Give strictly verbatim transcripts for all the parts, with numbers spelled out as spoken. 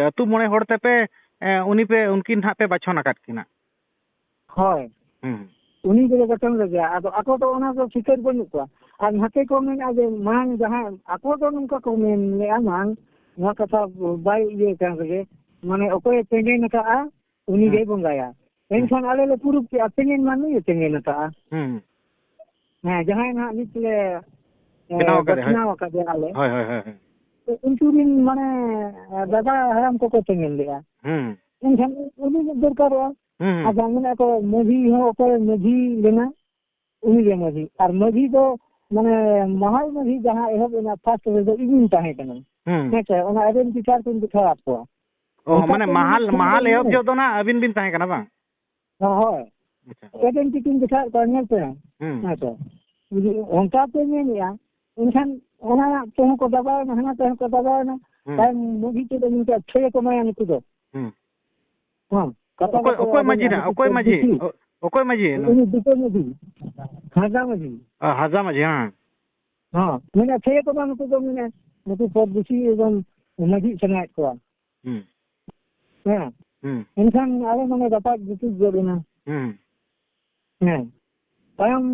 ᱟᱹᱛᱩ ᱢᱚᱬᱮ ᱦᱚᱲ ᱛᱮᱯᱮ, ᱮ, ᱩᱱᱤ ᱯᱮ, ᱩᱱᱠᱤᱱ ᱦᱟᱸᱜ ᱯᱮ ᱵᱟᱪᱷᱚᱱ ᱟᱠᱟᱫ ᱠᱤᱱᱟ᱾ ᱦᱳᱭ᱾ ᱦᱩᱸ᱾ ᱩᱱᱤ ᱜᱮᱞᱮ ᱜᱚᱴᱷᱚᱱ ᱞᱮᱫᱮᱭᱟ᱾ ᱟᱫᱚ ᱟᱠᱚ ᱫᱚ ᱚᱱᱟ ᱫᱚ ᱥᱤᱠᱟᱹᱨ ᱵᱟᱹᱱᱩᱜ ᱠᱚᱣᱟ᱾ ᱟᱨ ᱱᱟᱛᱮ ᱠᱚ ᱢᱮᱱᱟ ᱡᱮ ᱢᱟᱲᱟᱝ ᱡᱟᱦᱟᱸ, ᱟᱠᱚ ᱫᱚ ᱱᱚᱝᱠᱟ ᱠᱚ ᱢᱮᱱ ᱞᱮᱜᱼᱟ, ᱢᱟᱲᱟᱝ ᱱᱚᱣᱟ ᱠᱟᱛᱷᱟ ᱵᱟᱭ ᱤᱭᱟᱹ ᱠᱟᱱ ᱨᱮᱜᱮ, ᱢᱟᱱᱮ ᱚᱠᱚᱭᱮ ᱛᱮᱸᱜᱮᱱ ᱟᱠᱟᱫᱼᱟ, ᱩᱱᱤ ᱦᱩᱸ᱾ ᱜᱮᱭ ᱵᱚᱸᱜᱟᱭᱟ᱾ ᱦᱩᱸ᱾ ᱮᱱᱠᱷᱟᱱ ᱟᱞᱮ ᱞᱮ ᱯᱩᱨᱩᱵ ᱠᱮᱜᱼᱟ, ᱛᱮᱸᱜᱮᱱ ᱢᱟ ᱱᱩᱭᱮ ᱛᱮᱸᱜᱮᱱ ᱟᱠᱟᱫᱼᱟ᱾ ᱦᱩᱸ᱾ ᱦᱮᱸ, ᱡᱟᱦᱟᱸᱭ ᱱᱟᱦᱟᱜ ᱱᱤᱛ ᱞᱮ, ᱮ, ᱵᱮᱱᱟᱣ ᱟᱠᱟᱫᱮ, ᱦᱳᱭ᱾ ᱵᱟᱪᱷᱱᱟᱣ ᱟᱠᱟᱫᱮᱭᱟ ᱟᱞᱮ᱾ ᱦᱳᱭ, ᱦᱳᱭ, ᱦᱳᱭ, ᱦᱳᱭ᱾ ᱩᱱᱠᱩ ᱨᱤᱱ ᱢᱟᱱᱮ, ᱮ, ᱫᱟᱫᱟ ᱦᱟᱲᱟᱢ ᱠᱚᱠᱚ ᱛᱮᱸᱜᱮᱱ ᱞᱮᱜᱼᱟ᱾ ᱦᱩᱸ᱾ ᱮᱱᱠᱷᱟᱱ ᱩᱱᱤ ᱫᱚᱨᱠᱟᱨᱚᱜᱼᱟ᱾ ᱦᱩᱸ, ᱦᱩᱸ᱾ ᱟᱫᱚ ᱢᱮᱱᱮᱫ ᱠᱚ ᱢᱟᱹᱡᱷᱤ ᱦᱚᱸ ᱚᱠᱚᱭ ᱢᱟᱹᱡᱷᱤ ᱞᱮᱱᱟ, ᱩᱱᱤ ᱜᱮ ᱢᱟᱹᱡᱷᱤ᱾ ᱟᱨ ᱢᱟᱹᱡᱷᱤ ᱫᱚ ᱢᱟᱱᱮ ᱢᱟᱦᱟᱞ ᱢᱟᱹᱡᱷᱤ ᱡᱟᱦᱟᱸ ᱮᱦᱚᱵ ᱮᱱᱟ first ᱨᱮᱫᱚ ᱤᱧᱤᱧ ᱛᱟᱦᱮᱸ ᱠᱟᱱᱟ᱾ ᱦᱩᱸ᱾ ᱦᱮᱸ ᱥᱮ, ᱚᱱᱟ ᱟᱭᱰᱮᱱᱴᱤ ᱠᱟᱨᱰ ᱠᱚᱧ ᱫᱮᱠᱷᱟᱣᱟᱫ ᱠᱚᱣᱟ᱾ ᱚ, ᱚᱱᱠᱟ ᱢᱟᱱᱮ ᱛᱮ ᱢᱟᱦᱟᱞ, ᱢᱤᱫ ᱢᱟᱦᱟᱞ ᱮᱦᱚᱵ ᱡᱚᱦᱚᱜ ᱫᱚ ᱱᱟᱜ ᱟᱹᱵᱤᱱ ᱵᱤᱱ ᱛᱟᱦᱮᱸ ᱠᱟᱱᱟ ᱵᱟᱝ? ᱦᱳᱭ᱾ ᱟᱪᱪᱷᱟ᱾ ᱟᱭᱰᱮᱱᱴᱤᱴᱤᱧ ᱫᱮᱠᱷᱟᱣᱮᱫ ᱠᱚᱣᱟ, ᱧᱮᱞ ᱯᱮ᱾ ᱦᱩᱸ᱾ ᱦᱮᱸ ᱥᱮ᱾ ᱡᱩᱫᱤ ᱚᱱᱠᱟ ᱯᱮ ᱧᱮᱞᱮᱜᱼᱟ, ᱮᱱᱠᱷᱟᱱ ᱚᱱᱟ ᱛᱮᱦᱚᱸ ᱠᱚ ᱫᱟᱵᱟᱣᱮᱱᱟ, ᱦᱟᱱᱟ ᱛᱮᱦᱚᱸ ᱠᱚ ᱫᱟᱵᱟᱣᱮᱱᱟ᱾ ᱦᱩᱸ᱾ ᱛᱟᱭᱚᱢ ᱢᱟᱹᱡᱷᱤ ᱪᱮᱫ ᱮ ᱢᱮᱛᱟᱜᱼᱟ, ᱪᱷᱟᱹᱭᱟ ᱠᱚ ᱮᱢᱟᱭᱟ ᱱᱩᱠᱩ ᱫᱚ᱾ ᱦᱩᱸ᱾ ᱦᱮᱸ, ᱠᱟᱛᱷᱟ ᱚᱠᱚᱭ, ᱫᱚᱠᱚ ᱚᱠᱚᱭ ᱢᱟᱹᱡᱷᱤ ᱟᱫᱚ ᱱᱟᱜ? ᱱᱩᱠᱩ ᱚᱠᱚᱭ ᱠᱚ ᱢᱟᱹᱡᱷᱤ? ᱫᱤᱠᱩ᱾ ᱚ-, ᱚᱠᱚᱭ ᱢᱟᱹᱡᱷᱤ? ᱩᱱᱤ ᱫᱤᱠᱩ ᱢᱟᱹᱡᱷᱤ, ᱦᱟᱸᱥᱫᱟ ᱢᱟᱹᱡᱷᱤ᱾ ᱚ, ᱦᱟᱸᱥᱫᱟ ᱢᱟᱹᱡᱷᱤ, ᱦᱮᱸ᱾ ᱦᱚᱸ, ᱢᱮᱱᱟ ᱪᱷᱟᱹᱭᱟ ᱠᱚ ᱵᱟᱝ, ᱱᱩᱠᱩ ᱫᱚ ᱢᱮᱱᱟ, ᱱᱩᱠᱩ ᱯᱚᱨ ᱵᱮᱥᱤ ᱮᱠᱫᱚᱢ ᱢᱟᱹᱡᱷᱤ ᱥᱟᱱᱟᱭᱮᱫ ᱠᱚᱣᱟ᱾ ᱦᱩᱸ᱾ ᱦᱮᱸ᱾ ᱦᱩᱸ᱾ ᱮᱱᱠᱷᱟᱱ ᱟᱞᱮ ᱱᱚᱰᱮ ᱨᱟᱯᱟᱜ ᱡᱩᱴᱤᱡ ᱜᱚᱫ ᱮᱱᱟ᱾ ᱦᱩᱸ᱾ ᱦᱮᱸ᱾ ᱛᱟᱭᱚᱢ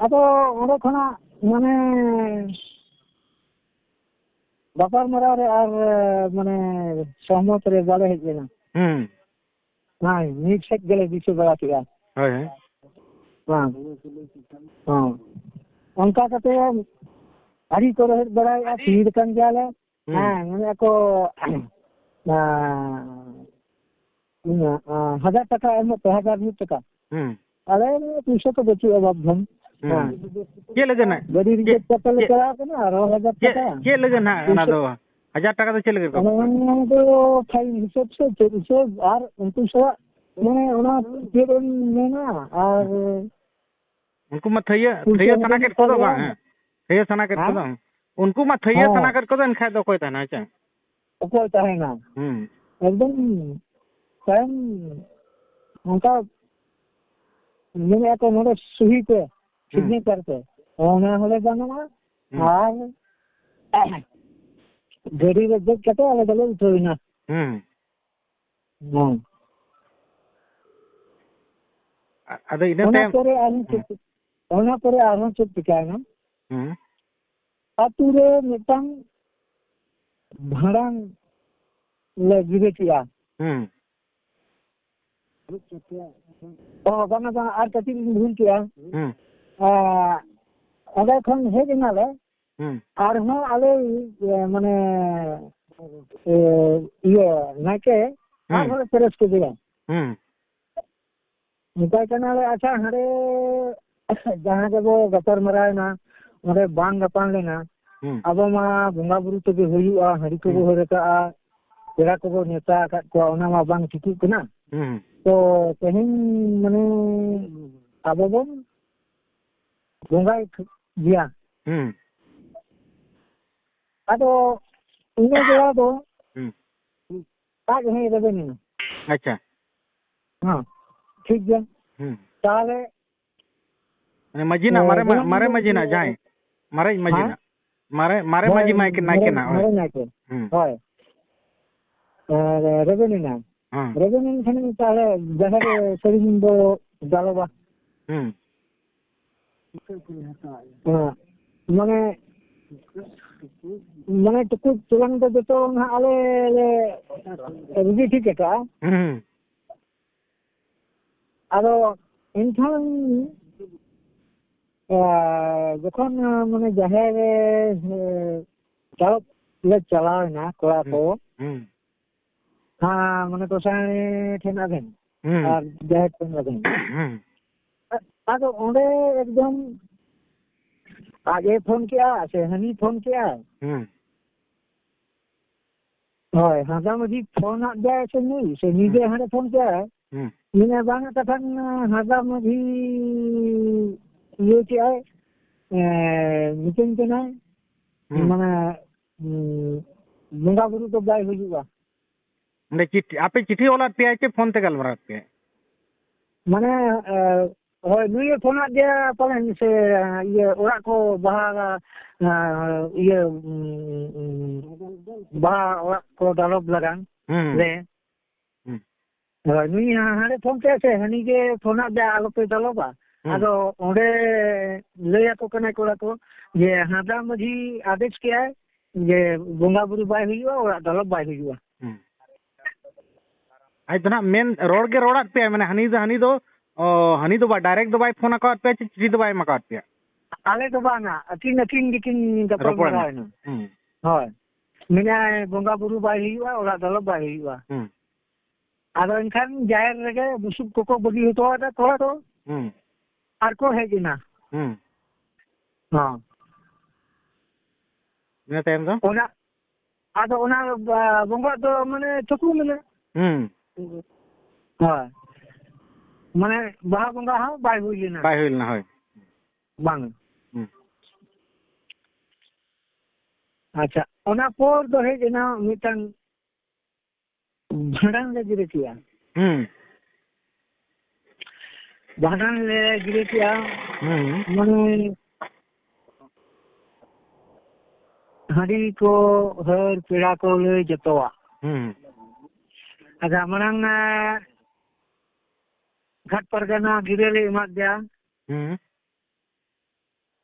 ᱟᱫᱚ ᱚᱸᱰᱮ ᱠᱷᱚᱱᱟᱜ ᱢᱟᱱᱮ ᱜᱟᱯᱟᱞᱢᱟᱨᱟᱣ ᱨᱮ ᱟᱨ ᱢᱟᱱᱮ ᱥᱚᱦᱢᱚᱛ ᱨᱮ ᱵᱟᱞᱮ ᱦᱮᱡ ᱞᱮᱱᱟ᱾ ᱦᱩᱸ᱾ ᱦᱮᱸ, ᱢᱤᱫ ᱥᱮᱫ ᱜᱮᱞᱮ ᱫᱤᱥᱟᱹ ᱵᱟᱲᱟ ᱠᱮᱜᱼᱟ᱾ ᱦᱳᱭ, ᱦᱳᱭ᱾ ᱵᱟᱝ᱾ ᱦᱚᱸ᱾ ᱚᱱᱠᱟ ᱠᱟᱛᱮ ᱟᱹᱰᱤ ᱠᱚ ᱨᱚᱦᱮᱫ ᱵᱟᱲᱟᱭᱮᱜᱼᱟ, ᱛᱷᱤᱨ ᱟᱠᱟᱱ ᱜᱮᱭᱟᱞᱮ᱾ ᱦᱩᱸ᱾ ᱦᱮᱸ, ᱢᱮᱱᱮᱫ ᱠᱚ, ᱟᱸ, ᱤᱭᱟᱹ, ᱟᱸ, ᱦᱟᱡᱟᱨ ᱴᱟᱠᱟ ᱮᱢᱚᱜ ᱯᱮ, ᱦᱟᱡᱟᱨ ᱢᱤᱫ ᱴᱟᱠᱟ᱾ ᱦᱩᱸ᱾ ᱟᱞᱮ ᱯᱩᱭᱥᱟᱹ ᱠᱚ ᱵᱟᱹᱪᱩᱜᱼᱟ, ᱵᱟᱯ ᱫᱷᱚᱱ᱾ ᱦᱩᱸ᱾ ᱦᱮᱸ᱾ ᱪᱮᱫ ᱞᱟᱹᱜᱤᱫ ᱱᱟᱜ? ᱜᱟᱹᱰᱤ ᱪᱮᱫ, ᱨᱤᱡᱟᱹᱵᱷ ᱠᱟᱛᱮ ᱞᱮ ᱪᱮᱫ, ᱪᱟᱞᱟᱣ ᱠᱟᱱᱟ, ᱟᱨᱦᱚᱸ ᱦᱟᱡᱟᱨ ᱪᱮᱫ, ᱴᱟᱠᱟ᱾ ᱪᱮᱫ ᱞᱟᱹᱜᱤᱫ ᱱᱟᱜ ᱚᱱᱟ ᱯᱩᱭᱥᱟᱹ ᱫᱚ? ᱦᱟᱡᱟᱨ ᱴᱟᱠᱟ ᱫᱚ ᱪᱮᱫ ᱞᱟᱹᱜᱤᱫ ᱠᱚ ᱮᱢᱚᱜ ᱠᱟᱱᱟ? ᱚᱱᱟ ᱫᱚ ᱯᱷᱟᱭᱤᱱ ᱦᱤᱥᱟᱹᱵ ᱥᱮ ᱪᱮᱫ ᱦᱤᱥᱟᱹᱵ, ᱟᱨ ᱩᱱᱠᱩ ᱥᱟᱞᱟᱜ ᱢᱟᱱᱮ ᱚᱱᱟ ᱪᱮᱫ ᱮᱢ ᱢᱮᱱᱟ, ᱟᱨ ᱩᱱᱠᱩ ᱢᱟ ᱛᱷᱟᱹᱭᱟᱹ, ᱯᱩᱭᱥᱟᱹ ᱛᱷᱟᱹᱭᱟᱹ ᱥᱟᱱᱟ ᱠᱮᱫ ᱠᱚᱫᱚ ᱵᱟᱝ, ᱦᱮᱸ? ᱦᱮᱸ? ᱛᱷᱟᱹᱭᱟᱹ ᱥᱟᱱᱟ ᱠᱮᱫ ᱦᱮᱸ? ᱠᱚᱫᱚ᱾ ᱩᱱᱠᱩ ᱢᱟ ᱛᱷᱟᱹᱭᱟᱹ ᱦᱮᱸ᱾ ᱥᱟᱱᱟ ᱠᱮᱫ ᱠᱚᱫᱚ, ᱮᱱᱠᱷᱟᱡ ᱫᱚ ᱚᱠᱚᱭ ᱛᱟᱦᱮᱱᱟ, ᱦᱮᱸ ᱪᱮ? ᱚᱠᱚᱭ ᱛᱟᱦᱮᱱᱟ? ᱦᱩᱸ᱾ ᱮᱠᱫᱚᱢ ᱛᱟᱭᱚᱢ ᱚᱱᱠᱟ ᱢᱮᱱᱮᱫᱼᱟ ᱠᱚ, "ᱱᱚᱰᱮ ᱥᱩᱦᱤ ᱯᱮ, ᱦᱩᱸ᱾ ᱥᱤᱜᱽᱱᱮᱪᱟᱨ ᱯᱮ", ᱚᱱᱟ ᱦᱚᱸᱞᱮ ᱜᱟᱱᱚᱜᱼᱟ᱾ ᱦᱩᱸ᱾ ᱟᱨ ᱜᱟᱹᱰᱤ ᱨᱮ ᱫᱮᱡ ᱠᱟᱛᱮ ᱟᱞᱮ ᱫᱚᱞᱮ ᱩᱴᱷᱟᱹᱣ ᱮᱱᱟ᱾ ᱦᱩᱸ᱾ ᱦᱮᱸ᱾ ᱟ-, ᱟᱫᱚ ᱤᱱᱟᱹ ᱚᱱᱟ ᱛᱟᱭᱚᱢ ᱯᱚᱨᱮ ᱟᱨᱦᱚᱸ ᱦᱮᱸ᱾ ᱪᱮᱫ, ᱚᱱᱟ ᱯᱚᱨᱮ ᱟᱨᱦᱚᱸ ᱪᱮᱫ ᱪᱤᱠᱟᱹᱭᱮᱱᱟ? ᱦᱮᱸ᱾ ᱟᱹᱛᱩ ᱨᱮ ᱢᱤᱫᱴᱟᱝ ᱵᱷᱟᱸᱰᱟᱱ ᱞᱮ ᱜᱤᱨᱟᱹ ᱠᱮᱜᱼᱟ᱾ ᱦᱮᱸ᱾ ᱚ, ᱵᱟᱝᱟ, ᱵᱟᱝᱟ, ᱟᱨ ᱠᱟᱹᱴᱤᱡ ᱞᱤᱧ ᱵᱷᱩᱞ ᱠᱮᱜᱼᱟ᱾ ᱦᱮᱸ᱾ ᱟ, ᱚᱸᱰᱮ ᱠᱷᱚᱱ ᱦᱮᱡ ᱮᱱᱟᱞᱮ᱾ ᱦᱮᱸ᱾ ᱟᱨᱦᱚᱸ ᱟᱞᱮ, ᱤᱭᱟᱹ, ᱢᱟᱱᱮ, ᱮ, ᱤᱭᱟᱹ, ᱱᱟᱭᱠᱮ ᱦᱮᱸ᱾ ᱟᱨᱦᱚᱸ ᱞᱮ ᱯᱮᱨᱮᱥ ᱠᱮᱫᱮᱭᱟ᱾ ᱦᱮᱸ᱾ ᱢᱮᱛᱟᱭ ᱠᱟᱱᱟᱞᱮ, "ᱟᱪᱪᱷᱟ, ᱦᱟᱸᱰᱮ ᱡᱟᱦᱟᱸ ᱜᱮᱵᱚ ᱜᱟᱯᱟᱞ ᱢᱟᱨᱟᱣ ᱮᱱᱟ, ᱚᱸᱰᱮ ᱵᱟᱝ ᱜᱟᱯᱟᱞ ᱞᱮᱱᱟ, ᱦᱩᱸ᱾ ᱟᱵᱚ ᱢᱟ ᱵᱚᱸᱜᱟ ᱵᱩᱨᱩ ᱛᱮᱜᱮ ᱦᱩᱭᱩᱜᱼᱟ, ᱦᱟᱺᱰᱤ ᱠᱚᱵᱚ ᱦᱩᱸ᱾ ᱦᱟᱹᱨ ᱟᱠᱟᱜᱼᱟ, ᱯᱮᱲᱟ ᱠᱚᱵᱚ ᱱᱮᱣᱛᱟ ᱟᱠᱟᱫ ᱠᱚᱣᱟ, ᱚᱱᱟ ᱢᱟ ᱵᱟᱝ ᱴᱷᱤᱠᱚᱜ ᱠᱟᱱᱟ᱾ ᱦᱩᱸ᱾ ᱛᱚ ᱛᱮᱦᱮᱧ ᱢᱟᱱᱮ ᱟᱵᱚ ᱵᱚᱱ ᱵᱚᱸᱜᱟᱭ ᱜᱮᱭᱟ᱾" ᱦᱩᱸ᱾ ᱟᱫᱚ ᱤᱱᱟᱹ ᱵᱮᱲᱟ ᱫᱚ ᱦᱩᱸ᱾ ᱟᱡ ᱦᱚᱸᱭ ᱨᱮᱵᱮᱱ ᱮᱱᱟ᱾ ᱟᱪᱪᱷᱟ᱾ ᱦᱮᱸ, ᱴᱷᱤᱠ ᱜᱮᱭᱟ᱾ ᱦᱩᱸ᱾ ᱛᱟᱦᱚᱞᱮ ᱢᱟᱱᱮ ᱢᱟᱹᱡᱷᱤ ᱱᱟᱜ, ᱮ, ᱢᱟᱨᱮ ᱢᱟ-, ᱡᱮᱢᱚᱱ ᱢᱟᱨᱮ ᱢᱟᱹᱡᱷᱤ ᱱᱟᱜ ᱡᱟᱦᱟᱸᱭ, ᱢᱟᱨᱮ ᱢᱟᱹᱡᱷᱤ ᱦᱮᱸ? ᱱᱟᱜ, ᱢᱟᱨᱮ, ᱢᱟᱨᱮ ᱦᱳᱭ, ᱢᱟᱹᱡᱷᱤ ᱱᱟᱭᱠᱮ, ᱱᱟᱭᱠᱮ ᱢᱟᱨᱮ, ᱱᱟᱜ, ᱦᱳᱭ᱾ ᱢᱟᱨᱮ ᱱᱟᱭᱠᱮ᱾ ᱦᱩᱸ᱾ ᱦᱳᱭ᱾ ᱟᱨ ᱨᱮᱵᱮᱱ ᱮᱱᱟ᱾ ᱦᱮᱸ᱾ ᱨᱮᱵᱮᱱ ᱮᱱ ᱠᱷᱟᱱ ᱛᱟᱦᱚᱞᱮ ᱡᱟᱦᱮᱨ ᱨᱮ ᱥᱟᱹᱲᱤᱢ ᱵᱚ ᱫᱟᱞᱚᱵᱟ᱾ ᱦᱩᱸ᱾ ᱦᱮᱸ᱾ ᱢᱟᱱᱮ, ᱢᱟᱱᱮ ᱴᱩᱠᱩᱡ ᱪᱮᱞᱟᱝ ᱫᱚ ᱡᱚᱛᱚ ᱱᱟᱦᱟᱜ ᱟᱞᱮ ᱞᱮ ᱨᱮᱰᱤ ᱴᱷᱤᱠ ᱟᱠᱟᱜᱼᱟ᱾ ᱦᱩᱸ᱾ ᱟᱫᱚ ᱮᱱᱠᱷᱟᱱ, ᱟ, ᱡᱚᱠᱷᱚᱱ, ᱟ, ᱢᱟᱱᱮ ᱡᱟᱦᱮᱨ ᱨᱮ, ᱮ, ᱪᱟᱞᱚᱵ ᱞᱮ ᱪᱟᱞᱟᱣ ᱮᱱᱟ ᱠᱚᱲᱟ ᱠᱚ, ᱦᱩᱸ᱾ ᱦᱮᱸ, ᱢᱟᱱᱮ ᱜᱚᱸᱥᱟᱭ ᱴᱷᱮᱱ ᱟᱵᱮᱱ ᱦᱩᱸ᱾ ᱟᱨ ᱡᱟᱦᱮᱨ ᱴᱷᱮᱱ ᱟᱵᱮᱱ᱾ ᱦᱩᱸ᱾ ᱟᱫᱚ ᱚᱸᱰᱮ ᱮᱠᱫᱚᱢ ᱟᱡ ᱮ ᱯᱷᱳᱱ ᱠᱮᱜᱼᱟ ᱥᱮ ᱦᱟᱹᱱᱤ ᱯᱷᱳᱱ ᱠᱮᱜᱼᱟ? ᱦᱩᱸ᱾ ᱦᱳᱭ, ᱦᱟᱸᱥᱫᱟ ᱢᱟᱹᱡᱷᱤ ᱯᱷᱳᱱ ᱟᱫ ᱜᱮᱭᱟᱭ ᱥᱮ ᱱᱩᱭ, ᱥᱮ ᱧᱤᱫᱟᱹ ᱦᱩᱸ᱾ ᱦᱟᱸᱰᱮ ᱯᱷᱳᱱ ᱠᱮᱜᱼᱟᱭ? ᱦᱩᱸ᱾ ᱢᱮᱱᱟ ᱵᱟᱝ ᱠᱟᱛᱷᱟ ᱠᱟᱱᱟ, ᱦᱟᱸᱥᱫᱟ ᱢᱟᱹᱡᱷᱤ ᱤᱭᱟᱹ ᱠᱮᱜᱼᱟᱭ, ᱮᱸ, ᱢᱤᱛᱟᱹᱧ ᱠᱟᱱᱟᱭ, ᱦᱩᱸ᱾ ᱢᱟᱱᱮ, ᱩᱸ, ᱵᱚᱸᱜᱟ ᱵᱩᱨᱩ ᱫᱚ ᱵᱟᱭ ᱦᱩᱭᱩᱜᱼᱟ᱾ ᱚᱸᱰᱮ ᱪᱤᱴᱷᱤ, ᱟᱯᱮ ᱪᱤᱴᱷᱤ ᱚᱞᱟᱫ ᱯᱮᱭᱟᱭ ᱪᱮ ᱯᱷᱳᱱ ᱛᱮ ᱜᱟᱞᱢᱟᱨᱟᱣ ᱯᱮᱭᱟᱭ? ᱢᱟᱱᱮ, ᱮ, ᱦᱳᱭ, ᱱᱩᱭᱮ ᱯᱷᱳᱱᱟᱫ ᱜᱮᱭᱟ ᱯᱟᱞᱮᱱ, ᱥᱮ, ᱤᱭᱟᱹ, ᱚᱲᱟᱜ ᱠᱚ ᱵᱟᱦᱟ, ᱮ, ᱤᱭᱟᱹ, ᱩᱸ, ᱩᱸ, ᱵᱟᱦᱟ ᱚᱲᱟᱜ ᱠᱚ ᱫᱟᱞᱚᱵ ᱞᱟᱜᱟᱱ ᱦᱩᱸ᱾ ᱨᱮ᱾ ᱦᱩᱸ᱾ ᱦᱳᱭ, ᱱᱩᱭ ᱦᱟᱸᱰᱮ ᱯᱷᱳᱱ ᱠᱮᱫ ᱥᱮ, ᱦᱟᱹᱱᱤ ᱜᱮ ᱯᱷᱳᱱᱟᱫ ᱫᱮᱭᱟ, ᱟᱞᱚᱯᱮ ᱫᱟᱞᱚᱵᱟ᱾ ᱦᱩᱸ᱾ ᱟᱫᱚ ᱚᱸᱰᱮ ᱞᱟᱹᱭ ᱟᱠᱚ ᱠᱟᱱᱟᱭ ᱠᱚᱲᱟ ᱠᱚ ᱡᱮ ᱦᱟᱸᱥᱫᱟ ᱢᱟᱹᱡᱷᱤ ᱟᱫᱮᱥ ᱠᱮᱜᱼᱟᱭ ᱡᱮ ᱵᱚᱸᱜᱟ ᱵᱩᱨᱩ ᱵᱟᱭ ᱦᱩᱭᱩᱜᱼᱟ, ᱚᱲᱟᱜ ᱫᱟᱞᱚᱵ ᱵᱟᱭ ᱦᱩᱭᱩᱜᱼᱟ᱾ ᱦᱩᱸ᱾ ᱟᱡ ᱫᱚ ᱱᱟᱜ ᱢᱮᱱ ᱨᱚᱲ ᱜᱮ ᱨᱚᱲᱟᱫ ᱯᱮᱭᱟᱭ, ᱢᱟᱱᱮ ᱦᱟᱹᱱᱤ ᱫᱚ, ᱦᱟᱹᱱᱤ ᱫᱚ, ᱚ, ᱦᱟᱹᱱᱤ ᱫᱚ ᱵᱟ-, direct ᱫᱚ ᱵᱟᱭ ᱯᱷᱳᱱ ᱟᱠᱟᱫ ᱯᱮᱭᱟ, ᱪᱤ-, ᱪᱤᱴᱷᱤ ᱫᱚ ᱵᱟᱭ ᱮᱢ ᱟᱠᱟᱫ ᱯᱮᱭᱟ? ᱟᱞᱮ ᱫᱚ ᱵᱟᱝᱟ, ᱟᱹᱠᱤᱱ, ᱟᱹᱠᱤᱱ ᱜᱮᱠᱤᱱ ᱜᱟᱯᱟᱞ ᱨᱚᱯᱚᱲ ᱮᱱᱟ᱾ ᱢᱟᱨᱟᱣ ᱮᱱᱟ᱾ ᱦᱩᱸ᱾ ᱦᱳᱭ᱾ ᱢᱮᱱᱟᱭ, ᱵᱚᱸᱜᱟ ᱵᱩᱨᱩ ᱵᱟᱭ ᱦᱩᱭᱩᱜᱼᱟ, ᱚᱲᱟᱜ ᱫᱟᱞᱚᱵ ᱵᱟᱭ ᱦᱩᱭᱩᱜᱼᱟ᱾ ᱦᱩᱸ᱾ ᱟᱫᱚ ᱮᱱᱠᱷᱟᱱ ᱡᱟᱦᱮᱨ ᱨᱮᱜᱮ ᱵᱩᱥᱩᱵ ᱠᱚᱠᱚ ᱵᱟᱹᱜᱤ ᱦᱚᱴᱚ ᱟᱫᱟ ᱠᱚᱲᱟ ᱠᱚ᱾ ᱦᱩᱸ᱾ ᱟᱨ ᱠᱚ ᱦᱮᱡ ᱮᱱᱟ᱾ ᱦᱩᱸ᱾ ᱦᱚᱸ᱾ ᱤᱱᱟᱹ ᱛᱟᱭᱚᱢ ᱫᱚ? ᱚᱱᱟ, ᱟᱫᱚ ᱚᱱᱟ, ᱟ, ᱵᱚᱸᱜᱟ ᱫᱚ ᱢᱟᱱᱮ ᱛᱷᱩᱠᱩᱢ ᱮᱱᱟ᱾ ᱦᱩᱸ᱾ ᱦᱳᱭ᱾ ᱢᱟᱱᱮ ᱵᱟᱦᱟ ᱵᱚᱸᱜᱟ ᱦᱚᱸ ᱵᱟᱭ ᱦᱩᱭ ᱞᱮᱱᱟ᱾ ᱵᱟᱭ ᱦᱩᱭ ᱞᱮᱱᱟ, ᱦᱳᱭ᱾ ᱵᱟᱝ᱾ ᱦᱩᱸ᱾ ᱟᱪᱪᱷᱟ, ᱚᱱᱟ ᱯᱚᱨ ᱫᱚ ᱦᱮᱡ ᱮᱱᱟ ᱢᱤᱫᱴᱟᱝ ᱵᱷᱟᱸᱰᱟᱱ ᱞᱮ ᱜᱤᱨᱟᱹ ᱠᱮᱜᱼᱟ᱾ ᱦᱩᱸ᱾ ᱵᱷᱟᱸᱰᱟᱱ ᱞᱮ ᱜᱤᱨᱟᱹ ᱠᱮᱜᱼᱟ᱾ ᱦᱩᱸ᱾ ᱢᱟᱱᱮ ᱦᱟᱺᱰᱤ ᱠᱚ, ᱦᱟᱹᱨ, ᱯᱮᱲᱟ ᱠᱚ ᱞᱟᱹᱭ ᱡᱚᱛᱚᱣᱟᱜ᱾ ᱦᱩᱸ᱾ ᱟᱪᱪᱷᱟ, ᱢᱟᱲᱟᱝ, ᱮ, ᱜᱷᱟᱴ ᱯᱟᱨᱜᱟᱱᱟ ᱜᱤᱨᱟᱹ ᱞᱮ ᱮᱢᱟᱫ ᱫᱮᱭᱟ᱾ ᱦᱩᱸ᱾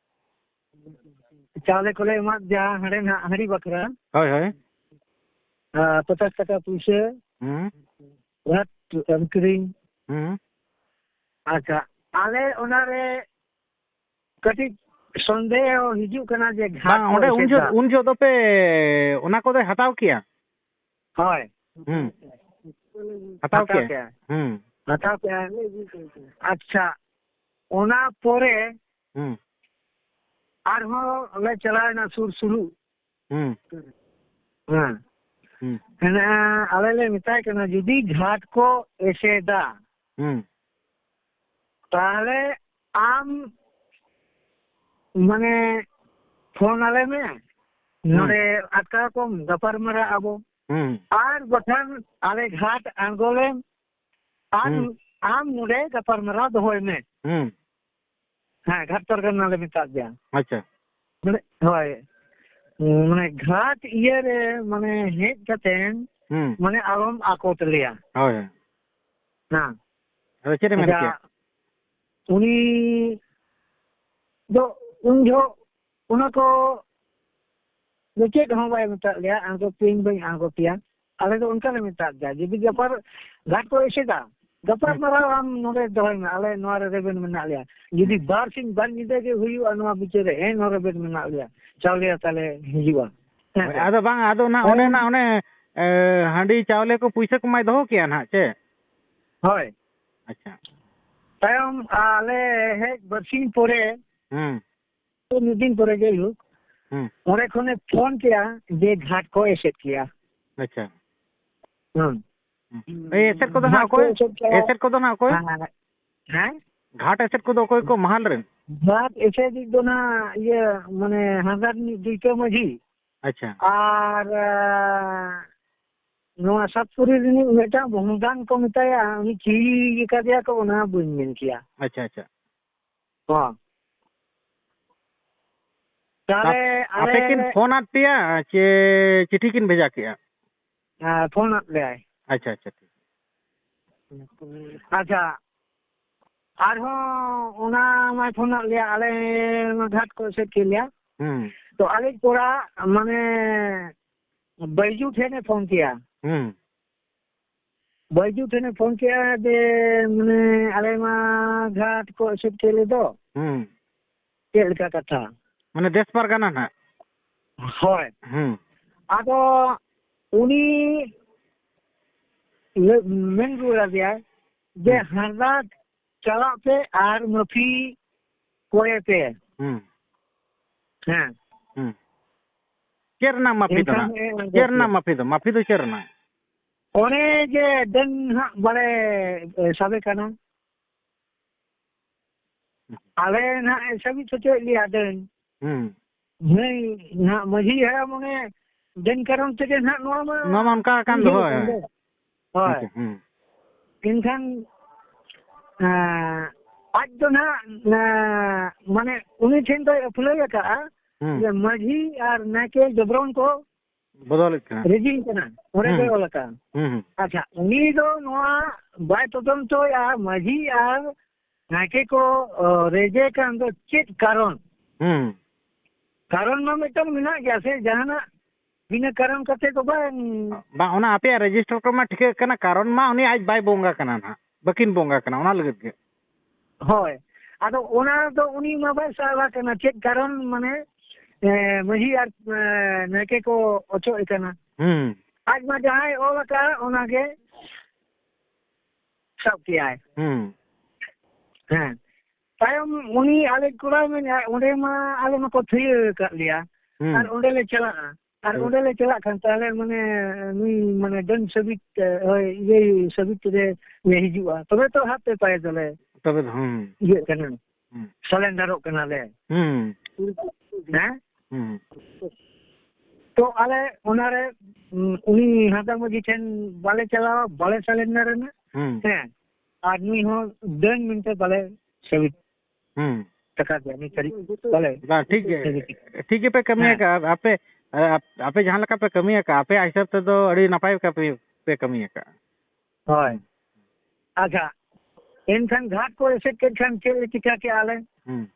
ᱪᱟᱣᱞᱮ ᱠᱚᱞᱮ ᱮᱢᱟᱫ ᱫᱮᱭᱟ ᱦᱟᱸᱰᱮ ᱱᱟᱜ ᱦᱟᱺᱰᱤ ᱵᱟᱠᱷᱨᱟ᱾ ᱦᱳᱭ, ᱦᱳᱭ᱾ ᱟᱨ ᱯᱚᱪᱟᱥ ᱴᱟᱠᱟ ᱯᱩᱭᱥᱟᱹ᱾ ᱦᱩᱸ᱾ ᱜᱷᱟᱴ ᱮᱢ ᱠᱤᱨᱤᱧ᱾ ᱦᱩᱸ᱾ ᱟᱪᱪᱷᱟ, ᱟᱞᱮ ᱚᱱᱟᱨᱮ ᱠᱟᱹᱴᱤᱡ ᱥᱚᱱᱫᱮᱦᱚ ᱦᱤᱡᱩᱜ ᱠᱟᱱᱟ ᱡᱮ ᱜᱷᱟᱴ ᱵᱟᱝ, ᱠᱚ ᱚᱸᱰᱮ ᱩᱱ ᱮᱥᱮᱫ ᱡᱚᱦᱚᱜ, ᱫᱟ᱾ ᱩᱱ ᱡᱚᱦᱚᱜ ᱫᱚᱯᱮ ᱚᱱᱟ ᱠᱚᱫᱚᱭ ᱦᱟᱛᱟᱣ ᱠᱮᱭᱟ? ᱦᱳᱭ᱾ ᱦᱩᱸ᱾ ᱦᱟᱛᱟᱣ ᱦᱟᱛᱟᱣ ᱠᱮᱭᱟ? ᱠᱮᱭᱟ᱾ ᱦᱩᱸ᱾ ᱦᱟᱛᱟᱣ ᱠᱮᱭᱟ᱾ ᱟᱪᱪᱷᱟ, ᱚᱱᱟ ᱯᱚᱨᱮ ᱦᱩᱸ᱾ ᱟᱨᱦᱚᱸ ᱞᱮ ᱪᱟᱞᱟᱣᱮᱱᱟ ᱥᱩᱨ ᱥᱩᱨᱩᱜ᱾ ᱦᱩᱸ᱾ ᱦᱮᱸ᱾ ᱦᱩᱸ᱾ ᱦᱮᱸ, ᱟᱞᱮ ᱞᱮ ᱢᱮᱛᱟᱭ ᱠᱟᱱᱟ, ᱡᱩᱫᱤ ᱜᱷᱟᱴ ᱠᱚ ᱮᱥᱮᱫᱟ, ᱦᱩᱸ᱾ ᱛᱟᱦᱞᱮ ᱟᱢ ᱢᱟᱱᱮ ᱯᱷᱳᱱ ᱟᱞᱮ ᱢᱮ, ᱦᱩᱸ᱾ ᱱᱚᱰᱮ ᱟᱴᱠᱟᱣ ᱠᱚᱢ, ᱜᱟᱯᱟᱞ ᱢᱟᱨᱟᱜ ᱟᱵᱚ᱾ ᱦᱩᱸ᱾ ᱟᱨ ᱵᱟᱠᱷᱟᱱ ᱟᱞᱮ ᱜᱷᱟᱴ ᱟᱬᱜᱚ ᱞᱮᱢ, ᱟᱨ ᱦᱩᱸ᱾ ᱟᱢ ᱱᱚᱰᱮ ᱜᱟᱯᱟᱞ ᱢᱟᱨᱟᱣ ᱫᱚᱦᱚᱭ ᱢᱮ᱾ ᱦᱩᱸ᱾ ᱦᱮᱸ, ᱜᱷᱟᱴ ᱯᱟᱨᱜᱟᱱᱟ ᱞᱮ ᱢᱮᱛᱟᱫ ᱜᱮᱭᱟ᱾ ᱟᱪᱪᱷᱟ᱾ ᱢᱟᱱᱮ, ᱦᱳᱭ᱾ ᱢᱟᱱᱮ ᱜᱷᱟᱴ ᱤᱭᱟᱹ ᱨᱮ ᱢᱟᱱᱮ ᱦᱮᱡ ᱠᱟᱛᱮ ᱦᱩᱸ᱾ ᱢᱟᱱᱮ ᱟᱞᱚᱢ ᱟᱠᱚᱴ ᱞᱮᱭᱟ᱾ ᱦᱳᱭ, ᱦᱳᱭ᱾ ᱦᱮᱸ᱾ ᱟᱫᱚ ᱪᱮᱫ ᱮ ᱢᱮᱱ ᱟᱪᱪᱷᱟ, ᱠᱮᱫ? ᱩᱱᱤ ᱫᱚ ᱩᱱ ᱡᱚᱦᱚᱜ ᱚᱱᱟ ᱠᱚ ᱫᱚ ᱪᱮᱫ ᱦᱚᱸ ᱵᱟᱭ ᱢᱮᱛᱟᱫ ᱞᱮᱭᱟ, ᱟᱬᱜᱚ ᱯᱮᱭᱟᱹᱧ ᱵᱟᱹᱧ ᱟᱬᱜᱚ ᱯᱮᱭᱟ᱾ ᱟᱞᱮ ᱫᱚ ᱚᱱᱠᱟ ᱞᱮ ᱢᱮᱛᱟᱫ ᱜᱮᱭᱟ, ᱡᱩᱫᱤ ᱜᱟᱯᱟ ᱜᱷᱟᱴ ᱠᱚ ᱮᱥᱮᱫᱟ, ᱜᱟᱯᱟᱞ ᱦᱩᱸ᱾ ᱢᱟᱨᱟᱣ ᱟᱢ ᱱᱚᱰᱮ ᱫᱚᱦᱚᱭ ᱢᱮ, ᱟᱞᱮ ᱱᱚᱣᱟ ᱨᱮ ᱨᱮᱵᱮᱱ ᱢᱮᱱᱟᱜ ᱞᱮᱭᱟ᱾ ᱡᱩᱫᱤ ᱦᱩᱸ᱾ ᱵᱟᱨ ᱥᱤᱧ ᱵᱟᱨ ᱧᱤᱫᱟᱹ ᱜᱮ ᱦᱩᱭᱩᱜᱼᱟ ᱱᱚᱣᱟ ᱵᱤᱪᱟᱹᱨ ᱨᱮ, ᱦᱮᱸ, ᱱᱚᱣᱟ ᱨᱮᱵᱮᱱ ᱢᱮᱱᱟᱜ ᱞᱮᱭᱟ, ᱪᱟᱣᱞᱮ ᱟᱛᱟ ᱞᱮ ᱦᱤᱡᱩᱜᱼᱟ᱾ ᱦᱮᱸ ᱦᱳᱭ, ᱥᱮ? ᱟᱫᱚ ᱵᱟᱝ, ᱟᱫᱚ ᱚᱱᱟ, ᱚᱱᱮ ᱦᱮᱸ᱾ ᱚᱱᱟ, ᱚᱱᱮ, ᱮ, ᱦᱟᱺᱰᱤ ᱪᱟᱣᱞᱮ ᱠᱚ ᱯᱩᱭᱥᱟᱹ ᱠᱚ ᱢᱟᱭ ᱫᱚᱦᱚ ᱠᱮᱜᱼᱟ ᱱᱟᱦᱟᱜ, ᱪᱮ? ᱦᱳᱭ᱾ ᱟᱪᱪᱷᱟ᱾ ᱛᱟᱭᱚᱢ ᱟᱞᱮ ᱦᱮᱡ ᱵᱟᱨᱥᱤᱧ ᱯᱚᱨᱮ, ᱦᱩᱸ᱾ ᱛᱚ ᱢᱤᱫ ᱫᱤᱱ ᱯᱚᱨᱮ ᱡᱟᱭᱦᱳᱠ, ᱦᱩᱸ᱾ ᱚᱸᱰᱮ ᱠᱷᱚᱱᱮ ᱯᱷᱳᱱ ᱠᱮᱜᱼᱟ ᱡᱮ ᱜᱷᱟᱴ ᱠᱚ ᱮᱥᱮᱫ ᱠᱮᱜᱼᱟ᱾ ᱟᱪᱪᱷᱟ᱾ ᱦᱩᱸ᱾ ᱦᱩᱸ᱾ ᱮᱭ, ᱮᱥᱮᱫ ᱠᱚᱫᱚ ᱱᱟᱜ ᱜᱷᱟᱴ ᱠᱚ ᱚᱠᱚᱭ? ᱮᱥᱮᱫ ᱠᱮᱜᱼᱟ᱾ ᱮᱥᱮᱫ ᱠᱚᱫᱚ ᱱᱟᱜ ᱚᱠᱚᱭ? ᱦᱮᱸ, ᱦᱮᱸ᱾ ᱜᱷᱟᱴ ᱮᱥᱮᱫ ᱠᱚᱫᱚ ᱚᱠᱚᱭ ᱠᱚ ᱢᱟᱦᱟᱞ ᱨᱮᱱ? ᱜᱷᱟᱴ ᱮᱥᱮᱫᱤᱡ ᱫᱚ ᱱᱟᱜ ᱤᱭᱟᱹ, ᱢᱟᱱᱮ ᱦᱟᱸᱥᱫᱟ ᱨᱤᱱᱤᱡ ᱫᱩᱭᱴᱟᱹ ᱢᱟᱹᱡᱷᱤ᱾ ᱟᱪᱪᱷᱟ᱾ ᱟᱨ, ᱟ, ᱱᱚᱣᱟ ᱥᱟᱛᱯᱩᱨᱤ ᱨᱤᱱᱤᱡ ᱢᱤᱫᱴᱟᱝ ᱵᱚᱦᱚᱱᱫᱟᱱ ᱠᱚ ᱢᱮᱛᱟᱭᱟ, ᱩᱱᱤ ᱪᱤᱞᱤ ᱠᱟᱫᱮᱭᱟ ᱠᱚ ᱚᱱᱟ ᱵᱟᱹᱧ ᱢᱮᱱ ᱠᱮᱭᱟ᱾ ᱟᱪᱪᱷᱟ, ᱟᱪᱪᱷᱟ᱾ ᱦᱚᱸ᱾ ᱛᱟᱦᱞᱮ ᱟᱯ-, ᱟᱯᱮ ᱟᱞᱮ ᱠᱤᱱ ᱯᱷᱳᱱ ᱟᱫ ᱯᱮᱭᱟ ᱪᱮ ᱪᱤᱴᱷᱤ ᱠᱤᱱ ᱵᱷᱮᱡᱟ ᱠᱮᱜᱼᱟ? ᱦᱮᱸ, ᱯᱷᱳᱱ ᱟᱫ ᱞᱮᱭᱟᱭ᱾ ᱟᱪᱪᱷᱟ, ᱟᱪᱪᱷᱟ, ᱴᱷᱤᱠ᱾ ᱟᱪᱪᱷᱟ, ᱟᱨᱦᱚᱸ ᱚᱱᱟ ᱢᱟᱭ ᱯᱷᱳᱱ ᱟᱫ ᱞᱮᱭᱟ, ᱟᱞᱮ ᱢᱟ ᱜᱷᱟᱴ ᱠᱚ ᱮᱥᱮᱫ ᱠᱮᱫ ᱞᱮᱭᱟ᱾ ᱦᱩᱸ᱾ ᱛᱚ ᱟᱞᱮ ᱠᱚᱲᱟ ᱢᱟᱱᱮ ᱵᱟᱹᱭᱡᱩ ᱴᱷᱮᱱᱮ ᱯᱷᱳᱱ ᱠᱮᱭᱟ᱾ ᱦᱩᱸ᱾ ᱵᱟᱹᱭᱡᱩ ᱴᱷᱮᱱᱮ ᱯᱷᱳᱱ ᱠᱮᱜᱼᱟ ᱡᱮ, ᱢᱟᱱᱮ, ᱟᱞᱮ ᱢᱟ ᱜᱷᱟᱴ ᱠᱚ ᱮᱥᱮᱫ ᱠᱮᱫ ᱞᱮ ᱫᱚ᱾ ᱦᱩᱸ᱾ ᱪᱮᱫ ᱞᱮᱠᱟ ᱠᱟᱛᱷᱟ? ᱢᱟᱱᱮ, ᱫᱮᱥ ᱯᱟᱨᱜᱟᱱᱟ ᱱᱟᱜ᱾ ᱦᱳᱭ᱾ ᱦᱩᱸ᱾ ᱟᱫᱚ ᱩᱱᱤ ᱞᱟᱹ-, ᱢᱮᱱ ᱨᱩᱣᱟᱹᱲ ᱟᱫᱮᱭᱟᱭ ᱡᱮ, ᱦᱩᱸ᱾ ᱦᱟᱸᱥᱫᱟ ᱪᱟᱞᱟᱜ ᱯᱮ ᱟᱨ ᱢᱟᱹᱯᱷᱤ ᱠᱚᱭᱮ ᱯᱮ᱾ ᱦᱩᱸ᱾ ᱦᱮᱸ᱾ ᱦᱩᱸ᱾ ᱪᱮᱫ ᱨᱮᱱᱟᱜ ᱢᱟᱹᱯᱷᱤ ᱫᱚ ᱮᱱᱠᱷᱟᱱ ᱱᱟᱜ? ᱮ ᱚᱱᱠᱟ ᱪᱮᱫ ᱨᱮᱱᱟᱜ ᱠᱮᱫᱟ᱾ ᱢᱟᱹᱯᱷᱤ ᱫᱚ? ᱢᱟᱹᱯᱷᱤ ᱫᱚ ᱪᱮᱫ ᱨᱮᱱᱟᱜ? ᱚᱱᱮ ᱡᱮ ᱰᱟᱹᱱ ᱦᱟᱸᱜ ᱵᱟᱞᱮ, ᱮ, ᱥᱟᱵᱮ ᱠᱟᱱᱟ᱾ ᱟᱞᱮ ᱱᱟᱜ ᱮ ᱥᱟᱵᱤᱛ ᱦᱚᱪᱚᱭᱮᱫ ᱞᱮᱭᱟ ᱰᱟᱹᱱ᱾ ᱦᱩᱸ᱾ ᱱᱩᱭ ᱱᱟᱜ ᱢᱟᱹᱡᱷᱤ ᱦᱟᱲᱟᱢ ᱚᱱᱮ ᱰᱟᱹᱱ ᱠᱟᱨᱚᱱ ᱛᱮᱜᱮ ᱱᱟᱜ ᱱᱚᱣᱟ ᱢᱟ ᱱᱚᱣᱟ ᱢᱟ ᱚᱱᱠᱟ ᱟᱠᱟᱱ ᱫᱚ, ᱤᱭᱟᱹ ᱦᱳᱭ, ᱠᱟᱱ ᱦᱳᱭ᱾ ᱫᱚ᱾ ᱦᱳᱭ᱾ ᱟᱪᱪᱷᱟ, ᱦᱩᱸ᱾ ᱮᱱᱠᱷᱟᱱ, ᱮᱸ, ᱟᱡ ᱫᱚ ᱱᱟᱜ, ᱮᱸ, ᱢᱟᱱᱮ ᱩᱱᱤ ᱴᱷᱮᱱ ᱫᱚᱭ ᱟᱹᱯᱞᱟᱹᱭ ᱟᱠᱟᱫᱼᱟ᱾ ᱦᱩᱸ᱾ ᱡᱮ ᱢᱟᱹᱡᱷᱤ ᱟᱨ ᱱᱟᱭᱠᱮ ᱡᱚᱵᱽᱨᱚᱱ ᱠᱚ ᱵᱚᱫᱚᱞᱮᱫ ᱠᱟᱱᱟ᱾ ᱨᱮᱡᱤᱝ ᱠᱟᱱᱟ, ᱚᱸᱰᱮ ᱦᱩᱸ᱾ ᱜᱮ ᱚᱞ ᱟᱠᱟᱱ᱾ ᱦᱩᱸ, ᱦᱩᱸ᱾ ᱟᱪᱪᱷᱟ, ᱩᱱᱤ ᱫᱚ ᱱᱚᱣᱟ ᱵᱟᱭ ᱛᱚᱫᱚᱱᱛᱚᱭᱟ, ᱢᱟᱹᱡᱷᱤ ᱟᱨ ᱱᱟᱭᱠᱮ ᱠᱚ, ᱚ, ᱨᱮᱡᱮ ᱠᱟᱱ ᱫᱚ ᱪᱮᱫ ᱠᱟᱨᱚᱱ? ᱦᱩᱸ᱾ ᱠᱟᱨᱚᱱ ᱢᱟ ᱢᱤᱫᱴᱟᱝ ᱢᱮᱱᱟᱜ ᱜᱮᱭᱟ ᱥᱮ, ᱡᱟᱦᱟᱱᱟᱜ ᱵᱤᱱᱟᱹ ᱠᱟᱨᱚᱱ ᱠᱟᱛᱮ ᱫᱚ ᱵᱟᱝ᱾ ᱵᱟᱝ, ᱚᱱᱟ ᱟᱯᱮᱭᱟᱜ ᱨᱮᱡᱤᱥᱴᱟᱨ ᱠᱚᱨᱮ ᱢᱟ ᱴᱷᱤᱠᱟᱹᱜ ᱠᱟᱱᱟ, ᱠᱟᱨᱚᱱ ᱢᱟ ᱩᱱᱤ ᱟᱡ ᱵᱟᱭ ᱵᱚᱸᱜᱟ ᱠᱟᱱᱟ ᱱᱟᱦᱟᱜ, ᱵᱟᱹᱠᱤᱱ ᱵᱚᱸᱜᱟ ᱠᱟᱱᱟ, ᱚᱱᱟ ᱞᱟᱹᱜᱤᱫ ᱜᱮ᱾ ᱦᱳᱭ, ᱟᱫᱚ ᱚᱱᱟ ᱫᱚ ᱩᱱᱤ ᱢᱟ ᱵᱟᱭ ᱥᱟᱵ ᱟᱠᱟᱱᱟ, ᱪᱮᱫ ᱠᱟᱨᱚᱱ, ᱢᱟᱱᱮ, ᱮ, ᱢᱟᱹᱡᱷᱤ ᱟᱨ, ᱮ, ᱱᱟᱭᱠᱮ ᱠᱚ ᱚᱪᱚᱜ ᱮ ᱠᱟᱱᱟ᱾ ᱦᱩᱸ᱾ ᱟᱡ ᱢᱟ ᱡᱟᱦᱟᱸᱭ ᱚᱞ ᱟᱠᱟᱫ, ᱚᱱᱟ ᱜᱮ ᱥᱟᱵ ᱠᱮᱜᱼᱟᱭ᱾ ᱦᱩᱸ᱾ ᱦᱮᱸ᱾ ᱛᱟᱭᱚᱢ ᱩᱱᱤ ᱟᱞᱮ ᱠᱚᱲᱟᱭ ᱢᱮᱱᱮᱫᱼᱟ, "ᱚᱸᱰᱮ ᱢᱟ ᱟᱞᱮ ᱢᱟᱠᱚ ᱛᱷᱤᱭᱟᱹ ᱟᱠᱟᱫ ᱞᱮᱭᱟ, ᱦᱩᱸ᱾ ᱟᱨ ᱚᱸᱰᱮ ᱞᱮ ᱪᱟᱞᱟᱜᱼᱟ, ᱟᱨ ᱦᱩᱸ᱾ ᱚᱸᱰᱮ ᱞᱮ ᱪᱟᱞᱟᱜ ᱠᱷᱟᱱ ᱛᱟᱦᱚᱞᱮ ᱢᱟᱱᱮ ᱱᱩᱭ ᱢᱟᱱᱮ ᱰᱟᱹᱱ ᱥᱟᱹᱵᱤᱛ, ᱮ, ᱦᱳᱭ, ᱤᱭᱟᱹ ᱥᱟᱹᱵᱤᱛ ᱨᱮ ᱞᱮ ᱦᱤᱡᱩᱜᱼᱟ, ᱛᱚᱵᱮ ᱛᱚ ᱦᱟᱯᱮ ᱯᱟᱭᱮ ᱫᱚᱞᱮ ᱛᱚᱵᱮ ᱫᱚ, ᱦᱩᱸ᱾ ᱤᱭᱟᱹᱜ ᱠᱟᱱᱟ, ᱦᱩᱸ᱾ ᱥᱟᱞᱮᱱᱰᱟᱨᱚᱜ ᱠᱟᱱᱟᱞᱮ᱾" ᱦᱩᱸ᱾ ᱦᱮᱸ? ᱦᱩᱸ᱾ ᱛᱚ ᱟᱞᱮ ᱚᱱᱟᱨᱮ, ᱩᱸ, ᱩᱱᱤ ᱦᱟᱸᱥᱫᱟ ᱢᱟᱹᱡᱷᱤ ᱴᱷᱮᱱ ᱵᱟᱞᱮ ᱪᱟᱞᱟᱣᱟ, ᱵᱟᱞᱮ ᱥᱟᱞᱮᱱᱰᱟᱨ ᱮᱱᱟ᱾ ᱦᱩᱸ᱾ ᱦᱮᱸ, ᱟᱨ ᱱᱩᱭ ᱦᱚᱸ ᱰᱟᱹᱱ ᱢᱮᱱᱛᱮ ᱵᱟᱞᱮ ᱥᱟᱹᱵᱤᱛ ᱦᱩᱸ᱾ ᱟᱠᱟᱫᱮᱭᱟ ᱱᱤᱛ ᱫᱷᱟᱹᱨᱤᱡ᱾ ᱵᱟᱞᱮ ᱵᱟᱝ, ᱴᱷᱤᱠ ᱜᱮ, ᱥᱟᱹᱵᱤᱛ᱾ ᱴᱷᱤᱠ ᱜᱮᱯᱮ ᱠᱟᱹᱢᱤ ᱦᱮᱸ᱾ ᱟᱠᱟᱫᱼᱟ᱾ ᱟᱯᱮ, ᱟᱯᱮ ᱡᱟᱦᱟᱸ ᱞᱮᱠᱟ ᱯᱮ ᱠᱟᱹᱢᱤ ᱟᱠᱟᱫᱼᱟ, ᱟᱯᱮᱭᱟᱜ ᱦᱤᱥᱟᱹᱵ ᱛᱮᱫᱚ ᱟᱹᱰᱤ ᱱᱟᱯᱟᱭ ᱯᱮ ᱠᱟᱹᱢᱤ, ᱯᱮ ᱠᱟᱹᱢᱤ ᱟᱠᱟᱫᱼᱟ᱾ ᱦᱳᱭ᱾ ᱟᱪᱪᱷᱟ, ᱮᱱᱠᱷᱟᱱ ᱜᱷᱟᱴ ᱠᱚ ᱮᱥᱮᱫ ᱠᱮᱫ ᱠᱷᱟᱱ ᱪᱮᱫ ᱞᱮ ᱪᱤᱠᱟ ᱠᱮᱜᱼᱟ ᱞᱮ? ᱦᱩᱸ᱾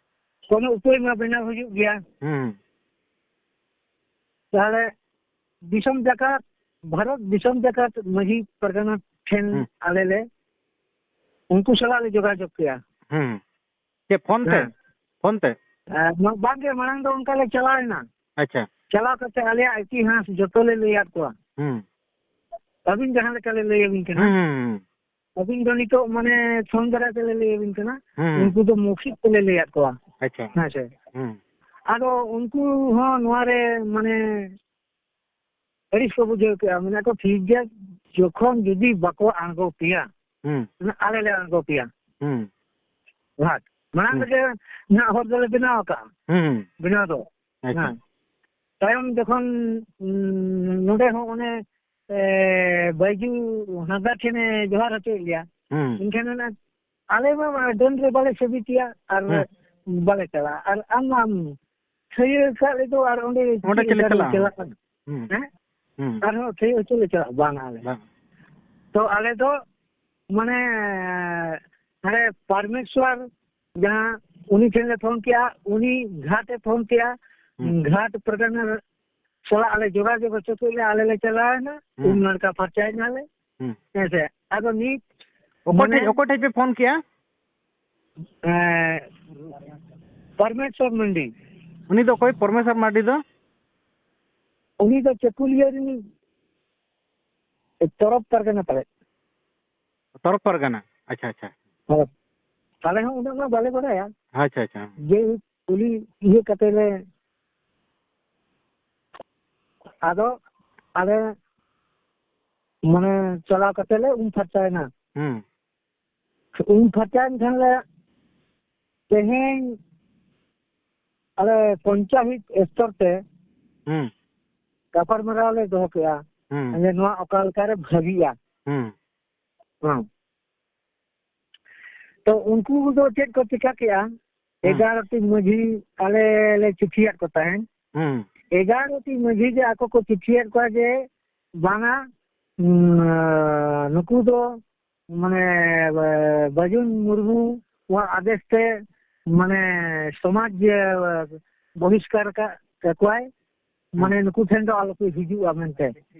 ᱠᱳᱱᱳ ᱩᱯᱟᱹᱭ ᱢᱟ ᱵᱮᱱᱟᱣ ᱦᱩᱭᱩᱜ ᱜᱮᱭᱟ᱾ ᱦᱩᱸ᱾ ᱛᱟᱦᱚᱞᱮ ᱫᱤᱥᱚᱢ ᱡᱟᱠᱟᱛ, ᱵᱷᱟᱨᱚᱛ ᱫᱤᱥᱚᱢ ᱡᱟᱠᱟᱛ ᱢᱟᱹᱡᱷᱤ ᱯᱟᱨᱜᱟᱱᱟ ᱴᱷᱮᱱ ᱦᱩᱸ᱾ ᱟᱞᱮ ᱞᱮ, ᱩᱱᱠᱩ ᱥᱟᱞᱟᱜ ᱞᱮ ᱡᱳᱜᱟᱡᱳᱜᱽ ᱠᱮᱜᱼᱟ᱾ ᱦᱩᱸ᱾ ᱪᱮᱫ ᱯᱷᱳᱱ ᱛᱮ? ᱦᱮᱸ᱾ ᱯᱷᱳᱱ ᱛᱮ? ᱮ, ᱢᱟ-, ᱵᱟᱝᱜᱮ, ᱢᱟᱲᱟᱝ ᱫᱚ ᱚᱱᱠᱟ ᱞᱮ ᱪᱟᱞᱟᱣ ᱮᱱᱟ᱾ ᱟᱪᱪᱷᱟ᱾ ᱪᱟᱞᱟᱣ ᱠᱟᱛᱮ ᱟᱞᱮᱭᱟᱜ ᱤᱛᱤᱦᱟᱥ ᱡᱚᱛᱚ ᱞᱮ ᱞᱟᱹᱭᱟᱫ ᱠᱚᱣᱟ᱾ ᱦᱩᱸ᱾ ᱟᱹᱵᱤᱱ ᱡᱟᱦᱟᱸ ᱞᱮᱠᱟ ᱞᱮ ᱞᱟᱹᱭ ᱟᱹᱵᱤᱱ ᱠᱟᱱᱟ᱾ ᱦᱩᱸ, ᱦᱩᱸ, ᱦᱩᱸ᱾ ᱟᱹᱵᱤᱱ ᱫᱚ ᱱᱤᱛᱚᱜ ᱢᱟᱱᱮ ᱯᱷᱳᱱ ᱫᱟᱨᱟᱭ ᱛᱮᱞᱮ ᱞᱟᱹᱭ ᱟᱹᱵᱤᱱ ᱠᱟᱱᱟ᱾ ᱦᱩᱸ᱾ ᱩᱱᱠᱩ ᱫᱚ ᱢᱚᱣᱠᱷᱤᱠ ᱛᱮᱞᱮ ᱞᱟᱹᱭᱟᱫ ᱠᱚᱣᱟ᱾ ᱟᱪᱪᱷᱟ᱾ ᱦᱮᱸ ᱥᱮ? ᱦᱩᱸ᱾ ᱟᱫᱚ ᱩᱱᱠᱩ ᱦᱚᱸ ᱱᱚᱣᱟ ᱨᱮ ᱢᱟᱱᱮ ᱟᱹᱲᱤᱥ ᱠᱚ ᱵᱩᱡᱷᱟᱹᱣ ᱠᱮᱜᱼᱟ, ᱢᱮᱱᱟ ᱠᱚ, "ᱴᱷᱤᱠ ᱜᱮᱭᱟ, ᱡᱚᱠᱷᱚᱱ ᱡᱩᱫᱤ ᱵᱟᱠᱚ ᱟᱬᱜᱚ ᱯᱮᱭᱟ, ᱦᱩᱸ᱾ ᱟᱞᱮ ᱞᱮ ᱟᱬᱜᱚ ᱯᱮᱭᱟ᱾" ᱦᱩᱸ᱾ ᱜᱷᱟᱴ᱾ ᱢᱟᱲᱟᱝ ᱦᱩᱸ᱾ ᱨᱮᱜᱮ ᱱᱟᱦᱟᱜ ᱦᱚᱨ ᱫᱚᱞᱮ ᱵᱮᱱᱟᱣ ᱟᱠᱟᱜᱼᱟ᱾ ᱦᱩᱸ᱾ ᱵᱮᱱᱟᱣ ᱫᱚ᱾ ᱟᱪᱪᱷᱟ᱾ ᱦᱮᱸ᱾ ᱛᱟᱭᱚᱢ ᱡᱚᱠᱷᱚᱱ, ᱩᱸ, ᱱᱚᱰᱮ ᱦᱚᱸ ᱚᱱᱮ, ᱮ, ᱵᱟᱭᱡᱩ ᱦᱟᱸᱥᱫᱟ ᱴᱷᱮᱱᱮ ᱡᱚᱦᱟᱨ ᱦᱚᱪᱚᱭᱮᱫ ᱞᱮᱭᱟ, ᱦᱩᱸ᱾ ᱮᱱᱠᱷᱟᱱ ᱚᱱᱟ ᱟᱞᱮ ᱢᱟ ᱰᱟᱹᱱ ᱨᱮ ᱵᱟᱞᱮ ᱥᱟᱹᱵᱤᱛᱮᱭᱟ ᱟᱨ ᱦᱩᱸ᱾ ᱵᱟᱞᱮ ᱪᱟᱞᱟᱜᱼᱟ᱾ ᱟᱨ ᱟᱢ ᱢᱟᱢ ᱛᱷᱟᱹᱭᱟᱹ ᱠᱟᱜ ᱞᱮᱫᱚ ᱟᱨ ᱚᱸᱰᱮ ᱚᱸᱰᱮ ᱪᱮᱫ ᱪᱮᱫ ᱞᱮᱠᱟ ᱞᱮ ᱞᱮ ᱪᱟᱞᱟᱜᱼᱟ? ᱪᱟᱞᱟᱜ ᱠᱟᱱᱟ? ᱦᱩᱸ᱾ ᱦᱮᱸ? ᱦᱩᱸ᱾ ᱟᱨᱦᱚᱸ ᱛᱷᱟᱹᱭᱟᱹ ᱦᱚᱪᱚ ᱞᱮ ᱪᱟᱞᱟᱜ ᱵᱟᱝ ᱟᱞᱮ᱾ ᱵᱟᱝ᱾ ᱛᱚ ᱟᱞᱮ ᱫᱚ ᱢᱟᱱᱮ ᱦᱟᱱᱮ ᱯᱟᱨᱢᱮᱥᱣᱟᱨ ᱡᱟᱦᱟᱸ ᱩᱱᱤ ᱴᱷᱮᱱ ᱞᱮ ᱯᱷᱳᱱ ᱠᱮᱜᱼᱟ, ᱩᱱᱤ ᱜᱷᱟᱴ ᱮ ᱯᱷᱳᱱ ᱠᱮᱜᱼᱟ, ᱦᱩᱸ᱾ ᱜᱷᱟᱴ ᱯᱨᱚᱫᱷᱟᱱ ᱥᱟᱞᱟᱜ ᱟᱞᱮ ᱡᱳᱜᱟᱡᱳᱜᱽ ᱦᱚᱪᱚ ᱠᱮᱫ ᱞᱮ, ᱟᱞᱮ ᱞᱮ ᱪᱟᱞᱟᱣᱮᱱᱟ, ᱦᱩᱸ᱾ ᱩᱢ ᱱᱟᱲᱠᱟ ᱯᱷᱟᱨᱪᱟᱭᱮᱱᱟᱞᱮ᱾ ᱦᱩᱸ᱾ ᱦᱮᱸ ᱥᱮ? ᱟᱫᱚ ᱱᱤᱛ ᱚᱠᱚᱭ ᱢᱟᱱᱮ ᱴᱷᱮᱡ, ᱚᱠᱚᱭ ᱴᱷᱮᱡ ᱯᱮ ᱯᱷᱳᱱ ᱠᱮᱜᱼᱟ? ᱮᱸ, ᱯᱚᱨᱢᱮᱥᱣᱚᱨ ᱢᱟᱱᱰᱤ᱾ ᱩᱱᱤ ᱫᱚ ᱚᱠᱚᱭ? ᱯᱚᱨᱢᱮᱥᱣᱚᱨ ᱢᱟᱨᱰᱤ ᱫᱚ? ᱩᱱᱤ ᱫᱚ ᱪᱟᱹᱠᱩᱞᱤᱭᱟᱹ ᱨᱤᱱᱤᱡ ᱛᱚᱨᱚᱯ ᱯᱟᱨᱜᱟᱱᱟ ᱯᱟᱞᱮᱫ᱾ ᱛᱚᱨᱚᱯ ᱯᱟᱨᱜᱟᱱᱟ? ᱟᱪᱪᱷᱟ, ᱟᱪᱪᱷᱟ᱾ ᱦᱳᱭ᱾ ᱟᱞᱮ ᱦᱚᱸ ᱩᱱᱟᱹᱜ ᱢᱟ ᱵᱟᱞᱮ ᱵᱟᱲᱟᱭᱟ᱾ ᱟᱪᱪᱷᱟ, ᱟᱪᱪᱷᱟ᱾ ᱡᱮ ᱠᱩᱞᱤ ᱤᱭᱟᱹ ᱠᱟᱛᱮ ᱞᱮ, ᱟᱫᱚ ᱟᱞᱮ ᱢᱟᱱᱮ ᱪᱟᱞᱟᱣ ᱠᱟᱛᱮ ᱞᱮ ᱩᱢ ᱯᱷᱟᱨᱪᱟᱭᱮᱱᱟ᱾ ᱦᱩᱸ᱾ ᱩᱢ ᱯᱷᱟᱨᱪᱟᱭᱮᱱ ᱠᱷᱟᱱ ᱞᱮ ᱛᱮᱦᱮᱧ ᱟᱞᱮ ᱯᱚᱧᱪᱟᱭᱮᱛ ᱥᱛᱚᱨ ᱛᱮ ᱦᱩᱸ᱾ ᱜᱟᱯᱟᱞᱢᱟᱨᱟᱣ ᱞᱮ ᱫᱚᱦᱚ ᱠᱮᱜᱼᱟ᱾ ᱦᱩᱸ᱾ ᱡᱮ ᱱᱚᱣᱟ ᱚᱠᱟ ᱞᱮᱠᱟᱨᱮ ᱵᱷᱟᱹᱜᱤᱜᱼᱟ᱾ ᱦᱩᱸ᱾ ᱦᱮᱸ᱾ ᱛᱚ ᱩᱱᱠᱩ ᱫᱚ ᱪᱮᱫ ᱠᱚ ᱪᱤᱠᱟ ᱠᱮᱜᱼᱟ? ᱦᱩᱸ᱾ ᱮᱜᱟᱨᱚ ᱴᱤ ᱢᱟᱹᱡᱷᱤ ᱟᱞᱮ ᱞᱮ ᱪᱤᱴᱷᱤᱭᱟᱫ ᱠᱚ ᱛᱟᱦᱮᱸᱫ᱾ ᱦᱩᱸ᱾ ᱮᱜᱟᱨᱚ ᱴᱤ ᱢᱟᱹᱡᱷᱤ ᱜᱮ ᱟᱠᱚ ᱠᱚ ᱪᱤᱴᱷᱤᱭᱟᱫ ᱠᱚᱣᱟ ᱡᱮ ᱵᱟᱝᱟ, ᱩᱸ, ᱱᱩᱠᱩ ᱫᱚ ᱢᱟᱱᱮ, ᱵᱟᱹᱡᱩᱱ ᱢᱩᱨᱢᱩ ᱣᱟᱜ ᱟᱫᱮᱥ ᱛᱮ ᱢᱟᱱᱮ ᱥᱚᱢᱟᱡᱽ, ᱮ, ᱵᱚᱦᱤᱥᱠᱟᱨ ᱟᱠᱟᱫ ᱠᱚᱣᱟᱭ, ᱦᱩᱸ᱾ ᱢᱟᱱᱮ ᱱᱩᱠᱩ ᱴᱷᱮᱱ ᱫᱚ ᱟᱞᱚᱯᱮ ᱦᱤᱡᱩᱜᱼᱟ ᱢᱮᱱᱛᱮ᱾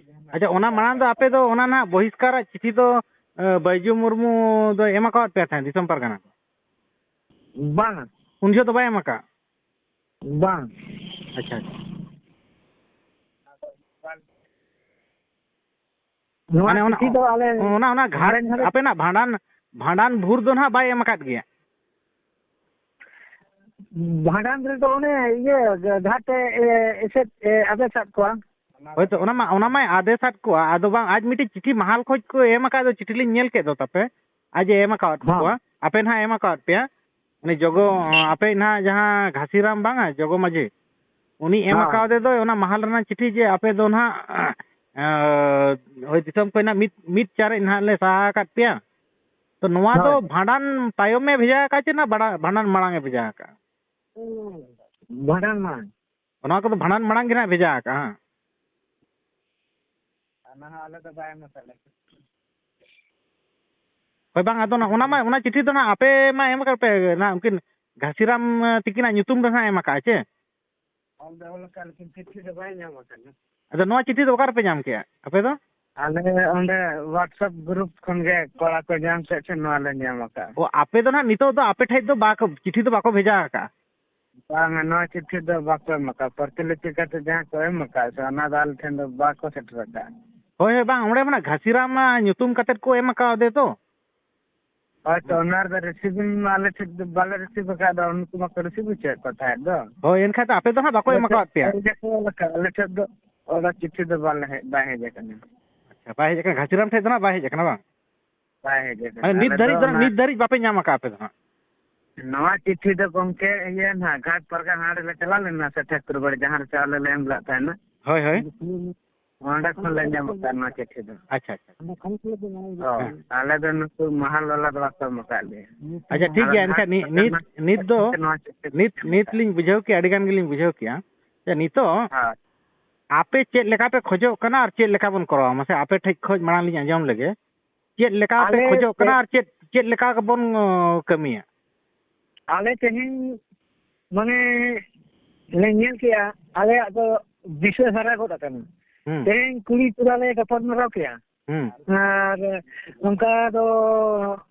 ᱟᱪᱪᱷᱟ, ᱚᱱᱟ ᱢᱟᱲᱟᱝ ᱫᱚ ᱟᱯᱮ ᱫᱚ ᱚᱱᱟ ᱱᱟᱦᱟᱜ ᱵᱚᱦᱤᱥᱠᱟᱨᱟᱜ ᱪᱤᱴᱷᱤ ᱫᱚ, ᱮ, ᱵᱟᱹᱭᱡᱩ ᱢᱩᱨᱢᱩ ᱫᱚᱭ ᱮᱢ ᱟᱠᱟᱣᱟᱫ ᱯᱮᱭᱟ ᱛᱟᱦᱮᱸᱫ ᱫᱤᱥᱚᱢ ᱯᱟᱨᱜᱟᱱᱟ? ᱵᱟᱝᱟ᱾ ᱩᱱ ᱡᱚᱦᱚᱜ ᱫᱚ ᱵᱟᱭ ᱮᱢ ᱟᱠᱟᱫ? ᱵᱟᱝ᱾ ᱟᱪᱪᱷᱟ, ᱟᱪᱪᱷᱟ᱾ ᱱᱚᱣᱟ ᱢᱟᱱᱮ ᱚᱱᱟ, ᱪᱤᱴᱷᱤ ᱫᱚ ᱟᱞᱮ ᱚᱱᱟ, ᱚᱱᱟ ᱜᱷᱟᱴ, ᱦᱟᱸᱰᱮ ᱱᱟᱸᱰᱮ ᱟᱯᱮᱱᱟᱜ ᱵᱷᱟᱸᱰᱟᱱ, ᱵᱷᱟᱸᱰᱟᱱ ᱵᱷᱩᱨ ᱫᱚ ᱱᱟᱦᱟᱜ ᱵᱟᱭ ᱮᱢ ᱟᱠᱟᱫ ᱜᱮᱭᱟ? ᱵᱷᱟᱸᱰᱟᱱ ᱨᱮᱫᱚ ᱚᱱᱮ ᱤᱭᱟᱹ ᱜᱷᱟᱴ ᱮ, ᱮ, ᱮᱥᱮᱫ, ᱮ, ᱟᱫᱮᱥᱟᱫ ᱠᱚᱣᱟ᱾ ᱦᱳᱭᱛᱳ, ᱚᱱᱟ ᱢᱟ, ᱚᱱᱟ ᱢᱟᱭ ᱟᱫᱮᱥᱟᱫ ᱠᱚᱣᱟ, ᱟᱫᱚ ᱵᱟᱝ, ᱟᱡ ᱢᱤᱫᱴᱤᱡ ᱪᱤᱴᱷᱤ ᱢᱟᱦᱟᱞ ᱠᱷᱚᱡ ᱠᱚ ᱮᱢ ᱟᱠᱟᱫ ᱫᱚ, ᱪᱤᱴᱷᱤ ᱞᱤᱧ ᱧᱮᱞ ᱠᱮᱫ ᱫᱚ ᱛᱟᱯᱮ, ᱟᱡ ᱮ ᱮᱢ ᱟᱠᱟᱫ ᱦᱚᱸ᱾ ᱠᱚᱣᱟ, ᱟᱯᱮ ᱱᱟᱦᱟᱜ ᱮᱢ ᱟᱠᱟᱫ ᱯᱮᱭᱟ, ᱩᱱᱤ ᱡᱚᱜᱚ, ᱟᱯᱮ ᱱᱟᱦᱟᱜ ᱡᱟᱦᱟᱸ ᱜᱷᱟᱥᱤᱨᱟᱢ ᱵᱟᱝᱟ, ᱡᱚᱜᱚ ᱢᱟᱹᱡᱷᱤ, ᱩᱱᱤ ᱮᱢ ᱦᱚᱸ᱾ ᱟᱠᱟᱣᱟᱫᱮ ᱫᱚ ᱚᱱᱟ ᱢᱟᱦᱟᱞ ᱨᱮᱱᱟᱜ ᱪᱤᱴᱷᱤ ᱡᱮ ᱟᱯᱮ ᱫᱚ ᱱᱟᱦᱟᱜ, ᱮᱸ, ᱦᱳᱭ, ᱫᱤᱥᱚᱢ ᱠᱷᱚᱱᱟᱜ ᱢᱤᱫ, ᱢᱤᱫ ᱪᱟᱨᱮᱡ ᱱᱟᱦᱟᱜ ᱞᱮ ᱥᱟᱦᱟ ᱟᱠᱟᱫ ᱯᱮᱭᱟ᱾ ᱛᱚ ᱱᱚᱣᱟ ᱫᱚ ᱦᱳᱭ᱾ ᱵᱷᱟᱸᱰᱟᱱ ᱛᱟᱭᱚᱢᱮ ᱵᱷᱮᱡᱟ ᱟᱠᱟᱫ ᱪᱮ ᱱᱟ ᱵᱟᱰᱟ-, ᱵᱷᱟᱸᱰᱟᱱ ᱢᱟᱲᱟᱝ ᱮ ᱵᱷᱮᱡᱟ ᱟᱠᱟᱫ? ᱵᱷᱟᱸᱰᱟᱱ ᱢᱟᱲᱟᱝ᱾ ᱚᱱᱟ ᱠᱚᱫᱚ ᱵᱷᱟᱸᱰᱟᱱ ᱢᱟᱲᱟᱝ ᱜᱮ ᱱᱟᱦᱟᱜ ᱵᱷᱮᱡᱟ ᱟᱠᱟᱜᱼᱟ, ᱦᱮᱸ? ᱚᱱᱟ ᱦᱚᱸ ᱟᱞᱮ ᱫᱚ ᱵᱟᱭ ᱮᱢ ᱟᱠᱟᱫ ᱞᱮᱭᱟ᱾ ᱦᱳᱭ, ᱵᱟᱝ, ᱟᱫᱚ ᱱᱟ-, ᱚᱱᱟ ᱢᱟ, ᱚᱱᱟ ᱪᱤᱴᱷᱤ ᱫᱚ ᱱᱟᱦᱟᱜ ᱟᱯᱮ ᱢᱟ ᱮᱢ ᱟᱠᱟᱫ ᱯᱮ, ᱱᱟ ᱩᱱᱠᱤᱱ ᱜᱷᱟᱥᱤᱨᱟᱢ ᱛᱤᱠᱤᱱᱟᱜ ᱧᱩᱛᱩᱢ ᱨᱮ ᱱᱟᱦᱟᱜ ᱮᱢ ᱟᱠᱟᱫᱼᱟ ᱪᱮ? ᱚᱞ ᱫᱚ ᱚᱞ ᱟᱠᱟᱫ, ᱞᱮᱠᱤᱱ ᱪᱤᱴᱷᱤ ᱫᱚ ᱵᱟᱭ ᱧᱟᱢ ᱟᱠᱟᱱᱟ᱾ ᱟᱫᱚ ᱱᱚᱣᱟ ᱪᱤᱴᱷᱤ ᱫᱚ ᱚᱠᱟ ᱨᱮᱯᱮ ᱧᱟᱢ ᱠᱮᱜᱼᱟ ᱟᱯᱮ ᱫᱚ? ᱟᱞᱮ ᱚᱸᱰᱮ WhatsApp group ᱠᱷᱚᱱ ᱜᱮ ᱠᱚᱲᱟ ᱠᱚ ᱧᱟᱢ ᱠᱮᱫ ᱛᱮ ᱱᱚᱣᱟ ᱞᱮ ᱧᱟᱢ ᱟᱠᱟᱫᱼᱟ᱾ ᱚ, ᱟᱯᱮ ᱫᱚ ᱱᱟᱦᱟᱜ ᱱᱤᱛᱚᱜ ᱫᱚ ᱟᱯᱮ ᱴᱷᱮᱡ ᱫᱚ ᱵᱟᱠᱚ, ᱪᱤᱴᱷᱤ ᱫᱚ ᱵᱟᱠᱚ ᱵᱷᱮᱡᱟ ᱟᱠᱟᱫᱼᱟ? ᱵᱟᱝᱟ, ᱱᱚᱣᱟ ᱪᱤᱴᱷᱤ ᱫᱚ ᱵᱟᱠᱚ ᱮᱢ ᱟᱠᱟᱫᱼᱟ᱾ ᱯᱨᱚᱛᱤᱞᱤᱯᱤ ᱠᱟᱛᱮ ᱡᱟᱦᱟᱸ ᱠᱚ ᱮᱢ ᱟᱠᱟᱫᱼᱟ ᱥᱮ, ᱚᱱᱟ ᱫᱚ ᱟᱞᱮ ᱴᱷᱮᱱ ᱫᱚ ᱵᱟᱠᱚ ᱥᱮᱴᱮᱨ ᱟᱠᱟᱫᱼᱟ᱾ ᱦᱳᱭ, ᱦᱳᱭ, ᱵᱟᱝ, ᱚᱸᱰᱮ ᱢᱟ ᱜᱷᱟᱥᱤᱨᱟᱢ ᱧᱩᱛᱩᱢ ᱠᱟᱛᱮ ᱠᱚ ᱮᱢ ᱟᱠᱟᱣᱟᱫᱮ ᱛᱚ᱾ ᱦᱳᱭ, ᱛᱚ ᱚᱱᱟ ᱨᱮᱫᱚ ᱨᱤᱥᱤᱵᱷ ᱢᱟ ᱟᱞᱮ ᱴᱷᱮᱱ ᱫᱚ ᱵᱟᱞᱮ ᱨᱤᱥᱤᱵᱷ ᱟᱠᱟᱫ ᱫᱚ, ᱩᱱᱠᱩ ᱢᱟᱠᱚ ᱨᱤᱥᱤᱵᱷ ᱦᱚᱪᱚᱭᱮᱫ ᱠᱚ ᱛᱟᱦᱮᱸᱫ ᱫᱚ᱾ ᱦᱳᱭ, ᱮᱱᱠᱷᱟᱡ ᱫᱚ ᱟᱯᱮ ᱫᱚ ᱦᱟᱸᱜ ᱵᱟᱠᱚ ᱮᱢ ᱟᱠᱟᱣᱟᱫ ᱯᱮᱭᱟ᱾ ᱟᱞᱮ ᱴᱷᱮᱱ ᱫᱚ ᱚᱞ ᱟᱠᱟᱫ, ᱟᱞᱮ ᱴᱷᱮᱱ ᱫᱚ ᱚᱞ ᱪᱤᱴᱷᱤ ᱫᱚ ᱵᱟᱞᱮ ᱦᱮᱡ, ᱵᱟᱭ ᱦᱮᱡ ᱟᱠᱟᱱᱟ᱾ ᱟᱪᱪᱷᱟ, ᱵᱟᱭ ᱦᱮᱡ ᱟᱠᱟᱱᱟ, ᱜᱷᱟᱥᱤᱨᱟᱢ ᱴᱷᱮᱡ ᱫᱚ ᱱᱟᱜ ᱵᱟᱭ ᱦᱮᱡ ᱟᱠᱟᱱᱟ, ᱵᱟᱝ? ᱵᱟᱭ ᱦᱮᱡ ᱟᱠᱟᱱᱟ᱾ ᱢᱟᱱᱮ ᱱᱤᱛ ᱟᱞᱮ ᱫᱚ ᱫᱷᱟᱹᱨᱤᱡ ᱫᱚ, ᱚᱱᱟ ᱱᱤᱛ ᱫᱷᱟᱹᱨᱤᱡ ᱵᱟᱯᱮ ᱧᱟᱢ ᱟᱠᱟᱫ ᱟᱯᱮ ᱫᱚ ᱦᱟᱸᱜ? ᱱᱚᱣᱟ ᱪᱤᱴᱷᱤ ᱫᱚ ᱜᱚᱢᱠᱮ ᱤᱭᱟᱹ ᱱᱟᱦᱟᱜ ᱜᱷᱟᱴ ᱯᱟᱨᱜᱟᱱᱟ ᱦᱟᱴ ᱞᱮ ᱪᱟᱞᱟᱣ ᱞᱮᱱᱟ ᱥᱮ ᱴᱷᱟᱹᱠᱩᱨ ᱵᱟᱲᱤ, ᱡᱟᱦᱟᱸ ᱨᱮ ᱪᱟᱣᱞᱮ ᱞᱮ ᱮᱢ ᱞᱮᱫ ᱛᱟᱦᱮᱱᱟ᱾ ᱦᱳᱭ, ᱦᱳᱭ᱾ ᱚᱸᱰᱮ ᱠᱷᱚᱱ ᱞᱮ ᱧᱟᱢ ᱟᱠᱟᱫ ᱱᱚᱣᱟ ᱪᱤᱴᱷᱤ ᱫᱚ᱾ ᱟᱪᱪᱷᱟ, ᱟᱪᱪᱷᱟ᱾ ᱚ, ᱦᱮᱸ᱾ ᱟᱞᱮ ᱫᱚ ᱱᱩᱠᱩ ᱢᱟᱦᱟᱞ ᱵᱟᱞᱟ ᱫᱚ ᱵᱟᱠᱚ ᱮᱢ ᱟᱠᱟᱫ ᱞᱮᱭᱟ᱾ ᱟᱪᱪᱷᱟ, ᱴᱷᱤᱠ ᱜᱮᱭᱟ᱾ ᱟᱫᱚ ᱮᱱᱠᱷᱟᱱ ᱱᱤ-, ᱱᱤᱛ, ᱱᱤᱛ ᱫᱚ, ᱱᱚᱣᱟ ᱪᱤᱴᱷᱤ ᱱᱤᱛ, ᱱᱤᱛ ᱞᱤᱧ ᱵᱩᱡᱷᱟᱹᱣ ᱠᱮᱜᱼᱟ, ᱟᱹᱰᱤ ᱜᱟᱱ ᱜᱮᱞᱤᱧ ᱵᱩᱡᱷᱟᱹᱣ ᱠᱮᱜᱼᱟ᱾ ᱡᱮ ᱱᱤᱛᱚᱜ ᱦᱳᱭ᱾ ᱟᱯᱮ ᱪᱮᱫ ᱞᱮᱠᱟ ᱯᱮ ᱠᱷᱚᱡᱚᱜ ᱠᱟᱱᱟ ᱟᱨ ᱪᱮᱫ ᱞᱮᱠᱟ ᱵᱚᱱ ᱠᱚᱨᱟᱣᱟ? ᱢᱟᱥᱮ ᱟᱯᱮ ᱴᱷᱮᱡ ᱠᱷᱚᱡ ᱢᱟᱲᱟᱝ ᱞᱤᱧ ᱟᱸᱡᱚᱢ ᱞᱮᱜᱮ᱾ ᱪᱮᱫ ᱞᱮᱠᱟ ᱯᱮ ᱟᱞᱮ ᱠᱷᱚᱡᱚᱜ ᱠᱟᱱᱟ ᱪᱮᱫ ᱟᱨ ᱪᱮᱫ, ᱪᱮᱫ ᱞᱮᱠᱟ ᱵᱚᱱ, ᱚ, ᱠᱟᱹᱢᱤᱭᱟ? ᱟᱞᱮ ᱛᱮᱦᱮᱧ ᱢᱟᱱᱮ ᱞᱮ ᱧᱮᱞ ᱠᱮᱜᱼᱟ, ᱟᱞᱮᱭᱟᱜ ᱫᱚ ᱫᱤᱥᱟᱹ ᱦᱟᱨᱟ ᱜᱚᱫ ᱟᱠᱟᱱᱟ᱾ ᱦᱩᱸ᱾ ᱛᱮᱦᱮᱧ ᱠᱩᱲᱤ ᱠᱚᱲᱟ ᱞᱮ ᱜᱟᱯᱟᱞ ᱢᱟᱨᱟᱣ ᱠᱮᱜᱼᱟ᱾ ᱦᱩᱸ᱾ ᱟᱨ ᱚᱱᱠᱟ ᱫᱚ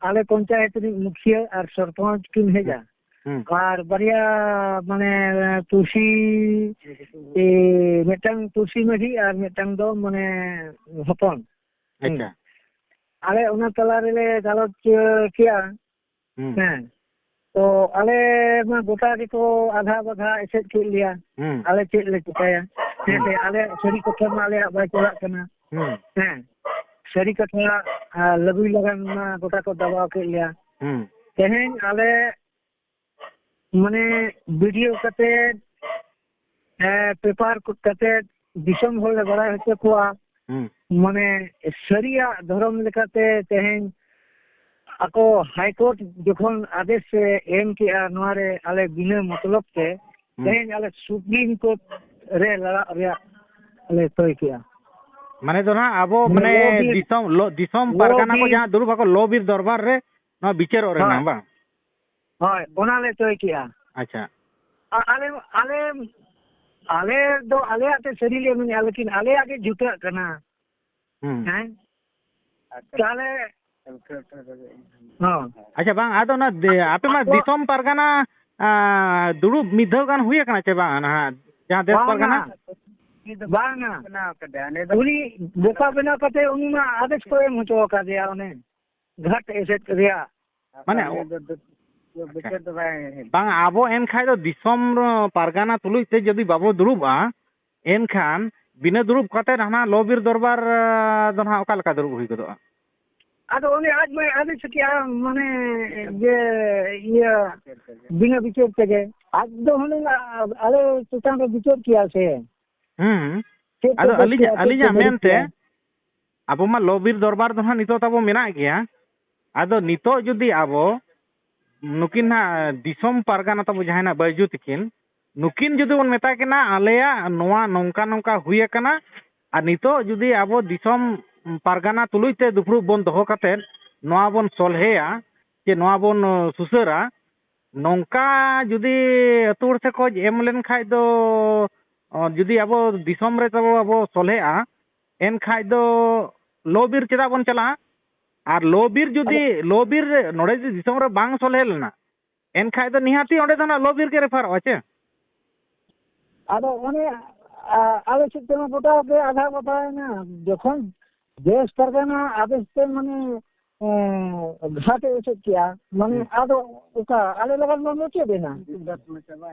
ᱟᱞᱮ ᱯᱚᱧᱪᱟᱭᱮᱛ ᱨᱤᱱ ᱢᱩᱠᱷᱤᱭᱟᱹ ᱟᱨ ᱥᱚᱨᱯᱚᱧᱪ ᱠᱤᱱ ᱦᱮᱡᱼᱟ᱾ ᱦᱩᱸ᱾ ᱟᱨ ᱵᱟᱨᱭᱟ ᱢᱟᱱᱮ ᱯᱩᱲᱥᱤ, ᱮ, ᱢᱤᱫᱴᱟᱝ ᱯᱩᱲᱥᱤ ᱢᱟᱹᱡᱷᱤ ᱟᱨ ᱢᱤᱫᱴᱟᱝ ᱫᱚ ᱢᱟᱱᱮ ᱦᱚᱯᱚᱱ᱾ ᱦᱩᱸ᱾ ᱟᱪᱪᱷᱟ᱾ ᱟᱞᱮ ᱚᱱᱟ ᱛᱟᱞᱟ ᱨᱮᱞᱮ ᱜᱟᱞᱚᱪ, ᱮ, ᱠᱮᱜᱼᱟ᱾ ᱦᱩᱸ᱾ ᱦᱮᱸ᱾ ᱛᱚ ᱟᱞᱮ ᱢᱟ ᱜᱚᱴᱟ ᱜᱮᱠᱚ ᱟᱫᱷᱟ ᱵᱟᱫᱷᱟ ᱮᱥᱮᱫ ᱠᱮᱫ ᱞᱮᱭᱟ᱾ ᱦᱩᱸ᱾ ᱟᱞᱮ ᱪᱮᱫ ᱞᱮ ᱪᱤᱠᱟᱹᱭᱟ? ᱦᱩᱸ᱾ ᱦᱮᱸ ᱥᱮ, ᱟᱞᱮᱭᱟᱜ ᱥᱟᱹᱨᱤ ᱠᱟᱛᱷᱟ ᱢᱟ ᱟᱞᱮᱭᱟᱜ ᱵᱟᱭ ᱪᱟᱞᱟᱜ ᱠᱟᱱᱟ᱾ ᱦᱩᱸ᱾ ᱦᱮᱸ᱾ ᱥᱟᱹᱨᱤ ᱠᱟᱛᱷᱟ, ᱟᱨ, ᱞᱟᱹᱜᱩᱭ ᱞᱟᱜᱟᱱ ᱢᱟ ᱜᱚᱴᱟ ᱠᱚ ᱫᱟᱵᱟᱣ ᱠᱮᱫ ᱞᱮᱭᱟ᱾ ᱦᱩᱸ᱾ ᱛᱮᱦᱮᱧ ᱟᱞᱮ ᱢᱟᱱᱮ ᱵᱷᱤᱰᱤᱭᱳ ᱠᱟᱛᱮ, ᱮ, ᱯᱮᱯᱟᱨ ᱠᱚ ᱠᱟᱛᱮ ᱫᱤᱥᱚᱢ ᱦᱚᱲ ᱞᱮ ᱵᱟᱲᱟᱭ ᱦᱚᱪᱚ ᱠᱚᱣᱟ᱾ ᱦᱩᱸ᱾ ᱢᱟᱱᱮ ᱥᱟᱹᱨᱤᱭᱟᱜ ᱫᱷᱚᱨᱚᱢ ᱞᱮᱠᱟᱛᱮ ᱛᱮᱦᱮᱧ ᱟᱠᱚ ᱦᱟᱭ ᱠᱳᱨᱴ ᱡᱚᱠᱷᱚᱱ ᱟᱫᱮᱥ ᱮ ᱮᱢ ᱠᱮᱜᱼᱟ, ᱱᱚᱣᱟ ᱨᱮ ᱟᱞᱮ ᱵᱤᱱᱟᱹ ᱢᱚᱛᱞᱚᱵ ᱛᱮ, ᱦᱩᱸ᱾ ᱛᱮᱦᱮᱧ ᱟᱞᱮ ᱥᱩᱯᱨᱤᱢ ᱠᱳᱨᱴ ᱨᱮ ᱞᱟᱲᱟᱜ ᱨᱮᱭᱟᱜ ᱞᱮ ᱛᱚᱭ ᱠᱮᱜᱼᱟ᱾ ᱢᱟᱱᱮ ᱫᱚ ᱱᱟᱦᱟᱜ ᱟᱵᱚ ᱢᱟᱱᱮ ᱢᱟᱱᱮ ᱞᱚ ᱵᱤᱨ, ᱫᱤᱥᱚᱢ, ᱞᱚ-, ᱫᱤᱥᱚᱢ ᱞᱚ ᱯᱟᱨᱜᱟᱱᱟ ᱠᱚ ᱵᱤᱨ᱾ ᱡᱟᱦᱟᱸ ᱫᱩᱲᱩᱵ ᱟᱠᱚ ᱞᱚ ᱵᱤᱨ ᱫᱚᱨᱵᱟᱨ ᱨᱮ ᱱᱚᱣᱟ ᱵᱤᱪᱟᱹᱨᱚᱜ ᱨᱮᱱᱟᱜ, ᱦᱳᱭ᱾ ᱵᱟᱝ? ᱦᱳᱭ, ᱚᱱᱟ ᱞᱮ ᱛᱚᱭ ᱠᱮᱜᱼᱟ᱾ ᱟᱪᱪᱷᱟ᱾ ᱟ-, ᱟᱞᱮ, ᱟᱞᱮ, ᱟᱞᱮ ᱫᱚ ᱟᱞᱮᱭᱟᱜ ᱛᱮ ᱥᱟᱹᱨᱤ ᱞᱮ ᱢᱮᱱᱮᱜᱼᱟ, ᱞᱮᱠᱤᱱ ᱟᱞᱮᱭᱟᱜ ᱜᱮ ᱡᱩᱴᱟᱹᱜ ᱠᱟᱱᱟ᱾ ᱦᱩᱸ᱾ ᱦᱮᱸ? ᱛᱟᱦᱞᱮ, ᱦᱚᱸ᱾ ᱟᱪᱪᱷᱟ, ᱵᱟᱝ, ᱟᱫᱚ ᱚᱱᱟ ᱫᱮ-, ᱟᱯᱮ ᱢᱟ ᱟᱵᱚ ᱫᱤᱥᱚᱢ ᱯᱟᱨᱜᱟᱱᱟ, ᱟ, ᱫᱩᱲᱩᱵ ᱢᱤᱫ ᱫᱷᱟᱣ ᱜᱟᱱ ᱦᱩᱭ ᱟᱠᱟᱱᱟ ᱪᱮ ᱵᱟᱝ? ᱱᱟᱦᱟᱜ ᱡᱟᱦᱟᱸ ᱫᱮᱥ ᱵᱟᱝᱟ᱾ ᱯᱟᱨᱜᱟᱱᱟ? ᱵᱟᱝᱟ᱾ ᱩᱱᱤ ᱵᱚᱠᱟ ᱵᱮᱱᱟᱣ ᱠᱟᱛᱮ ᱩᱱᱤ ᱢᱟ ᱟᱫᱮᱥ ᱠᱚ ᱮᱢ ᱦᱚᱪᱚ ᱟᱠᱟᱫᱮᱭᱟ, ᱚᱱᱮ ᱜᱷᱟᱴ ᱮᱥᱮᱫ ᱨᱮᱭᱟᱜ᱾ ᱢᱟᱱᱮ ᱩᱱᱤ ᱫᱚ, ᱫᱚ, ᱫᱚ ᱵᱤᱪᱟᱹᱨ ᱫᱚ ᱵᱟᱭ ᱦᱮᱡ᱾ ᱵᱟᱝ, ᱟᱵᱚ ᱮᱱᱠᱷᱟᱡ ᱫᱚ ᱫᱤᱥᱚᱢ ᱯᱟᱨᱜᱟᱱᱟ ᱛᱩᱞᱩᱡ ᱛᱮ ᱡᱩᱫᱤ ᱵᱟᱵᱚ ᱫᱩᱲᱩᱵᱼᱟ, ᱮᱱᱠᱷᱟᱱ ᱵᱤᱱᱟᱹ ᱫᱩᱲᱩᱵ ᱠᱟᱛᱮ ᱦᱟᱱᱟ ᱞᱚ ᱵᱤᱨ ᱫᱚᱨᱵᱟᱨ, ᱟ, ᱫᱚ ᱱᱟᱦᱟᱜ ᱚᱠᱟ ᱞᱮᱠᱟ ᱫᱩᱲᱩᱵ ᱦᱩᱭ ᱜᱚᱫᱚᱜᱼᱟ? ᱟᱫᱚ ᱩᱱᱤ ᱟᱡ ᱢᱟᱭ ᱟᱫᱮᱥ ᱠᱮᱜᱼᱟ, ᱢᱟᱱᱮ, ᱡᱮ ᱤᱭᱟᱹ ᱵᱤᱱᱟᱹ ᱵᱤᱪᱟᱹᱨ ᱛᱮᱜᱮ᱾ ᱟᱡ ᱫᱚ ᱦᱩᱱᱟᱹᱝ ᱟ-, ᱟᱞᱮ ᱪᱮᱛᱟᱱ ᱨᱮ ᱵᱤᱪᱟᱹᱨ ᱠᱮᱭᱟ ᱥᱮ᱾ ᱦᱩᱸ᱾ ᱪᱮᱫ ᱟᱫᱚ ᱠᱚ ᱵᱮᱥ ᱟᱹᱞᱤᱧ, ᱠᱮᱭᱟ, ᱪᱮᱫ ᱠᱚ ᱟᱹᱞᱤᱧᱟᱜ ᱵᱟᱹᱲᱤᱡ ᱢᱮᱱᱛᱮ ᱠᱮᱭᱟ? ᱟᱵᱚ ᱢᱟ ᱞᱚ ᱵᱤᱨ ᱫᱚᱨᱵᱟᱨ ᱫᱚ ᱦᱟᱸᱜ ᱱᱤᱛᱚᱜ ᱛᱟᱵᱚ ᱢᱮᱱᱟᱜ ᱜᱮᱭᱟ᱾ ᱟᱫᱚ ᱱᱤᱛᱚᱜ ᱡᱩᱫᱤ ᱟᱵᱚ ᱱᱩᱠᱤᱱ ᱦᱟᱸᱜ ᱫᱤᱥᱚᱢ ᱯᱟᱨᱜᱟᱱᱟ ᱛᱟᱵᱚ ᱡᱟᱦᱟᱸᱭ ᱱᱟᱜ ᱵᱟᱹᱭᱡᱩ ᱛᱤᱠᱤᱱ, ᱱᱩᱠᱤᱱ ᱡᱩᱫᱤ ᱵᱚᱱ ᱢᱮᱛᱟ ᱠᱤᱱᱟ, "ᱟᱞᱮᱭᱟᱜ ᱱᱚᱣᱟ ᱱᱚᱝᱠᱟ ᱱᱚᱝᱠᱟ ᱦᱩᱭ ᱟᱠᱟᱱᱟ", ᱟᱨ ᱱᱤᱛᱚᱜ ᱡᱩᱫᱤ ᱟᱵᱚ ᱫᱤᱥᱚᱢ ᱯᱟᱨᱜᱟᱱᱟ ᱛᱩᱞᱩᱡ ᱛᱮ ᱫᱩᱯᱲᱩᱵ ᱵᱚᱱ ᱫᱚᱦᱚ ᱠᱟᱛᱮᱫ ᱱᱚᱣᱟ ᱵᱚᱱ ᱥᱚᱞᱦᱮᱭᱟ, ᱪᱮ ᱱᱚᱣᱟ ᱵᱚᱱ, ᱚ, ᱥᱩᱥᱟᱹᱨᱟ, ᱱᱚᱝᱠᱟ ᱡᱩᱫᱤ ᱟᱹᱛᱩ ᱦᱚᱲ ᱥᱮᱫ ᱠᱷᱚᱡ ᱮᱢ ᱞᱮᱱ ᱠᱷᱟᱡ ᱫᱚ, ᱚ, ᱡᱩᱫᱤ ᱟᱵᱚ ᱫᱤᱥᱚᱢ ᱨᱮ ᱛᱟᱵᱚ ᱟᱵᱚ ᱥᱚᱞᱦᱮᱜᱼᱟ, ᱮᱱᱠᱷᱟᱡ ᱫᱚ ᱞᱚ ᱵᱤᱨ ᱪᱮᱫᱟᱜ ᱵᱚᱱ ᱪᱟᱞᱟᱜᱼᱟ? ᱟᱨ ᱞᱚ ᱵᱤᱨ ᱟᱫᱚ ᱡᱩᱫᱤ, ᱞᱚ ᱵᱤᱨ ᱨᱮ, ᱱᱚᱰᱮ ᱡᱩᱫᱤ ᱫᱤᱥᱚᱢ ᱨᱮ ᱵᱟᱝ ᱥᱚᱞᱦᱮ ᱞᱮᱱᱟ, ᱮᱱᱠᱷᱟᱡ ᱫᱚ ᱱᱤᱦᱟᱹᱛᱤ ᱚᱸᱰᱮ ᱫᱚ ᱱᱟᱜ ᱞᱚ ᱵᱤᱨ ᱜᱮ ᱨᱮᱯᱷᱟᱨᱚᱜᱼᱟ ᱪᱮ? ᱟᱫᱚ ᱚᱱᱮ, ᱟ, ᱟᱞᱮ ᱥᱮᱫ ᱛᱮᱢᱟ ᱜᱚᱴᱟ ᱜᱮ ᱟᱫᱷᱟ ᱵᱟᱫᱷᱟᱭᱮᱱᱟ᱾ ᱡᱚᱠᱷᱚᱱ ᱫᱮᱥ ᱯᱟᱨᱜᱟᱱᱟ ᱟᱫᱮᱥ ᱛᱮ, ᱢᱟᱱᱮ, ᱮᱸ, ᱜᱷᱟᱴ ᱮ ᱮᱥᱮᱫ ᱠᱮᱜᱼᱟ, ᱢᱟᱱᱮ, ᱦᱩᱸ᱾ ᱟᱫᱚ ᱚᱠᱟ ᱟᱞᱮ ᱞᱮᱠᱟ ᱢᱟ ᱢᱩᱪᱟᱹᱫ ᱮᱱᱟ᱾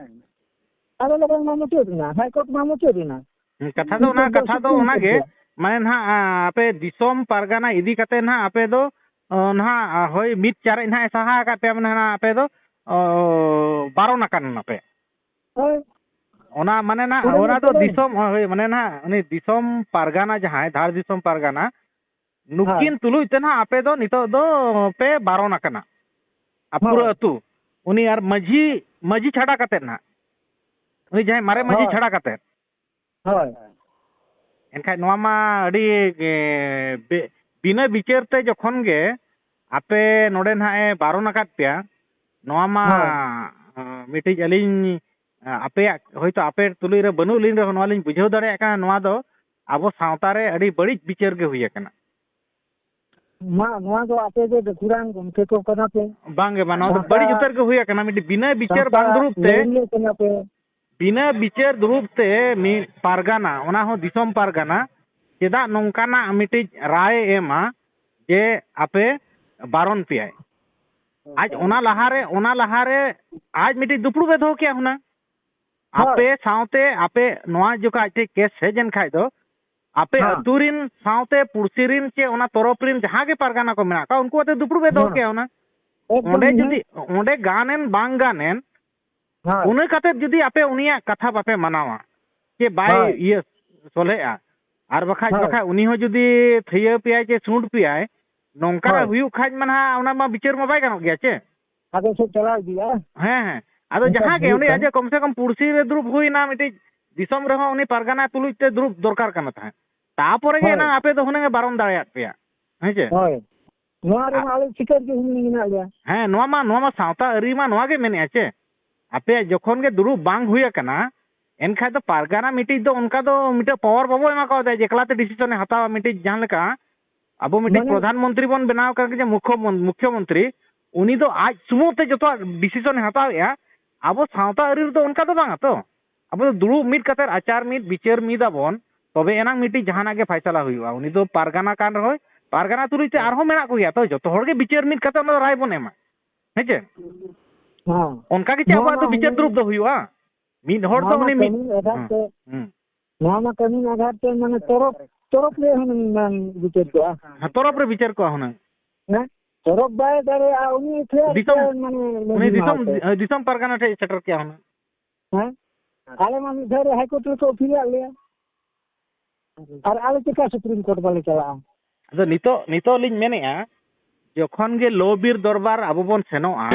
ᱟᱞᱮ ᱞᱮᱠᱟ ᱢᱟ ᱢᱩᱪᱟᱹᱫ ᱮᱱᱟ, ᱦᱟᱭ ᱠᱳᱨᱴ ᱢᱟ ᱢᱩᱪᱟᱹᱫ ᱮᱱᱟ᱾ ᱦᱩᱸ, ᱠᱟᱛᱷᱟ ᱫᱚ ᱚᱱᱟ, ᱱᱤᱛᱚᱜ ᱫᱚ ᱠᱟᱛᱷᱟ ᱫᱚ ᱥᱩᱯᱨᱤᱢ ᱚᱱᱟ ᱠᱳᱨᱴ ᱜᱮ, ᱨᱮ᱾ ᱢᱟᱱᱮ ᱱᱟᱦᱟᱜ, ᱟ, ᱟᱯᱮ ᱫᱤᱥᱚᱢ ᱯᱟᱨᱜᱟᱱᱟ ᱤᱫᱤ ᱠᱟᱛᱮ ᱱᱟᱦᱟᱜ ᱟᱯᱮ ᱫᱚ, ᱚ, ᱱᱟᱦᱟᱜ, ᱟ, ᱦᱳᱭ, ᱢᱤᱫ ᱪᱟᱨᱮᱡ ᱱᱟᱦᱟᱜ ᱮ ᱥᱟᱦᱟ ᱟᱠᱟᱫ ᱯᱮᱭᱟ, ᱢᱟᱱᱮ ᱱᱟᱦᱟᱜ ᱟᱯᱮ ᱫᱚ, ᱚ, ᱵᱟᱨᱚᱱ ᱟᱠᱟᱱ ᱱᱟᱯᱮ᱾ ᱦᱳᱭ᱾ ᱚᱱᱟ ᱢᱟᱱᱮ ᱱᱟᱦᱟᱜ, ᱚᱱᱟ ᱚᱱᱟ ᱫᱚ ᱢᱩᱪᱟᱹᱫ ᱮᱱ᱾ ᱫᱤᱥᱚᱢ, ᱦᱳᱭ, ᱢᱟᱱᱮ ᱱᱟᱦᱟᱜ ᱩᱱᱤ ᱫᱤᱥᱚᱢ ᱯᱟᱨᱜᱟᱱᱟ ᱡᱟᱦᱟᱸᱭ, ᱫᱷᱟᱲ ᱫᱤᱥᱚᱢ ᱯᱟᱨᱜᱟᱱᱟ, ᱱᱩᱠᱤᱱ ᱦᱳᱭ᱾ ᱛᱩᱞᱩᱡ ᱛᱮ ᱱᱟᱦᱟᱜ ᱟᱯᱮ ᱫᱚ ᱱᱤᱛᱚᱜ ᱫᱚ ᱯᱮ ᱵᱟᱨᱚᱱ ᱟᱠᱟᱱᱟ᱾ ᱟᱨ ᱯᱩᱨᱟᱹ ᱦᱳᱭ᱾ ᱟᱹᱛᱩ, ᱩᱱᱤ ᱟᱨ ᱢᱟᱹᱡᱷᱤ, ᱢᱟᱹᱡᱷᱤ ᱪᱷᱟᱰᱟ ᱠᱟᱛᱮᱫ ᱱᱟᱦᱟᱜ᱾ ᱱᱩᱭ ᱡᱟᱦᱟᱸᱭ ᱢᱟᱨᱮ ᱢᱟᱹᱡᱷᱤ ᱦᱳᱭ᱾ ᱪᱷᱟᱲᱟ ᱠᱟᱛᱮ᱾ ᱦᱳᱭ᱾ ᱮᱱᱠᱷᱟᱡ ᱱᱚᱣᱟ ᱢᱟ ᱟᱹᱰᱤ, ᱮ, ᱵᱮ-, ᱵᱤᱱᱟᱹ ᱵᱤᱪᱟᱹᱨ ᱛᱮ ᱡᱚᱠᱷᱚᱱ ᱜᱮ ᱟᱯᱮ ᱱᱚᱰᱮ ᱱᱟᱦᱟᱜ ᱮ ᱵᱟᱨᱚᱱ ᱟᱠᱟᱫ ᱯᱮᱭᱟ, ᱱᱚᱣᱟ ᱢᱟ, ᱦᱳᱭ᱾ ᱮ, ᱢᱤᱫᱴᱤᱡ ᱟᱹᱞᱤᱧ, ᱮ, ᱟᱯᱮᱭᱟᱜ ᱦᱚᱭᱛᱳ ᱟᱯᱮ ᱛᱩᱞᱩᱡ ᱨᱮ ᱵᱟᱹᱱᱩᱜ ᱞᱤᱧ ᱨᱮᱦᱚᱸ ᱱᱚᱣᱟ ᱞᱤᱧ ᱵᱩᱡᱷᱟᱹᱣ ᱫᱟᱲᱮᱭᱟᱜ ᱠᱟᱱᱟ, ᱱᱚᱣᱟ ᱫᱚ ᱟᱵᱚ ᱥᱟᱶᱛᱟ ᱨᱮ ᱟᱹᱰᱤ ᱵᱟᱹᱲᱤᱡ ᱵᱤᱪᱟᱹᱨ ᱜᱮ ᱦᱩᱭ ᱟᱠᱟᱱᱟ᱾ ᱢᱟ, ᱱᱚᱣᱟ ᱫᱚ ᱟᱯᱮ ᱜᱮ ᱜᱟᱹᱠᱷᱩᱲᱟᱱ ᱜᱚᱢᱠᱮ ᱠᱚ ᱠᱟᱱᱟ ᱯᱮ᱾ ᱵᱟᱝ ᱜᱮ, ᱵᱟᱝ, ᱱᱚᱣᱟ ᱫᱚ ᱥᱟᱶᱛᱟ ᱵᱟᱹᱲᱤᱡ ᱩᱛᱟᱹᱨ ᱜᱮ ᱦᱩᱭ ᱟᱠᱟᱱᱟ, ᱢᱤᱫᱴᱤᱡ ᱵᱤᱱᱟᱹ ᱵᱤᱪᱟᱹᱨ ᱥᱟᱶᱛᱟ ᱵᱟᱝ ᱫᱩᱲᱩᱵ ᱛᱮ᱾ ᱞᱟᱹᱲᱦᱟᱹᱭ ᱠᱟᱱᱟ ᱯᱮ᱾ ᱵᱤᱱᱟᱹ ᱵᱤᱪᱟᱹᱨ ᱫᱩᱲᱩᱵ ᱛᱮ ᱢᱤᱫ ᱯᱟᱨᱜᱟᱱᱟ, ᱚᱱᱟ ᱦᱚᱸ ᱫᱤᱥᱚᱢ ᱯᱟᱨᱜᱟᱱᱟ, ᱪᱮᱫᱟᱜ ᱱᱚᱝᱠᱟᱱᱟᱜ ᱢᱤᱫᱴᱤᱡ ᱨᱟᱭ ᱮ ᱮᱢᱟ ᱡᱮ ᱟᱯᱮ ᱵᱟᱨᱚᱱ ᱯᱮᱭᱟᱭ? ᱟᱡ ᱚᱱᱟ ᱞᱟᱦᱟᱨᱮ, ᱚᱱᱟ ᱞᱟᱦᱟᱨᱮ ᱟᱡ ᱢᱤᱫᱴᱤᱡ ᱫᱩᱯᱲᱩᱵ ᱮ ᱫᱚᱦᱚ ᱠᱮᱭᱟ ᱦᱩᱱᱟᱹᱝ᱾ ᱦᱳᱭ᱾ ᱟᱯᱮ ᱥᱟᱶᱛᱮ, ᱟᱯᱮ ᱱᱚᱣᱟ ᱡᱚᱠᱷᱚᱱ ᱟᱡ ᱴᱷᱮᱱ ᱠᱮᱥ ᱦᱮᱡ ᱮᱱ ᱠᱷᱟᱡ ᱫᱚ, ᱟᱯᱮ ᱦᱮᱸ᱾ ᱟᱹᱛᱩ ᱨᱤᱱ ᱥᱟᱶᱛᱮ ᱯᱩᱲᱥᱤ ᱨᱤᱱ ᱪᱮ ᱚᱱᱟ ᱛᱚᱨᱚᱯ ᱨᱤᱱ ᱡᱟᱦᱟᱸ ᱜᱮ ᱯᱟᱨᱜᱟᱱᱟ ᱠᱚ ᱢᱮᱱᱟᱜ ᱠᱚᱣᱟ, ᱩᱱᱠᱩ ᱟᱛᱮ ᱫᱩᱯᱲᱩᱵ ᱮ ᱫᱚᱦᱚ ᱦᱮᱸ᱾ ᱠᱮᱭᱟ ᱦᱩᱱᱟᱹᱝ᱾ ᱮᱠᱫᱚᱢ ᱚᱸᱰᱮ ᱦᱮᱸ᱾ ᱡᱩᱫᱤ, ᱚᱸᱰᱮ ᱜᱟᱱ ᱮᱱ ᱵᱟᱝ ᱜᱟᱱ ᱮᱱ, ᱦᱳᱭ᱾ ᱚᱱᱟ ᱠᱟᱛᱮ ᱡᱩᱫᱤ ᱟᱯᱮ ᱩᱱᱤᱭᱟᱜ ᱠᱟᱛᱷᱟ ᱵᱟᱯᱮ ᱢᱟᱱᱟᱣᱟ, ᱪᱮ ᱵᱟᱭ ᱦᱳᱭ᱾ ᱤᱭᱟᱹ ᱥᱚᱞᱦᱮᱜᱼᱟ, ᱟᱨ ᱵᱟᱠᱷᱟᱡ, ᱦᱳᱭ᱾ ᱵᱟᱠᱷᱟᱡ ᱩᱱᱤ ᱦᱚᱸ ᱡᱩᱫᱤ ᱛᱷᱤᱭᱟᱹ ᱯᱮᱭᱟᱭ ᱪᱮ ᱥᱩᱸᱰ ᱯᱮᱭᱟᱭ, ᱱᱚᱝᱠᱟᱱᱟᱜ ᱦᱳᱭ᱾ ᱦᱩᱭᱩᱜ ᱠᱷᱟᱡ ᱢᱟ ᱱᱟᱦᱟᱜ ᱚᱱᱟ ᱢᱟ ᱵᱤᱪᱟᱹᱨ ᱢᱟ ᱵᱟᱭ ᱜᱟᱱᱚᱜ ᱜᱮᱭᱟ ᱪᱮ? ᱟᱫᱚ ᱪᱮᱫ ᱪᱟᱞᱟᱣ ᱤᱫᱤᱜᱼᱟ? ᱦᱮᱸ, ᱦᱮᱸ᱾ ᱟᱫᱚ ᱚᱱᱠᱟ ᱡᱟᱦᱟᱸ ᱜᱮ ᱦᱩᱭᱩᱜ ᱩᱱᱤ ᱠᱷᱟᱱ᱾ ᱟᱡ ᱡᱮ ᱠᱚᱢ ᱥᱮ ᱠᱚᱢ ᱯᱩᱲᱥᱤ ᱨᱮ ᱫᱩᱲᱩᱵ ᱦᱩᱭᱱᱟ, ᱢᱤᱫᱴᱤᱡ ᱫᱤᱥᱚᱢ ᱨᱮᱦᱚᱸ ᱩᱱᱤ ᱯᱟᱨᱜᱟᱱᱟ ᱛᱩᱞᱩᱡ ᱛᱮ ᱫᱩᱲᱩᱵ ᱫᱚᱨᱠᱟᱨ ᱠᱟᱱᱟ ᱛᱟᱦᱮᱸᱫ᱾ ᱛᱟᱯᱚᱨᱮ ᱜᱮ ᱦᱳᱭ᱾ ᱮᱱᱟᱝ ᱟᱯᱮ ᱫᱚ ᱦᱩᱱᱟᱹᱝ ᱮ ᱵᱟᱨᱚᱱ ᱫᱟᱲᱮᱭᱟᱫ ᱯᱮᱭᱟ, ᱦᱮᱸ ᱪᱮ? ᱦᱳᱭ᱾ ᱱᱚᱣᱟ ᱨᱮᱢᱟ ᱟ- ᱟᱞᱮ ᱥᱤᱠᱟᱹᱨ ᱜᱮ ᱦᱩᱱᱟᱹᱝ ᱢᱮᱱᱟᱜ ᱞᱮᱭᱟ᱾ ᱦᱮᱸ, ᱱᱚᱣᱟ ᱢᱟ, ᱱᱚᱣᱟ ᱢᱟ ᱥᱟᱶᱛᱟ ᱟᱹᱨᱤ ᱢᱟ ᱱᱚᱣᱟ ᱜᱮ ᱢᱮᱱᱮᱜᱼᱟ ᱪᱮ, ᱟᱯᱮᱭᱟᱜ ᱡᱚᱠᱷᱚᱱ ᱜᱮ ᱫᱩᱲᱩᱵ ᱵᱟᱝ ᱦᱩᱭ ᱟᱠᱟᱱᱟ, ᱮᱱᱠᱷᱟᱡ ᱫᱚ ᱯᱟᱨᱜᱟᱱᱟ ᱢᱤᱫᱴᱤᱡ ᱫᱚ ᱚᱱᱠᱟ ᱫᱚ ᱢᱤᱫᱴᱤᱡ power ᱵᱟᱵᱚ ᱮᱢᱟ ᱠᱟᱣᱫᱮᱭᱟ ᱡᱮ ᱮᱠᱞᱟ ᱛᱮ decision ᱮ ᱦᱟᱛᱟᱣᱟ᱾ ᱢᱤᱫᱴᱤᱡ ᱡᱟᱦᱟᱸ ᱞᱮᱠᱟ ᱟᱵᱚ ᱢᱤᱫᱴᱤᱡ ᱢᱟᱱᱮ ᱯᱨᱚᱫᱷᱟᱱ ᱢᱚᱱᱛᱨᱤ ᱵᱚᱱ ᱵᱮᱱᱟᱣ ᱟᱠᱟᱫ ᱡᱮ ᱢᱩᱠᱷᱭᱚ ᱢᱚᱱ-, ᱢᱩᱠᱷᱭᱚ ᱢᱚᱱᱛᱨᱤ, ᱩᱱᱤ ᱫᱚ ᱟᱡ ᱥᱩᱢᱩᱝ ᱛᱮ ᱡᱚᱛᱚᱣᱟᱜ decision ᱮ ᱦᱟᱛᱟᱣᱮᱜᱼᱟ᱾ ᱟᱵᱚ ᱥᱟᱶᱛᱟ ᱟᱹᱨᱤ ᱨᱮᱫᱚ ᱚᱱᱠᱟ ᱫᱚ ᱵᱟᱝᱟ ᱛᱚ᱾ ᱟᱵᱚ ᱫᱚ ᱫᱩᱲᱩᱵ ᱢᱤᱫ ᱠᱟᱛᱮ ᱟᱪᱟᱨ ᱢᱤᱫ, ᱵᱤᱪᱟᱹᱨ ᱢᱤᱫ ᱟᱵᱚᱱ, ᱛᱚᱵᱮ ᱮᱱᱟᱝ ᱢᱤᱫᱴᱤᱡ ᱡᱟᱦᱟᱱᱟᱜ ᱜᱮ ᱯᱷᱟᱭᱥᱟᱞᱟ ᱦᱩᱭᱩᱜᱼᱟ᱾ ᱩᱱᱤ ᱫᱚ ᱯᱟᱨᱜᱟᱱᱟ ᱠᱟᱱ ᱨᱮᱦᱚᱸᱭ, ᱯᱟᱨᱜᱟᱱᱟ ᱛᱩᱞᱩᱡ ᱛᱮ ᱟᱨᱦᱚᱸ ᱢᱮᱱᱟᱜ ᱠᱚᱜᱮᱭᱟ ᱛᱚ, ᱡᱚᱛᱚ ᱦᱚᱲ ᱜᱮ ᱵᱤᱪᱟᱹᱨ ᱢᱤᱫ ᱠᱟᱛᱮ ᱚᱱᱟ ᱫᱚ ᱨᱟᱭ ᱵᱚᱱ ᱮᱢᱟ, ᱦᱮᱸ ᱪᱮ? ᱦᱮᱸ᱾ ᱚᱱᱠᱟ ᱜᱮ ᱪᱮ ᱱᱚᱣᱟ ᱟᱵᱚᱣᱟᱜ ᱢᱟ ᱫᱚ ᱵᱤᱪᱟᱹᱨ ᱦᱩᱭᱩᱜ ᱫᱩᱲᱩᱵ ᱜᱮ᱾ ᱫᱚ ᱦᱩᱭᱩᱜᱼᱟ? ᱢᱤᱫ ᱦᱚᱲ ᱱᱚᱣᱟ ᱫᱚ ᱢᱟ ᱩᱱᱤ ᱢᱤᱫ, ᱠᱟᱹᱢᱤ ᱟᱫᱷᱟᱨ ᱦᱮᱸ, ᱛᱮ, ᱦᱮᱸ᱾ ᱱᱚᱣᱟ ᱢᱟ ᱠᱟᱹᱢᱤ ᱟᱫᱷᱟᱨ ᱛᱮ, ᱢᱟᱱᱮ, ᱛᱚᱨᱚᱯ, ᱛᱚᱨᱚᱯ ᱨᱮ ᱦᱩᱱᱟᱹᱝ ᱵᱟᱝ ᱵᱤᱪᱟᱹᱨ ᱠᱚᱜᱼᱟ᱾ ᱦᱮᱸ, ᱛᱚᱨᱚᱯ ᱨᱮ ᱵᱤᱪᱟᱹᱨ ᱠᱚᱜᱼᱟ ᱦᱩᱱᱟᱹᱝ᱾ ᱦᱮᱸ? ᱛᱚᱨᱚᱯ ᱵᱟᱭ ᱫᱟᱲᱮᱭᱟᱜᱼᱟ, ᱩᱱᱤ ᱴᱷᱮᱱ ᱫᱤᱥᱚᱢ, ᱢᱟᱱᱮ, ᱩᱱᱤ ᱢᱟᱹᱡᱷᱤ ᱫᱤᱥᱚᱢ, ᱢᱟᱦᱟᱥᱚᱭ᱾ ᱫᱤᱥᱚᱢ ᱯᱟᱨᱜᱟᱱᱟ ᱴᱷᱮᱱ ᱥᱮᱴᱮᱨ ᱠᱮᱭᱟ ᱦᱩᱱᱟᱹᱝ᱾ ᱦᱮᱸ? ᱟᱞᱮ ᱢᱟ ᱢᱤᱫ ᱫᱷᱟᱣ ᱨᱮ High Court ᱨᱮᱠᱚ ᱟᱹᱯᱤᱞ ᱟᱫ ᱞᱮᱭᱟ᱾ ᱟᱨ ᱟᱞᱮ ᱪᱮᱠᱟ Supreme Court ᱵᱟᱞᱮ ᱪᱟᱞᱟᱜᱼᱟ? ᱟᱫᱚ ᱱᱤᱛᱚᱜ, ᱱᱤᱛᱚᱜ ᱞᱤᱧ ᱢᱮᱱᱮᱫᱼᱟ, ᱡᱚᱠᱷᱚᱱ ᱜᱮ ᱞᱚ ᱵᱤᱨ ᱫᱚᱨᱵᱟᱨ ᱟᱵᱚ ᱵᱚᱱ ᱥᱮᱱᱚᱜᱼᱟ,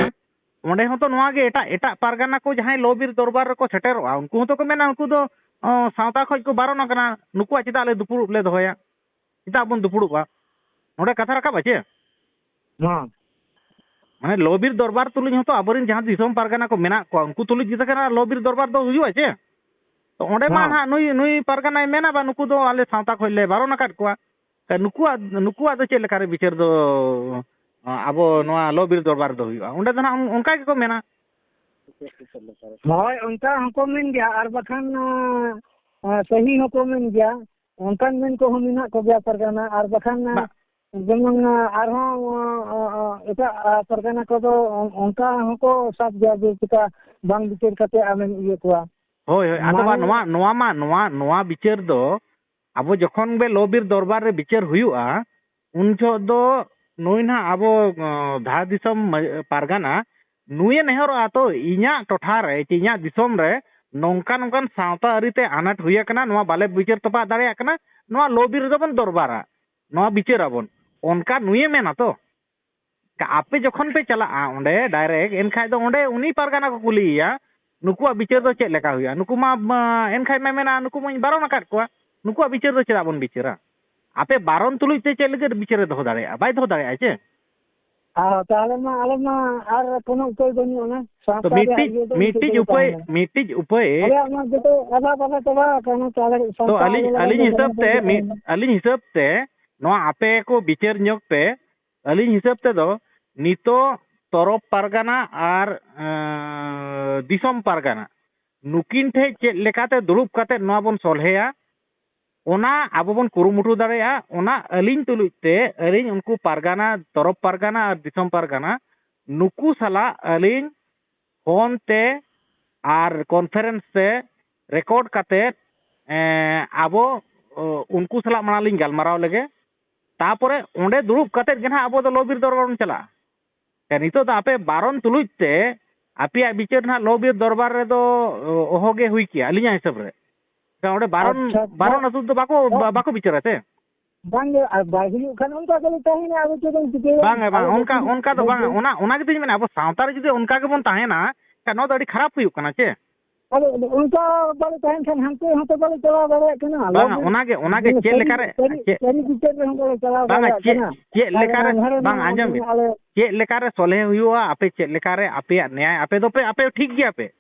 ᱚᱸᱰᱮ ᱦᱚᱸᱛᱚ ᱱᱚᱣᱟ ᱜᱮ, ᱮᱴᱟᱜ ᱮᱴᱟᱜ ᱯᱟᱨᱜᱟᱱᱟ ᱠᱚ ᱡᱟᱦᱟᱸᱭ ᱞᱚ ᱵᱤᱨ ᱫᱚᱨᱵᱟᱨ ᱨᱮᱠᱚ ᱥᱮᱴᱮᱨᱚᱜᱼᱟ, ᱩᱱᱠᱩ ᱦᱚᱸᱛᱚ ᱠᱚ ᱢᱮᱱᱟ, ᱩᱱᱠᱩ ᱫᱚ ᱚ, ᱥᱟᱶᱛᱟ ᱠᱷᱚᱡ ᱠᱚ ᱵᱟᱨᱚᱱ ᱟᱠᱟᱱᱟ, ᱱᱩᱠᱩᱣᱟᱜ ᱪᱮᱫᱟᱜ ᱞᱮ ᱫᱩᱯᱲᱩᱵ ᱞᱮ ᱫᱚᱦᱚᱭᱟ? ᱪᱮᱫᱟᱜ ᱵᱚᱱ ᱫᱩᱯᱲᱩᱵᱼᱟ? ᱱᱚᱰᱮ ᱠᱟᱛᱷᱟ ᱨᱟᱠᱟᱵᱼᱟ ᱪᱮ? ᱦᱮᱸ ᱢᱟᱱᱮ ᱞᱚ ᱵᱤᱨ ᱫᱚᱨᱵᱟᱨ ᱛᱩᱞᱩᱡ ᱦᱚᱸᱛᱚ ᱟᱵᱚᱨᱮᱱ ᱡᱟᱦᱟᱸ ᱫᱤᱥᱚᱢ ᱯᱟᱨᱜᱟᱱᱟ ᱠᱚ ᱢᱮᱱᱟᱜ ᱠᱚᱣᱟ, ᱩᱱᱠᱩ ᱛᱩᱞᱩᱡ ᱜᱮ ᱠᱟᱱᱟ ᱞᱚ ᱵᱤᱨ ᱫᱚᱨᱵᱟᱨ ᱫᱚ ᱦᱩᱭᱩᱜᱼᱟ ᱪᱮ? ᱛᱚ ᱚᱸᱰᱮ ᱢᱟ ᱦᱮᱸ ᱱᱟᱦᱟᱜ ᱱᱩᱭ ᱱᱩᱭ ᱯᱟᱨᱜᱟᱱᱟᱭ ᱢᱮᱱᱟ, ᱵᱟ ᱱᱩᱠᱩ ᱫᱚ ᱟᱞᱮ ᱥᱟᱶᱛᱟ ᱠᱷᱚᱡ ᱞᱮ ᱵᱟᱨᱚᱱ ᱟᱠᱟᱫ ᱠᱚᱣᱟ᱾ ᱛᱚ ᱱᱩᱠᱩᱣᱟᱜ ᱱᱩᱠᱩᱣᱟᱜ ᱫᱚ ᱪᱮᱫ ᱞᱮᱠᱟᱨᱮ ᱵᱤᱪᱟᱹᱨ ᱫᱚ ᱟᱵᱚ ᱱᱚᱣᱟ ᱞᱚ ᱵᱤᱨ ᱫᱚᱨᱵᱟᱨ ᱨᱮᱫᱚ ᱦᱩᱭᱩᱜᱼᱟ? ᱚᱸᱰᱮ ᱫᱚ ᱱᱟᱦᱟᱜ ᱚᱱᱠᱟ ᱜᱮᱠᱚ ᱢᱮᱱᱟ᱾ ᱦᱳᱭ, ᱚᱱᱠᱟ ᱦᱚᱸᱠᱚ ᱢᱮᱱ ᱜᱮᱭᱟ, ᱟᱨ ᱵᱟᱠᱷᱟᱱ ᱟᱸ, ᱥᱟᱹᱦᱤ ᱦᱚᱸᱠᱚ ᱢᱮᱱ ᱜᱮᱭᱟ᱾ ᱚᱱᱠᱟᱱ ᱢᱮᱱ ᱠᱚᱦᱚᱸ ᱢᱮᱱᱟᱜ ᱠᱚᱜᱮᱭᱟ ᱯᱟᱨᱜᱟᱱᱟ, ᱟᱨ ᱵᱟᱠᱷᱟᱱ ᱵᱟ- ᱡᱮᱢᱚᱱ ᱟᱨᱦᱚᱸ ᱟᱸ, ᱟᱸ, ᱮᱴᱟᱜ ᱟᱸ, ᱯᱟᱨᱜᱟᱱᱟ ᱠᱚᱫᱚ ᱚᱱᱠᱟ ᱦᱚᱸᱠᱚ ᱥᱟᱵ ᱜᱮᱭᱟ ᱡᱮ ᱪᱮᱠᱟ ᱵᱟᱝ ᱵᱤᱪᱟᱹᱨ ᱠᱟᱛᱮ ᱟᱢᱮᱢ ᱤᱭᱟᱹ ᱠᱚᱣᱟ᱾ ᱦᱳᱭ ᱦᱳᱭ, ᱟᱫᱚ ᱵᱟ ᱢᱟᱱᱮ ᱱᱚᱣᱟ ᱱᱚᱣᱟ ᱢᱟ ᱱᱚᱣᱟ ᱱᱚᱣᱟ ᱵᱤᱪᱟᱹᱨ ᱫᱚ ᱟᱵᱚ ᱡᱚᱠᱷᱚᱱ ᱜᱮ ᱞᱚ ᱵᱤᱨ ᱫᱚᱨᱵᱟᱨ ᱨᱮ ᱵᱤᱪᱟᱹᱨ ᱦᱩᱭᱩᱜᱼᱟ, ᱩᱱ ᱡᱚᱦᱚᱜ ᱫᱚ ᱱᱩᱭ ᱱᱟᱦᱟᱜ ᱟᱵᱚ ᱚ, ᱫᱷᱟᱲ ᱫᱤᱥᱚᱢ ᱢᱟ- ᱯᱟᱨᱜᱟᱱᱟ ᱱᱩᱭᱮ ᱱᱮᱦᱚᱨᱚᱜᱼᱟ, ᱛᱚ ᱤᱧᱟᱹᱜ ᱴᱚᱴᱷᱟ ᱨᱮ ᱪᱮ ᱤᱧᱟᱹᱜ ᱫᱤᱥᱚᱢ ᱨᱮ ᱱᱚᱝᱠᱟ ᱱᱚᱝᱠᱟᱱ ᱥᱟᱶᱛᱟ ᱟᱹᱨᱤ ᱛᱮ ᱟᱱᱟᱴ ᱦᱩᱭ ᱟᱠᱟᱱᱟ, ᱱᱚᱣᱟ ᱵᱟᱞᱮ ᱵᱤᱪᱟᱹᱨ ᱛᱚᱯᱟᱜ ᱫᱟᱲᱮᱭᱟᱜ ᱠᱟᱱᱟ, ᱱᱚᱣᱟ ᱞᱚ ᱵᱤᱨ ᱨᱮᱫᱚ ᱵᱚᱱ ᱫᱚᱨᱵᱟᱨᱟ, ᱱᱚᱣᱟ ᱵᱤᱪᱟᱹᱨ ᱟᱵᱚᱱ, ᱚᱱᱠᱟ ᱱᱩᱭᱮ ᱢᱮᱱᱟ ᱛᱚ᱾ ᱟᱯᱮ ᱡᱚᱠᱷᱚᱱ ᱯᱮ ᱪᱟᱞᱟᱜᱼᱟ ᱚᱸᱰᱮ ᱰᱟᱭᱨᱮᱠᱴ, ᱮᱱᱠᱷᱟᱡ ᱫᱚ ᱚᱸᱰᱮ ᱩᱱᱤ ᱯᱟᱨᱜᱟᱱᱟ ᱠᱚ ᱠᱩᱞᱤᱭᱮᱭᱟ, ᱱᱩᱠᱩᱣᱟᱜ ᱵᱤᱪᱟᱹᱨ ᱫᱚ ᱪᱮᱫ ᱞᱮᱠᱟ ᱦᱩᱭᱩᱜᱼᱟ? ᱱᱩᱠᱩ ᱢᱟ, ᱢᱟ, ᱮᱱᱠᱷᱟᱡ ᱢᱟ ᱢᱮᱱᱟ, ᱱᱩᱠᱩ ᱢᱟᱧ ᱵᱟᱨᱚᱱ ᱟᱠᱟᱫ ᱠᱚᱣᱟ, ᱱᱩᱠᱩᱣᱟᱜ ᱵᱤᱪᱟᱹᱨ ᱫᱚ ᱪᱮᱫᱟᱜ ᱵᱚᱱ ᱵᱤᱪᱟᱹᱨᱟ? ᱟᱯᱮ ᱵᱟᱨᱚᱱ ᱛᱩᱞᱩᱡ ᱛᱮ ᱪᱮᱫ ᱞᱟᱹᱜᱤᱫ ᱵᱤᱪᱟᱹᱨᱮ ᱫᱚᱦᱚ ᱫᱟᱲᱮᱭᱟᱜᱼᱟ? ᱵᱟᱭ ᱫᱚᱦᱚ ᱫᱟᱲᱮᱭᱟᱜᱼᱟ ᱪᱮ? ᱟᱨ ᱛᱟᱦᱚᱞᱮ ᱢᱟ ᱟᱞᱮ ᱢᱟ ᱟᱨ ᱠᱳᱱᱳ ᱩᱯᱟᱹᱭ ᱵᱟᱹᱱᱩᱜ ᱟᱱᱟ᱾ ᱛᱚ ᱥᱟᱶᱛᱟ ᱨᱮᱭᱟᱜ ᱢᱤᱫᱴᱤᱡ ᱤᱭᱟᱹ ᱫᱚ ᱤᱱᱠᱟᱹ ᱢᱤᱫᱴᱤᱡ ᱜᱮ ᱩᱯᱟᱹᱭ ᱛᱟᱦᱮᱱᱟ᱾ ᱢᱤᱫᱴᱤᱡ ᱩᱯᱟᱹᱭ ᱟᱞᱮᱭᱟᱜ ᱢᱟ ᱡᱚᱛᱚ ᱟᱫᱷᱟ ᱯᱟᱞᱟ ᱪᱟᱵᱟ ᱟᱠᱟᱱᱟ, ᱛᱟᱦᱚᱞᱮ ᱛᱚ ᱥᱟᱶᱛᱟ ᱟᱹᱞᱤᱧ ᱟᱸᱫᱳᱞᱚᱱ ᱟᱹᱞᱤᱧ ᱫᱚ ᱦᱤᱥᱟᱹᱵ ᱵᱟᱝ ᱛᱮ ᱦᱩᱭᱩᱜ ᱢᱤᱫ ᱠᱟᱱᱟ᱾ ᱟᱹᱞᱤᱧ ᱦᱤᱥᱟᱹᱵ ᱛᱮ ᱱᱚᱣᱟ ᱟᱯᱮ ᱠᱚ ᱵᱤᱪᱟᱹᱨ ᱧᱚᱜ ᱯᱮ᱾ ᱟᱹᱞᱤᱧ ᱦᱤᱥᱟᱹᱵ ᱛᱮᱫᱚ ᱱᱤᱛᱚᱜ ᱛᱚᱨᱚᱯ ᱯᱟᱨᱜᱟᱱᱟ ᱟᱨ ᱮᱸ, ᱫᱤᱥᱚᱢ ᱯᱟᱨᱜᱟᱱᱟ ᱱᱩᱠᱤᱱ ᱴᱷᱮᱡ ᱪᱮᱫ ᱞᱮᱠᱟᱛᱮ ᱫᱩᱲᱩᱵ ᱠᱟᱛᱮ ᱱᱚᱣᱟ ᱵᱚᱱ ᱥᱚᱞᱦᱮᱭᱟ, ᱚᱱᱟ ᱟᱵᱚ ᱵᱚᱱ ᱠᱩᱨᱩᱢᱩᱴᱩ ᱫᱟᱲᱮᱭᱟᱜᱼᱟ᱾ ᱚᱱᱟ ᱟᱹᱞᱤᱧ ᱛᱩᱞᱩᱡ ᱛᱮ ᱟᱹᱞᱤᱧ ᱩᱱᱠᱩ ᱯᱟᱨᱜᱟᱱᱟ, ᱛᱚᱨᱚᱯ ᱯᱟᱨᱜᱟᱱᱟ ᱟᱨ ᱫᱤᱥᱚᱢ ᱯᱟᱨᱜᱟᱱᱟ ᱱᱩᱠᱩ ᱥᱟᱞᱟᱜ ᱟᱹᱞᱤᱧ ᱯᱷᱳᱱ ᱛᱮ ᱟᱨ ᱠᱚᱱᱯᱷᱟᱨᱮᱱᱥ ᱛᱮ ᱨᱮᱠᱚᱨᱰ ᱠᱟᱛᱮ, ᱮᱸ, ᱟᱵᱚ, ᱚ, ᱩᱱᱠᱩ ᱥᱟᱞᱟᱜ ᱢᱟᱲᱟᱝ ᱞᱤᱧ ᱜᱟᱞᱢᱟᱨᱟᱣ ᱞᱮᱜᱮ᱾ ᱛᱟᱯᱚᱨᱮ ᱚᱸᱰᱮ ᱫᱩᱲᱩᱵ ᱠᱟᱛᱮ ᱜᱮ ᱱᱟᱦᱟᱜ ᱟᱵᱚ ᱫᱚ ᱞᱚ ᱵᱤᱨ ᱫᱚᱨᱵᱟᱨ ᱵᱚᱱ ᱪᱟᱞᱟᱜᱼᱟ᱾ ᱱᱤᱛᱚᱜ ᱫᱚ ᱟᱯᱮ ᱵᱟᱨᱚᱱ ᱛᱩᱞᱩᱡ ᱛᱮ ᱟᱯᱮᱭᱟᱜ ᱵᱤᱪᱟᱹᱨ ᱱᱟᱦᱟᱜ ᱞᱚ ᱵᱤᱨ ᱫᱚᱨᱵᱟᱨ ᱨᱮᱫᱚ ᱚᱦᱚᱜᱮ ᱦᱩᱭ ᱠᱮᱭᱟ ᱟᱹᱞᱤᱧᱟᱜ ᱦᱤᱥᱟᱹᱵ ᱨᱮ᱾ ᱚᱸᱰᱮ ᱵᱟᱨᱚᱱ, ᱟᱪᱪᱷᱟ, ᱟᱪᱪᱷᱟ᱾ ᱵᱟᱨᱚᱱ ᱟᱹᱛᱩ ᱫᱚ ᱵᱟᱠᱚ, ᱵᱟ-, ᱵᱟᱠᱚ ᱵᱤᱪᱟᱹᱨᱟ ᱥᱮ᱾ ᱵᱟᱝ ᱜᱮ, ᱟᱨ ᱵᱟᱭ ᱦᱩᱭᱩᱜ ᱠᱷᱟᱱ ᱚᱱᱠᱟ ᱜᱮᱞᱮ ᱛᱟᱦᱮᱱᱟ, ᱟᱫᱚ ᱪᱮᱫ ᱮᱢ ᱪᱤᱠᱟᱹᱭᱟ? ᱵᱟᱝ ᱜᱮ, ᱵᱟᱝ, ᱟᱞᱮ ᱫᱚ ᱚᱱᱠᱟ, ᱚᱱᱠᱟ ᱫᱚ ᱵᱟᱝ᱾ ᱵᱟᱝ ᱜᱮ᱾ ᱚᱱᱟ, ᱚᱱᱟ ᱜᱮᱛᱚᱧ ᱢᱮᱱᱟ, ᱟᱵᱚ ᱥᱟᱶᱛᱟ ᱨᱮ ᱡᱩᱫᱤ ᱚᱱᱠᱟ ᱜᱮᱵᱚᱱ ᱛᱟᱦᱮᱱᱟ, ᱮᱱᱠᱷᱟᱱ ᱱᱚᱣᱟ ᱫᱚ ᱟᱹᱰᱤ ᱠᱷᱟᱨᱟᱯ ᱦᱩᱭᱩᱜ ᱠᱟᱱᱟ ᱪᱮ? ᱟᱫᱚ ᱚᱱᱠᱟ ᱵᱟᱞᱮ ᱛᱟᱦᱮᱱ ᱠᱷᱟᱱ ᱦᱟᱱᱛᱮ ᱦᱚᱸᱛᱚ ᱵᱟᱞᱮ ᱪᱟᱞᱟᱣ ᱫᱟᱲᱮᱭᱟᱜ ᱠᱟᱱᱟ᱾ ᱵᱟᱝᱟ, ᱞᱟᱹᱜᱤᱫ ᱚᱱᱟᱜᱮ, ᱚᱱᱟᱜᱮ ᱢᱟᱱᱮ ᱪᱮᱫ ᱥᱟᱹᱨᱤ, ᱞᱮᱠᱟᱨᱮ, ᱥᱟᱹᱨᱤ, ᱪᱮᱫ, ᱥᱟᱹᱨᱤ ᱵᱤᱪᱟᱹᱨ ᱨᱮᱦᱚᱸ ᱵᱟᱞᱮ ᱪᱟᱞᱟᱣ ᱵᱟᱝᱟ, ᱫᱟᱲᱮᱭᱟᱜ ᱪᱮᱫ, ᱠᱟᱱᱟ᱾ ᱪᱮᱫ ᱟᱨ ᱞᱮᱠᱟᱨᱮ, ᱦᱟᱱᱟ ᱱᱚᱣᱟ ᱵᱟᱝ, ᱟᱸᱡᱚᱢ ᱵᱤᱱ, ᱟᱞᱮ ᱪᱮᱫ ᱞᱮᱠᱟᱨᱮ ᱥᱚᱞᱦᱮ ᱦᱩᱭᱩᱜᱼᱟ, ᱟᱯᱮ ᱪᱮᱫ ᱞᱮᱠᱟᱨᱮ ᱟᱯᱮᱭᱟᱜ ᱱᱮᱭᱟᱭ, ᱟᱯᱮ ᱫᱚᱯᱮ, ᱟᱯᱮ ᱴᱷᱤᱠ ᱜᱮᱭᱟ ᱯᱮ᱾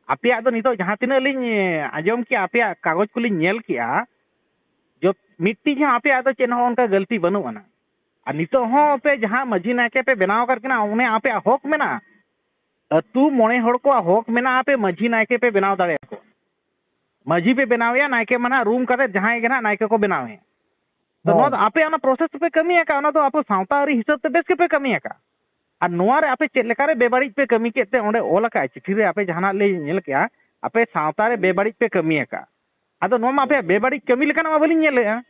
ᱟᱯᱮᱭᱟᱜ ᱫᱚ ᱱᱤᱛᱚᱜ ᱡᱟᱦᱟᱸ ᱛᱤᱱᱟᱹᱜ ᱞᱤᱧ, ᱮ, ᱟᱸᱡᱚᱢ ᱠᱮᱜᱼᱟ, ᱟᱯᱮᱭᱟᱜ ᱠᱟᱜᱚᱡᱽ ᱠᱚᱞᱤᱧ ᱧᱮᱞ ᱠᱮᱜᱼᱟ, ᱡᱚᱛ-, ᱢᱤᱫᱴᱤᱡ ᱦᱚᱸ ᱟᱯᱮᱭᱟᱜ ᱫᱚ ᱪᱮᱫ ᱦᱚᱸ ᱚᱱᱠᱟ ᱜᱟᱹᱞᱛᱤ ᱵᱟᱹᱱᱩᱜ ᱟᱱᱟ᱾ ᱟᱨ ᱱᱤᱛᱚᱜ ᱦᱚᱸ ᱯᱮ ᱡᱟᱦᱟᱸ ᱢᱟᱹᱡᱷᱤ ᱱᱟᱭᱠᱮ ᱯᱮ ᱵᱮᱱᱟᱣ ᱟᱠᱟᱫ ᱠᱤᱱᱟ, ᱚᱱᱮ ᱟᱯᱮᱭᱟᱜ ᱦᱚᱠ ᱢᱮᱱᱟᱜᱼᱟ᱾ ᱟᱹᱛᱩ ᱢᱚᱬᱮ ᱦᱚᱲ ᱠᱚᱣᱟᱜ ᱦᱚᱠ ᱢᱮᱱᱟᱜᱼᱟ, ᱟᱯᱮ ᱢᱟᱹᱡᱷᱤ ᱱᱟᱭᱠᱮ ᱯᱮ ᱵᱮᱱᱟᱣ ᱫᱟᱲᱮᱭᱟᱠᱚᱣᱟ᱾ ᱢᱟᱹᱡᱷᱤ ᱯᱮ ᱵᱮᱱᱟᱣᱮᱭᱟ, ᱱᱟᱭᱠᱮ ᱢᱟ ᱱᱟᱦᱟᱜ ᱨᱩᱢ ᱠᱟᱛᱮ ᱡᱟᱦᱟᱸᱭ ᱜᱮ ᱱᱟᱦᱟᱜ ᱱᱟᱭᱠᱮ ᱠᱚ ᱵᱮᱱᱟᱣᱮᱭᱟ᱾ ᱛᱚ, ᱦᱳᱭ᱾ ᱱᱚᱣᱟ ᱫᱚ ᱟᱯᱮ ᱚᱱᱟ process ᱯᱮ ᱠᱟᱹᱢᱤ ᱟᱠᱟᱫ, ᱚᱱᱟ ᱫᱚ ᱟᱵᱚ ᱥᱟᱶᱛᱟ ᱟᱹᱨᱤ ᱦᱤᱥᱟᱹᱵ ᱛᱮ ᱵᱮᱥ ᱜᱮᱯᱮ ᱠᱟᱹᱢᱤ ᱟᱠᱟᱫ᱾ ᱟᱨ ᱱᱚᱣᱟ ᱨᱮ ᱟᱯᱮ ᱪᱮᱫ ᱞᱮᱠᱟ ᱨᱮ ᱵᱮᱵᱟᱹᱲᱤᱡ ᱯᱮ ᱠᱟᱹᱢᱤ ᱠᱮᱫ ᱛᱮ ᱚᱸᱰᱮ ᱚᱞ ᱟᱠᱟᱫᱼᱟ ᱪᱤᱴᱷᱤ ᱨᱮ, ᱟᱯᱮ ᱡᱟᱦᱟᱱᱟᱜ ᱞᱮ ᱧᱮᱞ ᱠᱮᱜᱼᱟ, ᱟᱯᱮ ᱥᱟᱶᱛᱟ ᱨᱮ ᱵᱮᱵᱟᱹᱲᱤᱡ ᱯᱮ ᱠᱟᱹᱢᱤ ᱟᱠᱟᱫ᱾ ᱟᱫᱚ ᱱᱚᱣᱟ ᱢᱟ ᱟᱯᱮᱭᱟᱜ ᱵᱮᱵᱟᱹᱲᱤᱡ ᱠᱟᱹᱢᱤ ᱞᱮᱠᱟᱱᱟᱜ ᱢᱟ ᱵᱟᱹᱞᱤᱧ ᱧᱮᱞᱮᱜᱼᱟ᱾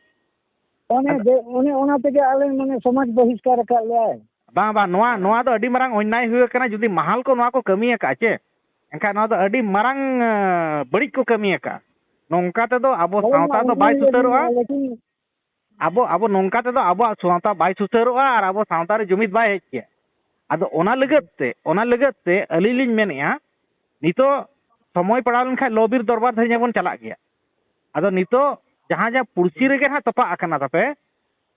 ᱚᱱᱮ ᱟᱫᱚ ᱡᱮ, ᱚᱱᱮ ᱚᱱᱟ ᱛᱮᱜᱮ ᱟᱞᱮ ᱢᱟᱱᱮ ᱥᱚᱢᱟᱡᱽ ᱵᱚᱦᱤᱥᱠᱟᱨ ᱟᱠᱟᱫ ᱞᱮᱭᱟᱭ᱾ ᱵᱟᱝ, ᱵᱟᱝ, ᱱᱚᱣᱟ, ᱱᱚᱣᱟ ᱫᱚ ᱟᱹᱰᱤ ᱢᱟᱨᱟᱝ ᱚᱱᱱᱭᱟᱭ ᱦᱩᱭ ᱟᱠᱟᱱᱟ᱾ ᱡᱩᱫᱤ ᱢᱟᱦᱟᱞ ᱠᱚ ᱱᱚᱣᱟ ᱠᱚ ᱠᱟᱹᱢᱤ ᱟᱠᱟᱫᱼᱟ ᱪᱮ, ᱮᱱᱠᱷᱟᱱ ᱱᱚᱣᱟ ᱫᱚ ᱟᱹᱰᱤ ᱢᱟᱨᱟᱝ, ᱮ, ᱵᱟᱹᱲᱤᱡ ᱠᱚ ᱠᱟᱹᱢᱤ ᱟᱠᱟᱫᱼᱟ᱾ ᱱᱚᱝᱠᱟ ᱛᱮᱫᱚ ᱟᱵᱚ ᱦᱳᱭ, ᱥᱟᱶᱛᱟ ᱚᱱᱟ ᱫᱚ ᱵᱟᱭ ᱜᱮᱞᱤᱧ ᱥᱩᱥᱟᱹᱨᱚᱜᱼᱟ᱾ ᱞᱟᱹᱭᱮᱫᱼᱟ, ᱞᱮᱠᱤᱱ ᱟᱵᱚ, ᱟᱵᱚ ᱱᱚᱝᱠᱟ ᱛᱮᱫᱚ ᱟᱵᱚᱣᱟᱜ ᱥᱟᱶᱛᱟ ᱵᱟᱭ ᱥᱩᱥᱟᱹᱨᱚᱜᱼᱟ ᱟᱨ ᱟᱵᱚ ᱥᱟᱶᱛᱟ ᱨᱮ ᱡᱩᱢᱤᱫ ᱵᱟᱭ ᱦᱮᱡ ᱠᱮᱭᱟ᱾ ᱟᱫᱚ ᱚᱱᱟ ᱞᱟᱹᱜᱤᱫ ᱛᱮ, ᱚᱱᱟ ᱞᱟᱹᱜᱤᱫ ᱛᱮ ᱟᱹᱞᱤᱧ ᱞᱤᱧ ᱢᱮᱱᱮᱫᱼᱟ, ᱱᱤᱛᱚᱜ ᱥᱚᱢᱚᱭ ᱯᱟᱲᱟᱣ ᱞᱮᱱᱠᱷᱟᱱ ᱞᱚ ᱵᱤᱨ ᱫᱚᱨᱵᱟᱨ ᱫᱷᱟᱹᱨᱤᱡ ᱦᱚᱸᱵᱚᱱ ᱪᱟᱞᱟᱜ ᱜᱮᱭᱟ᱾ ᱟᱫᱚ ᱱᱤᱛᱚᱜ ᱡᱟᱦᱟᱸ ᱡᱟᱦᱟᱸ ᱯᱩᱲᱥᱤ ᱨᱮᱜᱮ ᱱᱟᱦᱟᱜ ᱛᱚᱯᱟᱜ ᱟᱠᱟᱱᱟ ᱛᱟᱯᱮ,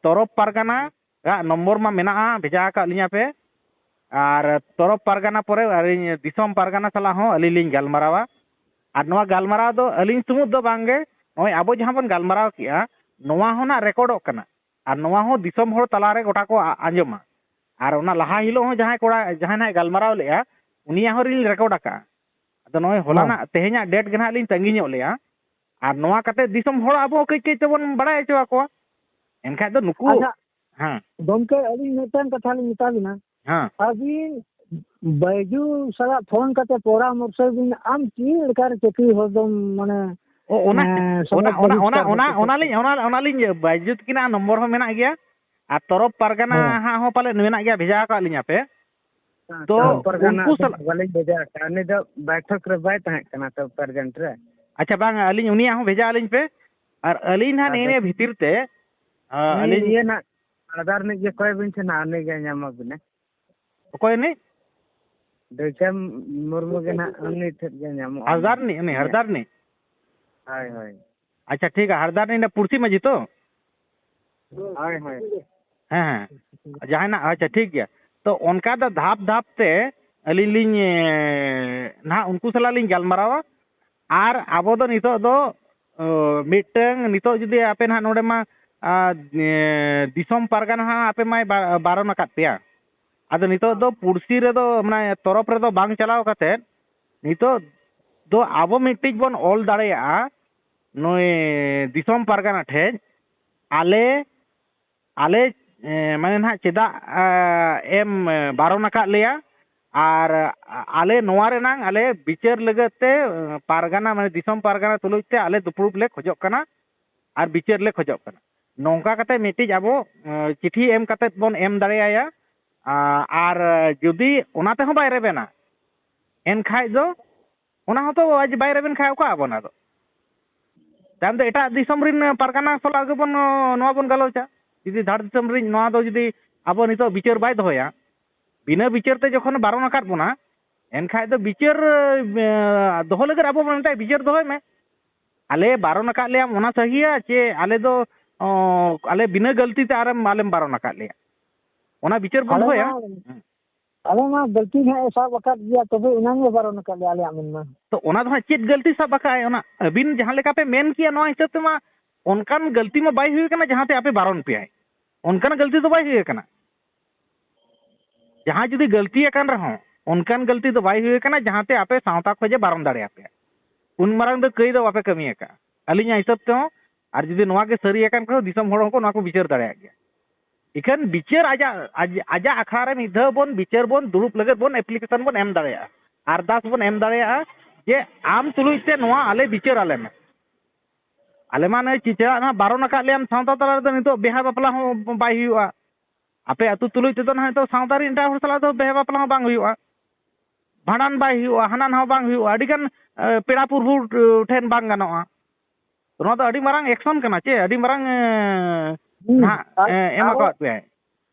ᱛᱚᱨᱚᱯ ᱯᱟᱨᱜᱟᱱᱟ ᱟᱜ ᱱᱚᱢᱵᱚᱨ ᱢᱟ ᱢᱮᱱᱟᱜᱼᱟ, ᱵᱷᱮᱡᱟ ᱟᱠᱟᱫ ᱞᱤᱧᱟ ᱯᱮ᱾ ᱟᱨ ᱛᱚᱨᱚᱯ ᱯᱟᱨᱜᱟᱱᱟ ᱯᱚᱨᱮ ᱟᱹᱞᱤᱧ ᱫᱤᱥᱚᱢ ᱯᱟᱨᱜᱟᱱᱟ ᱥᱟᱞᱟᱜ ᱦᱚᱸ ᱟᱹᱞᱤᱧ ᱞᱤᱧ ᱜᱟᱞᱢᱟᱨᱟᱣᱟ᱾ ᱟᱨ ᱱᱚᱣᱟ ᱜᱟᱞᱢᱟᱨᱟᱣ ᱫᱚ ᱟᱹᱞᱤᱧ ᱥᱩᱢᱩᱝ ᱫᱚ ᱵᱟᱝ ᱜᱮ, ᱱᱚᱜᱼᱚᱭ ᱟᱵᱚ ᱡᱟᱦᱟᱸ ᱵᱚᱱ ᱜᱟᱞᱢᱟᱨᱟᱣ ᱠᱮᱜᱼᱟ, ᱱᱚᱣᱟ ᱦᱚᱸ ᱱᱟᱜ ᱨᱮᱠᱚᱨᱰᱚᱜ ᱠᱟᱱᱟ᱾ ᱟᱨ ᱱᱚᱣᱟ ᱦᱚᱸ ᱫᱤᱥᱚᱢ ᱦᱚᱲ ᱛᱟᱞᱟ ᱨᱮ ᱜᱚᱴᱟ ᱠᱚ ᱟ-, ᱟᱸᱡᱚᱢᱟ᱾ ᱟᱨ ᱚᱱᱟ ᱞᱟᱦᱟ ᱦᱤᱞᱳᱜ ᱦᱚᱸ ᱡᱟᱦᱟᱸᱭ ᱠᱚᱲᱟ, ᱡᱟᱦᱟᱸᱭ ᱱᱟᱜ ᱜᱟᱞᱢᱟᱨᱟᱣ ᱞᱮᱜᱼᱟ, ᱩᱱᱤᱭᱟᱜ ᱦᱚᱸ ᱞᱤᱧ ᱨᱮᱠᱚᱨᱰ ᱟᱠᱟᱜᱼᱟ᱾ ᱟᱫᱚ ᱱᱚᱜᱼᱚᱭ ᱦᱚᱸ᱾ ᱦᱚᱞᱟᱱᱟᱜ, ᱛᱮᱦᱮᱧᱟᱜ ᱰᱮᱴ ᱜᱮ ᱱᱟᱜ ᱞᱤᱧ ᱛᱟᱺᱜᱤ ᱧᱚᱜ ᱞᱮᱜᱼᱟ᱾ ᱟᱨ ᱱᱚᱣᱟ ᱠᱟᱛᱮ ᱫᱤᱥᱚᱢ ᱦᱚᱲ ᱟᱵᱚ ᱠᱟᱹᱡ ᱠᱟᱹᱡ ᱛᱮᱵᱚᱱ ᱵᱟᱲᱟᱭ ᱦᱚᱪᱚ ᱟᱠᱚᱣᱟ᱾ ᱮᱱᱠᱷᱟᱡ ᱫᱚ ᱱᱩᱠᱩ ᱟᱪᱪᱷᱟ, ᱦᱮᱸ᱾ ᱜᱚᱢᱠᱮ, ᱟᱹᱞᱤᱧ ᱢᱤᱫᱴᱟᱝ ᱠᱟᱛᱷᱟ ᱞᱤᱧ ᱢᱮᱛᱟ ᱵᱤᱱᱟ᱾ ᱦᱮᱸ᱾ ᱟᱹᱵᱤᱱ ᱵᱟᱹᱭᱡᱩ ᱥᱟᱞᱟᱜ ᱯᱷᱳᱱ ᱠᱟᱛᱮ ᱯᱚᱨᱟᱢᱚᱨᱥᱚ ᱵᱤᱱ, ᱟᱢ ᱪᱮᱫ ᱞᱮᱠᱟᱨᱮ ᱪᱟᱹᱠᱨᱤ ᱦᱚᱲ ᱫᱚᱢ, ᱢᱟᱱᱮ, ᱚ, ᱚᱱᱟ, ᱮᱸ, ᱚᱱᱟ, ᱥᱚᱢᱟᱡᱽ ᱚᱱᱟ, ᱚᱱᱟ, ᱵᱚᱦᱤᱥᱠᱟᱨ ᱚᱱᱟ, ᱦᱚᱪᱚ ᱚᱱᱟᱞᱤᱧ, ᱠᱮᱫ? ᱚᱱᱟ, ᱚᱱᱟᱞᱤᱧ ᱵᱟᱹᱭᱡᱩ ᱛᱟᱹᱠᱤᱱᱟᱜ ᱱᱚᱢᱵᱚᱨ ᱦᱚᱸ ᱢᱮᱱᱟᱜ ᱜᱮᱭᱟ᱾ ᱟᱨ ᱛᱚᱨᱚᱯ ᱯᱟᱨᱜᱟᱱᱟ ᱦᱮᱸ᱾ ᱦᱟᱸᱜ ᱦᱚᱸ ᱯᱟᱞᱮᱫ ᱢᱮᱱᱟᱜ ᱜᱮᱭᱟ, ᱵᱷᱮᱡᱟ ᱟᱠᱟᱫ ᱞᱤᱧᱟ ᱯᱮ᱾ ᱛᱚ ᱛᱚᱨᱚᱯ ᱯᱟᱨᱜᱟᱱᱟ ᱩᱱᱠᱩ ᱫᱚ ᱥᱟᱞᱟᱜ ᱵᱟᱹᱞᱤᱧ ᱵᱷᱮᱡᱟ ᱟᱠᱟᱫᱼᱟ, ᱩᱱᱤ ᱫᱚ ᱵᱟᱭᱴᱷᱚᱠ ᱨᱮ ᱵᱟᱭ ᱛᱟᱦᱮᱸ ᱠᱟᱱᱟ ᱛᱚ, ᱯᱨᱮᱡᱮᱱᱴ ᱨᱮ᱾ ᱟᱪᱪᱷᱟ, ᱵᱟᱝ, ᱟᱹᱞᱤᱧ ᱩᱱᱤᱭᱟᱜ ᱦᱚᱸ ᱵᱷᱮᱡᱟ ᱟᱹᱞᱤᱧ ᱯᱮ᱾ ᱟᱨ ᱟᱹᱞᱤᱧ ᱱᱟᱦᱟᱜ ᱱᱤᱭᱟᱹ ᱟᱫᱚ ᱱᱤᱭᱟᱹ ᱵᱷᱤᱛᱤᱨ ᱛᱮ ᱦᱮᱸ, ᱩᱱᱤ ᱟᱹᱞᱤᱧ ᱤᱭᱟᱹ ᱱᱟᱜ, ᱦᱟᱲᱫᱟᱨ ᱨᱤᱱᱤᱡ ᱜᱮ ᱠᱚᱭ ᱵᱤᱱ ᱥᱮ ᱱᱟᱜ, ᱩᱱᱤ ᱜᱮ ᱧᱟᱢᱚᱜ ᱵᱤᱱᱟ᱾ ᱚᱠᱚᱭ ᱩᱱᱤ? ᱫᱟᱹᱭᱠᱟᱹᱢ ᱢᱩᱨᱢᱩ ᱜᱮ ᱱᱟᱜ, ᱩᱱᱤ ᱴᱷᱮᱱ ᱜᱮ ᱧᱟᱢᱚᱜᱼᱟ᱾ ᱦᱟᱲᱫᱟᱨ ᱨᱤᱱᱤᱡ, ᱩᱱᱤ ᱦᱟᱲᱫᱟᱨ ᱨᱤᱱᱤᱡ? ᱦᱳᱭ, ᱦᱳᱭ᱾ ᱟᱪᱪᱷᱟ, ᱴᱷᱤᱠ ᱜᱮᱭᱟ, ᱦᱟᱲᱫᱟᱨ ᱨᱤᱱᱤᱡ ᱯᱩᱲᱥᱤ ᱢᱟᱹᱡᱷᱤ ᱛᱚ? ᱦᱳᱭ, ᱦᱳᱭ᱾ ᱦᱮᱸ, ᱦᱮᱸ᱾ ᱡᱟᱦᱟᱸᱭ ᱱᱟᱜ, ᱟᱪᱪᱷᱟ, ᱴᱷᱤᱠ ᱜᱮᱭᱟ᱾ ᱛᱚ, ᱚᱱᱠᱟ ᱫᱚ ᱫᱷᱟᱯ ᱫᱷᱟᱯ ᱛᱮ ᱟᱹᱞᱤᱧ ᱞᱤᱧ, ᱮ, ᱱᱟᱦᱟᱜ ᱩᱱᱠᱩ ᱥᱟᱞᱟᱜ ᱞᱤᱧ ᱜᱟᱞᱢᱟᱨᱟᱣᱟ᱾ ᱟᱨ ᱟᱵᱚ ᱫᱚ ᱱᱤᱛᱚᱜ ᱫᱚ, ᱚ, ᱢᱤᱫᱴᱟᱝ ᱱᱤᱛᱚᱜ ᱡᱩᱫᱤ ᱟᱯᱮ ᱱᱟᱦᱟᱜ ᱱᱚᱰᱮ ᱢᱟ, ᱟ, ᱮ, ᱫᱤᱥᱚᱢ ᱯᱟᱨᱜᱟᱱᱟ ᱦᱟᱸᱜ ᱟᱯᱮ ᱢᱟᱭ ᱵᱟ-, ᱵᱟᱨᱚᱱ ᱟᱠᱟᱫ ᱯᱮᱭᱟ᱾ ᱟᱫᱚ ᱱᱤᱛᱚᱜ ᱫᱚ ᱯᱩᱲᱥᱤ ᱨᱮᱫᱚ, ᱢᱟᱱᱮ, ᱛᱚᱨᱚᱯ ᱨᱮᱫᱚ ᱵᱟᱝ ᱪᱟᱞᱟᱣ ᱠᱟᱛᱮᱫ ᱱᱤᱛᱚᱜ ᱫᱚ ᱟᱵᱚ ᱢᱤᱫᱴᱤᱡ ᱵᱚᱱ ᱚᱞ ᱫᱟᱲᱮᱭᱟᱜᱼᱟ ᱱᱩᱭ ᱫᱤᱥᱚᱢ ᱯᱟᱨᱜᱟᱱᱟ ᱴᱷᱮᱡ, ᱟᱞᱮ ᱟᱞᱮ, ᱮ, ᱢᱟᱱᱮ ᱱᱟᱦᱟᱜ ᱪᱮᱫᱟᱜ, ᱮ, ᱮᱢ, ᱮ, ᱵᱟᱨᱚᱱ ᱟᱠᱟᱫ ᱞᱮᱭᱟ? ᱟᱨ, ᱟ-, ᱟᱞᱮ ᱱᱚᱣᱟ ᱨᱮᱱᱟᱝ ᱟᱞᱮ ᱵᱤᱪᱟᱹᱨ ᱞᱟᱹᱜᱤᱫ ᱛᱮ, ᱮ, ᱯᱟᱨᱜᱟᱱᱟ, ᱢᱟᱱᱮ ᱫᱤᱥᱚᱢ ᱯᱟᱨᱜᱟᱱᱟ ᱛᱩᱞᱩᱡ ᱛᱮ ᱟᱞᱮ ᱫᱩᱯᱲᱩᱵ ᱞᱮ ᱠᱷᱚᱡᱚᱜ ᱠᱟᱱᱟ ᱟᱨ ᱵᱤᱪᱟᱹᱨ ᱞᱮ ᱠᱷᱚᱡᱚᱜ ᱠᱟᱱᱟ᱾ ᱱᱚᱝᱠᱟ ᱠᱟᱛᱮ ᱢᱤᱫᱴᱤᱡ ᱟᱵᱚ, ᱮ, ᱪᱤᱴᱷᱤ ᱮᱢ ᱠᱟᱛᱮ ᱵᱚᱱ ᱮᱢ ᱫᱟᱲᱮᱭᱟᱭᱟ᱾ ᱟ-, ᱟᱨ ᱡᱩᱫᱤ ᱚᱱᱟ ᱛᱮᱦᱚᱸ ᱵᱟᱭ ᱨᱮᱵᱮᱱᱟ, ᱮᱱᱠᱷᱟᱡ ᱫᱚ ᱚᱱᱟ ᱦᱚᱸᱛᱚ ᱟᱡ ᱵᱟᱭ ᱨᱮᱵᱮᱱ ᱠᱷᱟᱡ ᱚᱠᱟ ᱟᱵᱚᱱ ᱟᱫᱚ? ᱛᱟᱭᱚᱢ ᱛᱮ ᱮᱴᱟᱜ ᱫᱤᱥᱚᱢ ᱨᱮᱱ ᱯᱟᱨᱜᱟᱱᱟ ᱥᱟᱞᱟᱜ ᱜᱮᱵᱚᱱ, ᱱᱚᱣᱟ ᱵᱚᱱ ᱜᱟᱞᱚᱪᱟ᱾ ᱡᱩᱫᱤ ᱫᱷᱟᱲ ᱫᱤᱥᱚᱢ ᱨᱤᱱ ᱱᱚᱣᱟ ᱫᱚ ᱡᱩᱫᱤ ᱟᱵᱚ ᱱᱤᱛᱚᱜ ᱵᱤᱪᱟᱹᱨ ᱵᱟᱭ ᱫᱚᱦᱚᱭᱟ, ᱵᱤᱱᱟᱹ ᱵᱤᱪᱟᱹᱨ ᱛᱮ ᱡᱚᱠᱷᱚᱱ ᱵᱟᱨᱚᱱ ᱟᱠᱟᱫ ᱵᱚᱱᱟ, ᱮᱱᱠᱷᱟᱡ ᱫᱚ ᱵᱤᱪᱟᱹᱨ, ᱮ, ᱫᱚᱦᱚ ᱞᱟᱹᱜᱤᱫ ᱟᱵᱚ ᱵᱚᱱ ᱢᱮᱛᱟᱭᱟ, "ᱵᱤᱪᱟᱹᱨ ᱫᱚᱦᱚᱭ ᱢᱮ᱾ ᱟᱞᱮ ᱵᱟᱨᱚᱱ ᱟᱠᱟᱫ ᱞᱮᱭᱟᱢ, ᱚᱱᱟ ᱥᱟᱹᱦᱤᱭᱟ ᱪᱮ ᱟᱞᱮ ᱫᱚ, ᱚ, ᱟᱞᱮ ᱵᱤᱱᱟᱹ ᱜᱟᱹᱞᱛᱤ ᱛᱮ ᱟᱨᱮᱢ, ᱟᱞᱮᱢ ᱵᱟᱨᱚᱱ ᱟᱠᱟᱫ ᱞᱮᱭᱟ?" ᱚᱱᱟ ᱵᱤᱪᱟᱹᱨ ᱵᱚᱱ ᱟᱞᱮ ᱫᱚᱦᱚᱭᱟ᱾ ᱢᱟ ᱦᱩᱸ᱾ ᱟᱞᱮ ᱢᱟ ᱜᱟᱹᱞᱛᱤ ᱱᱟᱦᱟᱜ ᱮ ᱥᱟᱵ ᱟᱠᱟᱫ ᱜᱮᱭᱟ, ᱛᱚᱵᱮ ᱮᱱᱟᱝ ᱮ ᱵᱟᱨᱚᱱ ᱟᱠᱟᱫ ᱞᱮᱭᱟ ᱟᱞᱮᱭᱟᱜ ᱢᱮᱱ ᱢᱟ᱾ ᱛᱚ, ᱚᱱᱟ ᱫᱚ ᱦᱟᱸᱜ ᱪᱮᱫ ᱜᱟᱹᱞᱛᱤ ᱥᱟᱵ ᱟᱠᱟᱫ ᱟᱭ? ᱚᱱᱟ ᱟᱹᱵᱤᱱ ᱡᱟᱦᱟᱸ ᱞᱮᱠᱟ ᱯᱮ ᱢᱮᱱ ᱠᱮᱭᱟ, ᱱᱚᱣᱟ ᱦᱤᱥᱟᱹᱵ ᱛᱮᱢᱟ ᱚᱱᱠᱟᱱ ᱜᱟᱹᱞᱛᱤ ᱢᱟ ᱵᱟᱭ ᱦᱩᱭ ᱟᱠᱟᱱᱟ, ᱡᱟᱦᱟᱸ ᱛᱮ ᱟᱯᱮ ᱵᱟᱨᱚᱱ ᱯᱮᱭᱟᱭ᱾ ᱚᱱᱠᱟᱱᱟᱜ ᱜᱟᱹᱞᱛᱤ ᱫᱚ ᱵᱟᱭ ᱦᱩᱭ ᱟᱠᱟᱱᱟ᱾ ᱡᱟᱦᱟᱸᱭ ᱡᱩᱫᱤ ᱜᱟᱹᱞᱛᱤ ᱟᱠᱟᱱ ᱨᱮᱦᱚᱸ, ᱚᱱᱠᱟᱱ ᱜᱟᱹᱞᱛᱤ ᱫᱚ ᱵᱟᱭ ᱦᱩᱭ ᱟᱠᱟᱱᱟ, ᱡᱟᱦᱟᱸ ᱛᱮ ᱟᱯᱮ ᱥᱟᱶᱛᱟ ᱠᱷᱚᱡ ᱮ ᱵᱟᱨᱚᱱ ᱫᱟᱲᱮᱭᱟᱯᱮᱭᱟ᱾ ᱩᱱ ᱢᱟᱨᱟᱝ ᱫᱚ ᱠᱟᱹᱭ ᱫᱚ ᱵᱟᱯᱮ ᱠᱟᱹᱢᱤ ᱟᱠᱟᱫᱼᱟ, ᱟᱹᱞᱤᱧᱟᱜ ᱦᱤᱥᱟᱹᱵ ᱛᱮᱦᱚᱸ᱾ ᱟᱨ ᱡᱩᱫᱤ ᱱᱚᱣᱟ ᱜᱮ ᱥᱟᱹᱨᱤ ᱟᱠᱟᱱ ᱠᱷᱟᱱ, ᱫᱤᱥᱚᱢ ᱦᱚᱲ ᱦᱚᱸᱠᱚ ᱱᱚᱣᱟ ᱠᱚ ᱵᱤᱪᱟᱹᱨ ᱫᱟᱲᱮᱭᱟᱜ ᱜᱮᱭᱟ᱾ ᱤᱠᱷᱟᱹᱱ ᱵᱤᱪᱟᱹᱨ ᱟᱡᱟᱜ, ᱟᱡ-, ᱟᱡᱟᱜ ᱟᱠᱷᱲᱟ ᱨᱮ ᱢᱤᱫ ᱫᱷᱟᱣ ᱵᱚᱱ ᱵᱤᱪᱟᱹᱨ ᱵᱚᱱ ᱫᱩᱲᱩᱵ ᱞᱟᱹᱜᱤᱫ ᱵᱚᱱ application ᱵᱚᱱ ᱮᱢ ᱫᱟᱲᱮᱭᱟᱜᱼᱟ, ᱟᱨᱫᱟᱥ ᱵᱚᱱ ᱮᱢ ᱫᱟᱲᱮᱭᱟᱜᱼᱟ ᱡᱮ ᱟᱢ ᱛᱩᱞᱩᱡ ᱛᱮ ᱱᱚᱣᱟ ᱟᱞᱮ ᱵᱤᱪᱟᱹᱨ ᱟᱞᱮ ᱢᱮ᱾ ᱟᱞᱮ ᱢᱟ ᱱᱚᱜᱼᱚᱭ ᱪᱤᱪᱟᱹᱲᱟᱜ ᱱᱟᱦᱟᱜ ᱵᱟᱨᱚᱱ ᱟᱠᱟᱫ ᱞᱮᱭᱟᱢ ᱥᱟᱶᱛᱟ ᱛᱟᱞᱟ ᱨᱮᱫᱚ, ᱱᱤᱛᱚᱜ ᱵᱤᱦᱟ ᱵᱟᱯᱞᱟ ᱦᱚᱸ ᱵᱟᱭ ᱦᱩᱭᱩᱜᱼᱟ᱾ ᱟᱯᱮ ᱟᱹᱛᱩ ᱛᱩᱞᱩᱡ ᱛᱮᱫᱚ ᱱᱟᱦᱟᱜ ᱱᱤᱛᱚᱜ ᱥᱟᱶᱛᱟ ᱨᱮᱱ ᱮᱴᱟᱜ ᱦᱚᱲ ᱥᱟᱞᱟᱜ ᱫᱚ ᱵᱤᱦᱟ ᱵᱟᱯᱞᱟ ᱦᱚᱸ ᱵᱟᱝ ᱦᱩᱭᱩᱜᱼᱟ, ᱵᱷᱟᱸᱰᱟᱱ ᱵᱟᱭ ᱦᱩᱭᱩᱜᱼᱟ, ᱦᱟᱱᱟ ᱱᱟᱣᱟ ᱵᱟᱝ ᱦᱩᱭᱩᱜᱼᱟ, ᱟᱹᱰᱤᱜᱟᱱ, ᱮ, ᱯᱮᱲᱟ ᱯᱩᱨᱵᱷᱩ, ᱮ, ᱴᱷᱮᱱ ᱵᱟᱝ ᱜᱟᱱᱚᱜᱼᱟ᱾ ᱱᱚᱣᱟ ᱫᱚ ᱟᱹᱰᱤ ᱢᱟᱨᱟᱝ action ᱠᱟᱱᱟ ᱪᱮ, ᱟᱹᱰᱤ ᱢᱟᱨᱟᱝ, ᱮ, ᱦᱩᱸ᱾ ᱱᱟᱦᱟᱜ, ᱟᱨ ᱮ, ᱮᱢ ᱟᱨᱚ ᱟᱠᱟᱣᱟᱫ ᱯᱮᱭᱟᱭ᱾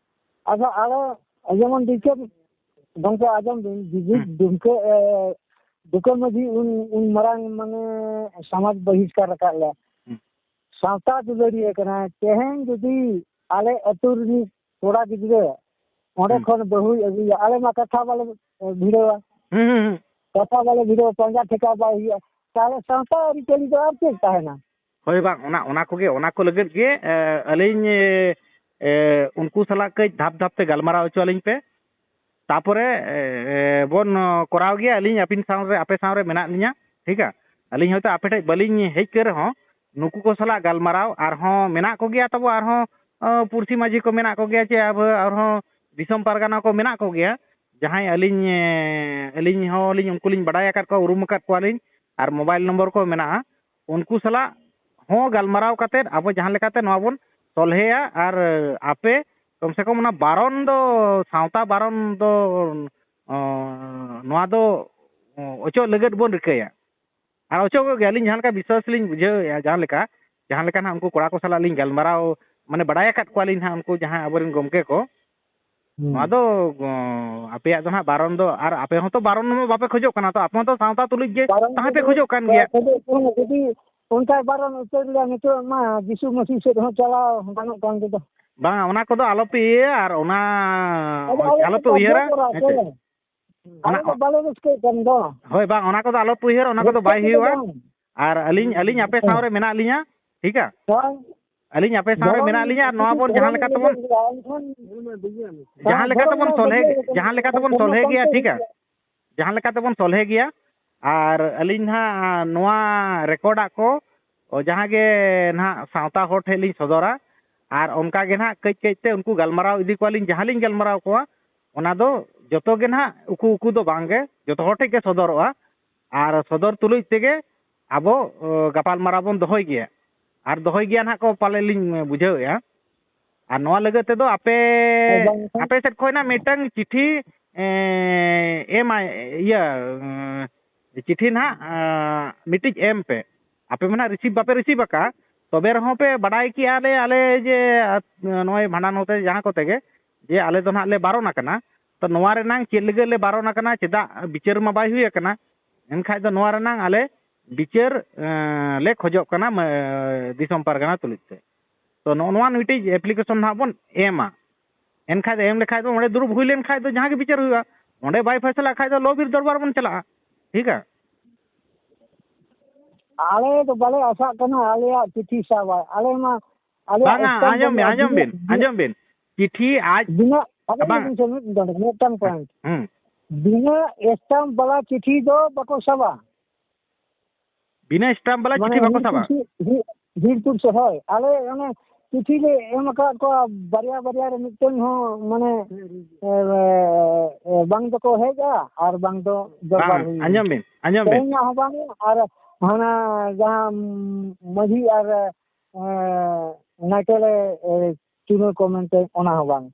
ᱟᱫᱚ ᱟᱨᱚ ᱡᱮᱢᱚᱱ ᱰᱤᱠᱮ ᱜᱚᱢᱠᱮ ᱟᱸᱡᱚᱢ ᱵᱤᱱ, ᱵᱤᱡᱩ ᱦᱩᱸ᱾ ᱰᱩᱢᱠᱟᱹ, ᱮ, ᱰᱩᱢᱠᱟᱹ ᱢᱟᱹᱡᱷᱤ ᱩᱱ, ᱩᱱ ᱢᱟᱨᱟᱝ ᱢᱟᱱᱮ ᱥᱚᱢᱟᱡᱽ ᱵᱚᱦᱤᱥᱠᱟᱨ ᱟᱠᱟᱫ ᱞᱮᱭᱟ᱾ ᱦᱩᱸ᱾ ᱥᱟᱶᱛᱟ ᱫᱩᱞᱟᱹᱲᱤᱭᱟᱹ ᱠᱟᱱᱟᱭ᱾ ᱛᱮᱦᱮᱧ ᱡᱩᱫᱤ ᱟᱞᱮ ᱟᱹᱛᱩ ᱨᱤᱱᱤᱡ ᱠᱚᱲᱟ ᱜᱤᱫᱽᱨᱟᱹ ᱚᱸᱰᱮ ᱦᱩᱸ᱾ ᱠᱷᱚᱱ ᱵᱟᱹᱦᱩᱭ ᱟᱹᱜᱩᱭᱟ, ᱟᱞᱮ ᱢᱟ ᱠᱟᱛᱷᱟ ᱵᱟᱞᱮ, ᱮ, ᱵᱷᱤᱲᱟᱹᱣᱟ᱾ ᱦᱩᱸ, ᱦᱩᱸ, ᱦᱩᱸ᱾ ᱠᱟᱛᱷᱟ ᱵᱟᱞᱮ ᱵᱷᱤᱲᱟᱹᱣᱟ, ᱯᱟᱸᱡᱟ ᱴᱷᱮᱠᱟᱣ ᱵᱟᱭ ᱦᱩᱭᱩᱜᱼᱟ᱾ ᱛᱟᱦᱚᱞᱮ ᱥᱟᱶᱛᱟ ᱟᱹᱨᱤᱪᱟᱹᱞᱤ ᱫᱚ ᱟᱨ ᱪᱮᱫ ᱛᱟᱦᱮᱱᱟ? ᱦᱳᱭ ᱵᱟᱝ, ᱚᱱᱟ, ᱚᱱᱟ ᱠᱚᱜᱮ, ᱚᱱᱟ ᱠᱚ ᱞᱟᱹᱜᱤᱫ ᱜᱮ, ᱮ, ᱟᱹᱞᱤᱧ, ᱮ, ᱮ, ᱩᱱᱠᱩ ᱥᱟᱞᱟᱜ ᱠᱟᱹᱡ ᱫᱷᱟᱯ ᱫᱷᱟᱯ ᱛᱮ ᱜᱟᱞᱢᱟᱨᱟᱣ ᱦᱚᱪᱚ ᱟᱹᱞᱤᱧ ᱯᱮ᱾ ᱛᱟᱯᱚᱨᱮ, ᱮ, ᱮ, ᱵᱚᱱ ᱠᱚᱨᱟᱣ ᱜᱮᱭᱟ᱾ ᱟᱹᱞᱤᱧ ᱟᱹᱵᱤᱱ ᱥᱟᱶ ᱨᱮ, ᱟᱯᱮ ᱥᱟᱶ ᱨᱮ ᱢᱮᱱᱟᱜ ᱞᱤᱧᱟ, ᱴᱷᱤᱠᱟ? ᱟᱹᱞᱤᱧ ᱦᱚᱭᱛᱳ ᱟᱯᱮ ᱴᱷᱮᱡ ᱵᱟᱹᱞᱤᱧ ᱦᱮᱡ ᱠᱟᱱ ᱨᱮᱦᱚᱸ, ᱱᱩᱠᱩ ᱠᱚ ᱥᱟᱞᱟᱜ ᱜᱟᱞᱢᱟᱨᱟᱣ ᱟᱨᱦᱚᱸ ᱢᱮᱱᱟᱜ ᱠᱚᱜᱮᱭᱟ ᱛᱟᱵᱚ, ᱟᱨᱦᱚᱸ, ᱚ, ᱯᱩᱲᱥᱤ ᱢᱟᱹᱡᱷᱤ ᱠᱚ ᱢᱮᱱᱟᱜ ᱠᱚᱜᱮᱭᱟ, ᱪᱮ ᱟᱵᱚ ᱟᱨᱦᱚᱸ ᱫᱤᱥᱚᱢ ᱯᱟᱨᱜᱟᱱᱟ ᱠᱚ ᱢᱮᱱᱟᱜ ᱠᱚᱜᱮᱭᱟ, ᱡᱟᱦᱟᱸᱭ ᱟᱹᱞᱤᱧ, ᱮ, ᱟᱹᱞᱤᱧ ᱦᱚᱸᱞᱤᱧ, ᱩᱱᱠᱩ ᱞᱤᱧ ᱵᱟᱰᱟᱭ ᱟᱠᱟᱫ ᱠᱚᱣᱟ, ᱩᱨᱩᱢ ᱟᱠᱟᱫ ᱠᱚᱣᱟᱞᱤᱧ, ᱟᱨ mobile number ᱠᱚ ᱢᱮᱱᱟᱜᱼᱟ᱾ ᱩᱱᱠᱩ ᱥᱟᱞᱟᱜ ᱦᱚᱸ ᱜᱟᱞᱢᱟᱨᱟᱣ ᱠᱟᱛᱮᱫ ᱟᱵᱚ ᱡᱟᱦᱟᱸ ᱞᱮᱠᱟᱛᱮ ᱱᱚᱣᱟ ᱵᱚᱱ ᱥᱚᱞᱦᱮᱭᱟ, ᱟᱨ ᱟᱯᱮ ᱠᱚᱢ ᱥᱮ ᱠᱚᱢ ᱚᱱᱟ ᱵᱟᱨᱚᱱ ᱫᱚ, ᱥᱟᱶᱛᱟ ᱵᱟᱨᱚᱱ ᱫᱚ, ᱚ, ᱱᱚᱣᱟ ᱫᱚ, ᱚ, ᱚᱪᱚᱜ ᱞᱟᱹᱜᱤᱫ ᱵᱚᱱ ᱨᱤᱠᱟᱹᱭᱟ᱾ ᱟᱨ ᱚᱪᱚᱜᱚᱜ ᱜᱮᱭᱟᱞᱤᱧ, ᱡᱟᱦᱟᱸ ᱞᱮᱠᱟ ᱵᱤᱥᱣᱟᱥ ᱞᱤᱧ ᱵᱩᱡᱷᱟᱹᱣᱮᱫᱼᱟ, ᱡᱟᱦᱟᱸ ᱞᱮᱠᱟ, ᱡᱟᱦᱟᱸ ᱞᱮᱠᱟ ᱱᱟᱦᱟᱜ ᱩᱱᱠᱩ ᱠᱚᱲᱟ ᱠᱚ ᱥᱟᱞᱟᱜ ᱞᱤᱧ ᱜᱟᱞᱢᱟᱨᱟᱣ, ᱢᱟᱱᱮ, ᱵᱟᱰᱟᱭ ᱟᱠᱟᱫ ᱠᱚᱣᱟᱞᱤᱧ ᱱᱟᱦᱟᱜ ᱩᱱᱠᱩ ᱡᱟᱦᱟᱸ ᱟᱵᱚᱨᱮᱱ ᱜᱚᱢᱠᱮ ᱠᱚ, ᱦᱩᱸ᱾ ᱱᱚᱣᱟ ᱫᱚ, ᱜᱚ-, ᱟᱯᱮᱭᱟᱜ ᱫᱚ ᱱᱟᱦᱟᱜ ᱵᱟᱨᱚᱱ ᱫᱚ, ᱟᱨ ᱟᱯᱮ ᱦᱚᱸᱛᱚ ᱵᱟᱨᱚᱱ ᱢᱟ ᱵᱟᱯᱮ ᱠᱷᱚᱡᱚᱜ ᱠᱟᱱᱟ, ᱛᱚ ᱟᱯᱮ ᱦᱚᱸᱛᱚ ᱥᱟᱶᱛᱟ ᱛᱩᱞᱩᱡ ᱜᱮ ᱵᱟᱨᱚᱱ ᱛᱟᱦᱮᱸ ᱯᱮ ᱫᱚ ᱠᱷᱚᱡᱚᱜ ᱠᱟᱱ ᱜᱮᱭᱟ᱾ ᱠᱷᱚᱡᱚᱜ ᱠᱟᱱᱟ, ᱡᱩᱫᱤ ᱚᱱᱠᱟ ᱵᱟᱨᱚᱱ ᱩᱛᱟᱹᱨ ᱞᱮᱭᱟ, ᱱᱤᱛᱚᱜ ᱢᱟ ᱡᱤᱥᱩ ᱢᱟᱹᱥᱤ ᱥᱮᱫ ᱦᱚᱸ ᱪᱟᱞᱟᱣ ᱜᱟᱱᱚᱜ ᱠᱟᱱ ᱜᱮᱫᱚ᱾ ᱵᱟᱝᱟ, ᱚᱱᱟ ᱠᱚᱫᱚ ᱟᱞᱚᱯᱮ ᱤᱭᱟᱹᱭᱟ, ᱟᱨ ᱚᱱᱟ ᱟᱫᱚ ᱟᱞᱮ ᱟᱞᱚᱯᱮ ᱫᱚ ᱩᱭᱦᱟᱹᱨᱟ, ᱵᱟᱞᱮ ᱦᱮᱸ ᱥᱮ? ᱠᱚᱨᱟᱣ ᱥᱮ᱾ ᱚᱱᱟ ᱟᱞᱮ ᱫᱚ ᱵᱟᱞᱮ ᱨᱟᱹᱥᱠᱟᱹᱜ ᱠᱟᱱ ᱫᱚ᱾ ᱦᱳᱭ, ᱵᱟᱝ, ᱚᱱᱟ ᱠᱚᱫᱚ ᱟᱞᱚᱯᱮ ᱩᱭᱦᱟᱹᱨᱟ, ᱚᱱᱟ ᱠᱚᱫᱚ ᱨᱟᱹᱥᱠᱟᱹ ᱵᱟᱭ ᱛᱮᱫᱚ ᱦᱩᱭᱩᱜᱼᱟ᱾ ᱵᱟᱝ᱾ ᱟᱨ ᱟᱹᱞᱤᱧ, ᱟᱹᱞᱤᱧ ᱟᱯᱮ ᱥᱟᱶ ᱦᱮᱸ᱾ ᱨᱮ ᱢᱮᱱᱟᱜ ᱞᱤᱧᱟ, ᱴᱷᱤᱠᱟ? ᱦᱳᱭ᱾ ᱟᱹᱞᱤᱧ ᱟᱯᱮ ᱥᱟᱶ ᱨᱮ ᱫᱷᱚᱨᱚᱢ ᱢᱮᱱᱟᱜ ᱞᱤᱧᱟ, ᱟᱨ ᱱᱚᱣᱟ ᱡᱩᱫᱤ ᱵᱚᱱ ᱡᱟᱦᱟᱸ ᱫᱷᱚᱨᱚᱢ ᱞᱮᱠᱟ ᱛᱮᱵᱚᱱ, ᱞᱟᱹᱭᱟ, ᱮᱱᱠᱷᱟᱱ ᱡᱟᱦᱟᱸ ᱞᱮᱠᱟ ᱫᱷᱚᱨᱚᱢ ᱛᱮᱵᱚᱱ ᱢᱟ ᱥᱚᱞᱦᱮ, ᱵᱟᱹᱜᱤᱭᱟᱠᱚ ᱡᱟᱦᱟᱸ ᱞᱮᱠᱟ ᱛᱮᱵᱚᱱ ᱥᱚᱞᱦᱮ ᱜᱮᱭᱟ, ᱴᱷᱤᱠᱟ? ᱡᱟᱦᱟᱸ ᱞᱮᱠᱟ ᱛᱮᱵᱚᱱ ᱥᱚᱞᱦᱮ ᱜᱮᱭᱟ᱾ ᱟᱨ ᱟᱹᱞᱤᱧ ᱱᱟᱦᱟᱜ ᱱᱚᱣᱟ ᱨᱮᱠᱚᱨᱰᱟᱜ ᱠᱚ ᱡᱟᱦᱟᱸ ᱜᱮ ᱱᱟᱦᱟᱜ ᱥᱟᱶᱛᱟ ᱦᱚᱲ ᱴᱷᱮᱱ ᱞᱤᱧ ᱥᱚᱫᱚᱨᱟ, ᱟᱨ ᱚᱱᱠᱟ ᱜᱮ ᱱᱟᱦᱟᱜ ᱠᱟᱹᱡ ᱠᱟᱹᱡ ᱛᱮ ᱩᱱᱠᱩ ᱜᱟᱞᱢᱟᱨᱟᱣ ᱤᱫᱤ ᱠᱚᱣᱟᱞᱤᱧ, ᱡᱟᱦᱟᱸ ᱞᱤᱧ ᱜᱟᱞᱢᱟᱨᱟᱣ ᱠᱚᱣᱟ, ᱚᱱᱟ ᱫᱚ ᱡᱚᱛᱚ ᱜᱮ ᱱᱟᱦᱟᱜ ᱩᱠᱩ ᱩᱠᱩ ᱫᱚ ᱵᱟᱝ ᱜᱮ, ᱡᱚᱛᱚ ᱦᱚᱲ ᱴᱷᱮᱱ ᱜᱮ ᱥᱚᱫᱚᱨᱚᱜᱼᱟ᱾ ᱟᱨ ᱥᱚᱫᱚᱨ ᱛᱩᱞᱩᱡ ᱛᱮᱜᱮ ᱟᱵᱚ, ᱚ, ᱜᱟᱯᱟᱞᱢᱟᱨᱟᱣ ᱵᱚᱱ ᱫᱚᱦᱚᱭ ᱜᱮᱭᱟ᱾ ᱟᱨ ᱫᱚᱦᱚᱭ ᱜᱮᱭᱟ ᱱᱟᱦᱟᱜ ᱠᱚ ᱯᱟᱞᱮ ᱞᱤᱧ ᱵᱩᱡᱷᱟᱹᱣᱮᱫᱼᱟ᱾ ᱟᱨ ᱱᱚᱣᱟ ᱞᱟᱹᱜᱤᱫ ᱛᱮᱫᱚ ᱟᱯᱮ, ᱦᱮᱸ, ᱵᱟᱝ ᱠᱷᱟᱱ ᱟᱯᱮ ᱥᱮᱫ ᱠᱷᱚᱱ ᱱᱟᱜ ᱢᱤᱫᱴᱟᱝ ᱪᱤᱴᱷᱤ, ᱮᱸ, ᱮᱢᱟᱭ, ᱤᱭᱟᱹ, ᱮᱸ, ᱪᱤᱴᱷᱤ ᱱᱟᱦᱟᱜ, ᱮᱸ, ᱢᱤᱫᱴᱤᱡ ᱮᱢ ᱯᱮ᱾ ᱟᱯᱮ ᱢᱟ ᱱᱟᱦᱟᱜ receive ᱵᱟᱯᱮ receive ᱟᱠᱟᱫᱼᱟ, ᱛᱚᱵᱮ ᱨᱮᱦᱚᱸ ᱯᱮ ᱵᱟᱰᱟᱭ ᱠᱮᱜᱼᱟ ᱞᱮ ᱟᱞᱮ ᱡᱮ, ᱟᱛ-, ᱱᱚᱜᱼᱚᱭ ᱵᱷᱟᱸᱰᱟᱱ ᱦᱚᱛᱮ ᱡᱟᱦᱟᱸ ᱠᱚᱛᱮ ᱜᱮ, ᱡᱮ ᱟᱞᱮ ᱫᱚ ᱱᱟᱦᱟᱜ ᱞᱮ ᱵᱟᱨᱚᱱ ᱟᱠᱟᱱᱟ᱾ ᱛᱚ ᱱᱚᱣᱟ ᱨᱮᱱᱟᱝ ᱪᱮᱫ ᱞᱟᱹᱜᱤᱫ ᱞᱮ ᱵᱟᱨᱚᱱ ᱟᱠᱟᱱᱟ, ᱪᱮᱫᱟᱜ ᱵᱤᱪᱟᱹᱨ ᱢᱟ ᱵᱟᱭ ᱦᱩᱭ ᱟᱠᱟᱱᱟ? ᱮᱱᱠᱷᱟᱡ ᱫᱚ ᱱᱚᱣᱟ ᱨᱮᱱᱟᱝ ᱟᱞᱮ ᱵᱤᱪᱟᱹᱨ, ᱮᱸ, ᱞᱮ ᱠᱷᱚᱡᱚᱜ ᱠᱟᱱᱟ, ᱢᱮ-, ᱫᱤᱥᱚᱢ ᱯᱟᱨᱜᱟᱱᱟ ᱛᱩᱞᱩᱡ ᱛᱮ᱾ ᱛᱚ ᱱᱚᱜᱼᱚ ᱱᱚᱣᱟ ᱢᱤᱫᱴᱤᱡ application ᱱᱟᱦᱟᱜ ᱵᱚᱱ ᱮᱢᱟ᱾ ᱮᱱᱠᱷᱟᱡ ᱫᱚ ᱮᱢ ᱞᱮᱠᱷᱟᱡ ᱫᱚ ᱚᱸᱰᱮ ᱫᱩᱲᱩᱵ ᱦᱩᱭ ᱞᱮᱱ ᱠᱷᱟᱡ ᱫᱚ ᱡᱟᱦᱟᱸ ᱜᱮ ᱵᱤᱪᱟᱹᱨ ᱦᱩᱭᱩᱜᱼᱟ, ᱚᱸᱰᱮ ᱵᱟᱭ ᱯᱷᱮᱥᱞᱟ ᱠᱷᱟᱡ ᱫᱚ ᱞᱚ ᱵᱤᱨ ᱫᱚᱨᱵᱟᱨ ᱵᱚᱱ ᱪᱟᱞᱟᱜᱼᱟ᱾ ᱴᱷᱤᱠᱟ? ᱟᱞᱮ ᱫᱚ ᱵᱟᱞᱮ ᱟᱥᱟᱜ ᱠᱟᱱᱟ ᱟᱞᱮᱭᱟᱜ ᱪᱤᱴᱷᱤ ᱥᱟᱵᱟᱭ᱾ ᱟᱞᱮ ᱢᱟ, ᱟᱞᱮᱭᱟᱜ ᱵᱟᱝᱟ, ᱥᱴᱟᱢᱯ ᱟᱸᱡᱚᱢ ᱵᱟᱹᱱᱩᱜᱼᱟ᱾ ᱵᱤᱱ, ᱟᱸᱡᱚᱢ ᱵᱤᱱ, ᱵᱤᱱᱟᱹ, ᱟᱸᱡᱚᱢ ᱵᱤᱱ᱾ ᱪᱤᱴᱷᱤ ᱟᱡ, ᱵᱤᱱᱟᱹ, ᱟᱸᱡᱚᱢ ᱵᱟᱝ᱾ ᱵᱤᱱ ᱥᱮ ᱢᱤᱫ ᱰᱚᱸᱰᱮ, ᱢᱤᱫᱴᱟᱝ point᱾ ᱦᱩᱸ᱾ ᱵᱤᱱᱟᱹ ᱥᱴᱟᱢᱯ ᱵᱟᱞᱟ ᱪᱤᱴᱷᱤ ᱫᱚ ᱵᱟᱠᱚ ᱥᱟᱵᱟ᱾ ᱵᱤᱱᱟᱹ ᱥᱴᱟᱢᱯ ᱵᱟᱞᱟ ᱢᱟᱱᱮ ᱪᱤᱴᱷᱤ ᱵᱟᱠᱚ ᱦᱤᱨ ᱥᱟᱵᱟ? ᱯᱩᱨᱥᱤ, ᱦᱤᱨ, ᱦᱤᱨ ᱯᱩᱨᱥᱤ, ᱦᱳᱭ᱾ ᱟᱞᱮ ᱚᱱᱮ ᱪᱤᱴᱷᱤ ᱞᱮ ᱮᱢ ᱟᱠᱟᱫ ᱠᱚᱣᱟ ᱵᱟᱨᱭᱟ ᱵᱟᱨᱭᱟ ᱨᱮ, ᱢᱤᱫᱴᱮᱱ ᱦᱚᱸ ᱢᱟᱱᱮ, ᱮ, ᱮ, ᱵᱟᱝ ᱫᱚᱠᱚ ᱦᱮᱡᱼᱟ ᱟᱨ ᱵᱟᱝ ᱫᱚ ᱫᱚᱨᱵᱟᱨ ᱵᱟᱝ, ᱦᱩᱭᱩᱜᱼᱟ᱾ ᱟᱸᱡᱚᱢ ᱵᱤᱱ, ᱟᱸᱡᱚᱢ ᱵᱤᱱ᱾ ᱛᱮᱦᱮᱧᱟᱜ ᱦᱚᱸ ᱵᱟᱝ, ᱟᱨ ᱦᱟᱱᱟ ᱡᱟᱦᱟᱸ ᱢᱟᱹᱡᱷᱤ ᱟᱨ, ᱮ, ᱱᱟᱭᱠᱮ ᱞᱮ, ᱮ, ᱪᱩᱱᱟᱹ ᱠᱚ ᱢᱮᱱᱛᱮ, ᱚᱱᱟ ᱦᱚᱸ ᱵᱟᱝ᱾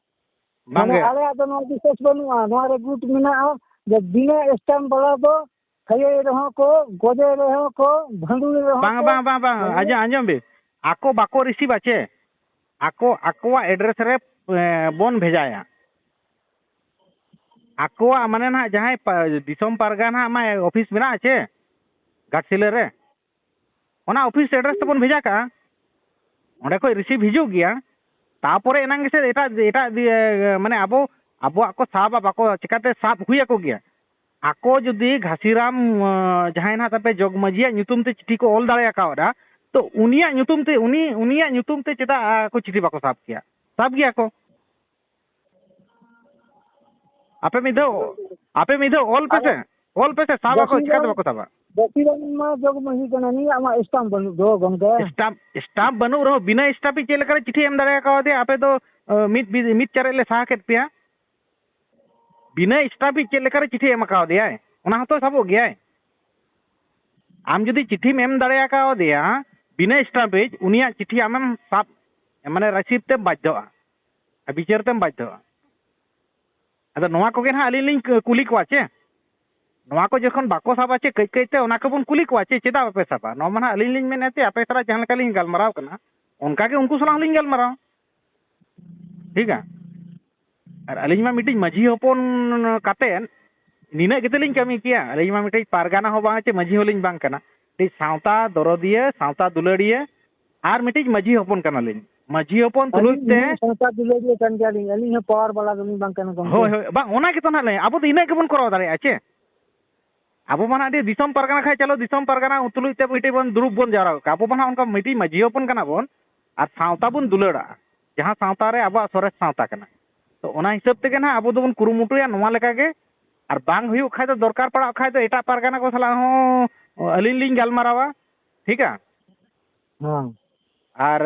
ᱵᱟᱝ ᱢᱟᱱᱮ ᱜᱮ᱾ ᱟᱞᱮᱭᱟᱜ ᱫᱚ ᱱᱚᱣᱟ ᱵᱤᱥᱥᱟᱥ ᱵᱟᱹᱱᱩᱜᱼᱟ, ᱱᱚᱣᱟ ᱨᱮ ᱜᱩᱴ ᱢᱮᱱᱟᱜᱼᱟ ᱡᱮ ᱵᱤᱱᱟᱹ ᱥᱴᱟᱢᱯ ᱵᱟᱞᱟ ᱫᱚ ᱛᱷᱟᱭᱟᱭ ᱨᱮᱦᱚᱸ ᱠᱚ, ᱜᱚᱡᱮ ᱨᱮᱦᱚᱸ ᱠᱚ, ᱵᱷᱟᱸᱰᱩᱲ ᱨᱮᱦᱚᱸ ᱵᱟᱝ, ᱠᱚ, ᱵᱟᱝ, ᱵᱟᱝ, ᱵᱟᱝ᱾ ᱢᱟᱱᱮ ᱟᱸᱡᱚᱢ, ᱟᱸᱡᱚᱢ ᱵᱤᱱ᱾ ᱟᱠᱚ ᱵᱟᱠᱚ receive ᱟ ᱪᱮ? ᱟᱠᱚ, ᱟᱠᱚᱣᱟᱜ address ᱨᱮ, ᱮ, ᱵᱚᱱ ᱵᱷᱮᱡᱟᱭᱟ᱾ ᱟᱠᱚᱣᱟᱜ ᱢᱟᱱᱮ ᱱᱟᱦᱟᱜ ᱡᱟᱦᱟᱸᱭ ᱯᱟ-, ᱫᱤᱥᱚᱢ ᱯᱟᱨᱜᱟᱱᱟ ᱢᱟ office ᱢᱮᱱᱟᱜᱼᱟ ᱪᱮ? ᱜᱷᱟᱴᱥᱤᱞᱟᱹ ᱨᱮ᱾ ᱚᱱᱟ office address ᱛᱮᱵᱚᱱ ᱵᱷᱮᱡᱟ ᱠᱟᱜᱼᱟ᱾ ᱚᱸᱰᱮ ᱠᱷᱚᱡ receive ᱦᱤᱡᱩᱜ ᱜᱮᱭᱟ᱾ ᱛᱟᱯᱚᱨᱮ ᱮᱱᱟᱝ ᱜᱮᱥᱮ ᱮᱴᱟᱜ, ᱮᱴᱟᱜ ᱫᱤᱭᱮ, ᱢᱟᱱᱮ ᱟᱵᱚ, ᱟᱵᱚᱣᱟᱜ ᱠᱚ ᱥᱟᱵᱟ, ᱵᱟᱠᱚ, ᱪᱤᱠᱟᱛᱮ ᱥᱟᱵ ᱦᱩᱭ ᱟᱠᱚ ᱜᱮᱭᱟ? ᱟᱠᱚ ᱡᱩᱫᱤ ᱜᱷᱟᱥᱤᱨᱟᱢ, ᱟᱸ, ᱡᱟᱦᱟᱸᱭ ᱱᱟᱦᱟᱜ ᱛᱟᱯᱮ ᱡᱚᱜᱽ ᱢᱟᱹᱡᱷᱤᱭᱟᱜ ᱧᱩᱛᱩᱢ ᱛᱮ ᱪᱤᱴᱷᱤ ᱠᱚ ᱚᱞ ᱫᱟᱲᱮ ᱟᱠᱟᱣᱫᱟ, ᱛᱚ ᱩᱱᱤᱭᱟᱜ ᱧᱩᱛᱩᱢ ᱛᱮ, ᱩᱱᱤ, ᱩᱱᱤᱭᱟᱜ ᱧᱩᱛᱩᱢ ᱛᱮ ᱪᱮᱫᱟᱜ, ᱟᱸ, ᱠᱚ ᱪᱤᱴᱷᱤ ᱵᱟᱠᱚ ᱥᱟᱵ ᱠᱮᱭᱟ? ᱥᱟᱵ ᱜᱮᱭᱟ ᱠᱚ᱾ ᱟᱯᱮ ᱢᱤᱫ ᱫᱷᱟᱣ, ᱟᱯᱮ ᱢᱤᱫ ᱫᱷᱟᱣ ᱚᱞ ᱯᱮᱥᱮ, ᱟᱫᱚ ᱚᱞ ᱯᱮᱥᱮ, ᱥᱟᱵ ᱟᱠᱚ, ᱜᱷᱟᱥᱤᱨᱟᱢ, ᱪᱤᱠᱟᱹᱛᱮ ᱵᱟᱠᱚ ᱥᱟᱵᱟ? ᱜᱷᱟᱥᱤᱨᱟᱢ ᱢᱟ ᱡᱚᱜᱽ ᱢᱟᱹᱡᱷᱤ ᱠᱟᱱᱟ, ᱩᱱᱤᱭᱟᱜ ᱢᱟ ᱥᱴᱟᱢᱯ ᱵᱟᱹᱱᱩᱜ ᱫᱚ ᱜᱚᱢᱠᱮ᱾ ᱥᱴᱟᱢᱯ, ᱥᱴᱟᱢᱯ ᱵᱟᱹᱱᱩᱜ ᱨᱮᱦᱚᱸ ᱵᱤᱱᱟᱹ ᱥᱴᱟᱢᱯ ᱤᱡ ᱪᱮᱫ ᱞᱮᱠᱟᱨᱮ ᱪᱤᱴᱷᱤ ᱮᱢ ᱫᱟᱲᱮ ᱠᱟᱣᱫᱮᱭᱟ? ᱟᱯᱮ ᱫᱚ, ᱟᱸ, ᱢᱤᱫ, ᱢᱤᱫ, ᱢᱤᱫ ᱪᱟᱨᱮᱡ ᱞᱮ ᱥᱟᱦᱟ ᱠᱮᱫ ᱯᱮᱭᱟ᱾ ᱵᱤᱱᱟᱹ ᱥᱴᱟᱢᱯ ᱤᱡ ᱪᱮᱫ ᱞᱮᱠᱟᱨᱮ ᱪᱤᱴᱷᱤ ᱮᱢ ᱠᱟᱣᱫᱮᱭᱟᱭ? ᱚᱱᱟ ᱦᱚᱸᱛᱚ ᱥᱟᱵᱚᱜ ᱜᱮᱭᱟᱭ᱾ ᱟᱢ ᱡᱩᱫᱤ ᱪᱤᱴᱷᱤᱢ ᱮᱢ ᱫᱟᱲᱮ ᱠᱟᱣᱫᱮᱭᱟ ᱵᱤᱱᱟᱹ ᱥᱴᱟᱢᱯ ᱤᱡ, ᱩᱱᱤᱭᱟᱜ ᱪᱤᱴᱷᱤ ᱟᱢᱮᱢ ᱥᱟᱵ, ᱢᱟᱱᱮ receive ᱛᱮᱢ ᱵᱟᱫᱽᱫᱷᱚᱜᱼᱟ᱾ ᱟᱨ ᱵᱤᱪᱟᱹᱨ ᱛᱮᱢ ᱵᱟᱫᱽᱫᱷᱚᱜᱼᱟ᱾ ᱟᱫᱚ ᱱᱚᱣᱟ ᱠᱚᱜᱮ ᱱᱟᱦᱟᱜ ᱟᱹᱞᱤᱧ ᱞᱤᱧ ᱠᱩᱞᱤ ᱠᱚᱣᱟ ᱪᱮ? ᱱᱚᱣᱟ ᱠᱚ ᱡᱚᱠᱷᱚᱱ ᱵᱟᱠᱚ ᱥᱟᱵᱟ ᱪᱮ, ᱠᱟᱹᱡ ᱠᱟᱹᱡ ᱛᱮ ᱚᱱᱟ ᱠᱚᱵᱚᱱ ᱠᱩᱞᱤ ᱠᱚᱣᱟ ᱪᱮ, ᱪᱮᱫᱟᱜ ᱵᱟᱯᱮ ᱥᱟᱵᱟ? ᱱᱚᱣᱟ ᱢᱟ ᱱᱟᱦᱟᱜ ᱟᱹᱞᱤᱧ ᱞᱤᱧ ᱢᱮᱱᱮᱫ ᱪᱮ, ᱟᱯᱮ ᱥᱟᱞᱟᱜ ᱡᱟᱦᱟᱸ ᱞᱮᱠᱟ ᱞᱤᱧ ᱜᱟᱞᱢᱟᱨᱟᱣ ᱠᱟᱱᱟ, ᱚᱱᱠᱟ ᱜᱮ ᱩᱱᱠᱩ ᱥᱟᱞᱟᱜ ᱦᱚᱸᱞᱤᱧ ᱜᱟᱞᱢᱟᱨᱟᱣᱟ᱾ ᱴᱷᱤᱠᱟ? ᱟᱨ ᱟᱹᱞᱤᱧ ᱢᱟ ᱢᱤᱫᱴᱤᱡ ᱢᱟᱹᱡᱷᱤ ᱦᱚᱯᱚᱱ ᱠᱟᱛᱮᱫ ᱱᱤᱱᱟᱹᱜ ᱜᱮᱛᱚ ᱞᱤᱧ ᱠᱟᱹᱢᱤ ᱠᱮᱭᱟ᱾ ᱟᱹᱞᱤᱧ ᱢᱟ ᱢᱤᱫᱴᱤᱡ ᱯᱟᱨᱜᱟᱱᱟ ᱦᱚᱸ ᱵᱟᱝ ᱪᱮ ᱢᱟᱹᱡᱷᱤ ᱦᱚᱸᱞᱤᱧ ᱵᱟᱝ ᱠᱟᱱᱟ, ᱢᱤᱫᱴᱤᱡ ᱥᱟᱶᱛᱟ ᱫᱚᱨᱚᱫᱤᱭᱟᱹ, ᱥᱟᱶᱛᱟ ᱫᱩᱞᱟᱹᱲᱤᱭᱟᱹ ᱟᱨ ᱢᱤᱫᱴᱤᱡ ᱢᱟᱹᱡᱷᱤ ᱦᱚᱯᱚᱱ ᱠᱟᱱᱟᱞᱤᱧ᱾ ᱢᱟᱹᱡᱷᱤ ᱦᱚᱯᱚᱱ ᱛᱩᱞᱩᱡ ᱟᱹᱞᱤᱧ ᱛᱮ ᱦᱚᱸ ᱥᱟᱶᱛᱟ ᱫᱩᱞᱟᱹᱲᱤᱭᱟᱹ ᱠᱟᱱ ᱜᱮᱭᱟᱞᱤᱧ, ᱟᱹᱞᱤᱧ ᱦᱚᱸ ᱯᱟᱣᱟᱨ ᱵᱟᱞᱟ ᱫᱚᱞᱤᱧ ᱵᱟᱝ ᱠᱟᱱᱟ ᱜᱚᱢᱠᱮ᱾ ᱦᱳᱭ, ᱦᱳᱭ, ᱵᱟᱝ, ᱚᱱᱟ ᱜᱮᱛᱚ ᱱᱟᱦᱟᱜ ᱞᱟᱹᱭ, ᱟᱵᱚ ᱫᱚ ᱤᱱᱟᱹᱜ ᱜᱮᱵᱚᱱ ᱠᱚᱨᱟᱣ ᱫᱟᱲᱮᱭᱟᱜᱼᱟ ᱪᱮ? ᱟᱵᱚ ᱢᱟ ᱱᱟᱦᱟᱜ ᱟᱹᱰᱤ ᱫᱤᱥᱚᱢ ᱯᱟᱨᱜᱟᱱᱟ ᱠᱷᱟᱡ, ᱪᱚᱞᱚ ᱫᱤᱥᱚᱢ ᱯᱟᱨᱜᱟᱱᱟ ᱛᱩᱞᱩᱡ ᱛᱮ ᱢᱤᱫᱴᱤᱡ ᱵᱚᱱ ᱫᱩᱲᱩᱵ ᱵᱚᱱ ᱡᱟᱣᱨᱟ ᱠᱚᱜᱼᱟ᱾ ᱟᱵᱚ ᱢᱟ ᱱᱟᱦᱟᱜ ᱚᱱᱠᱟ ᱢᱤᱫᱴᱤᱡ ᱢᱟᱹᱡᱷᱤ ᱦᱚᱯᱚᱱ ᱠᱟᱱᱟ ᱵᱚᱱ ᱟᱨ ᱥᱟᱶᱛᱟ ᱵᱚᱱ ᱫᱩᱞᱟᱹᱲᱟᱜᱼᱟ, ᱡᱟᱦᱟᱸ ᱥᱟᱶᱛᱟ ᱨᱮ ᱟᱵᱚᱣᱟᱜ ᱥᱚᱨᱮᱥ ᱥᱟᱶᱛᱟ ᱠᱟᱱᱟ᱾ ᱛᱚ ᱚᱱᱟ ᱦᱤᱥᱟᱹᱵ ᱛᱮᱜᱮ ᱱᱟᱦᱟᱜ ᱟᱵᱚ ᱫᱚᱵᱚᱱ ᱠᱩᱨᱩᱢᱩᱴᱩᱭᱟ ᱱᱚᱣᱟ ᱞᱮᱠᱟ ᱜᱮ᱾ ᱟᱨ ᱵᱟᱝ ᱦᱩᱭᱩᱜ ᱠᱷᱟᱡ ᱫᱚ, ᱫᱚᱨᱠᱟᱨ ᱯᱟᱲᱟᱜ ᱠᱷᱟᱡ ᱫᱚ ᱮᱴᱟᱜ ᱯᱟᱨᱜᱟᱱᱟ ᱠᱚ ᱥᱟᱞᱟᱜ ᱦᱚᱸ ᱟᱹᱞᱤᱧ ᱞᱤᱧ ᱜᱟᱞᱢᱟᱨᱟᱣᱟ, ᱴᱷᱤᱠᱟ? ᱦᱮᱸ᱾ ᱟᱨ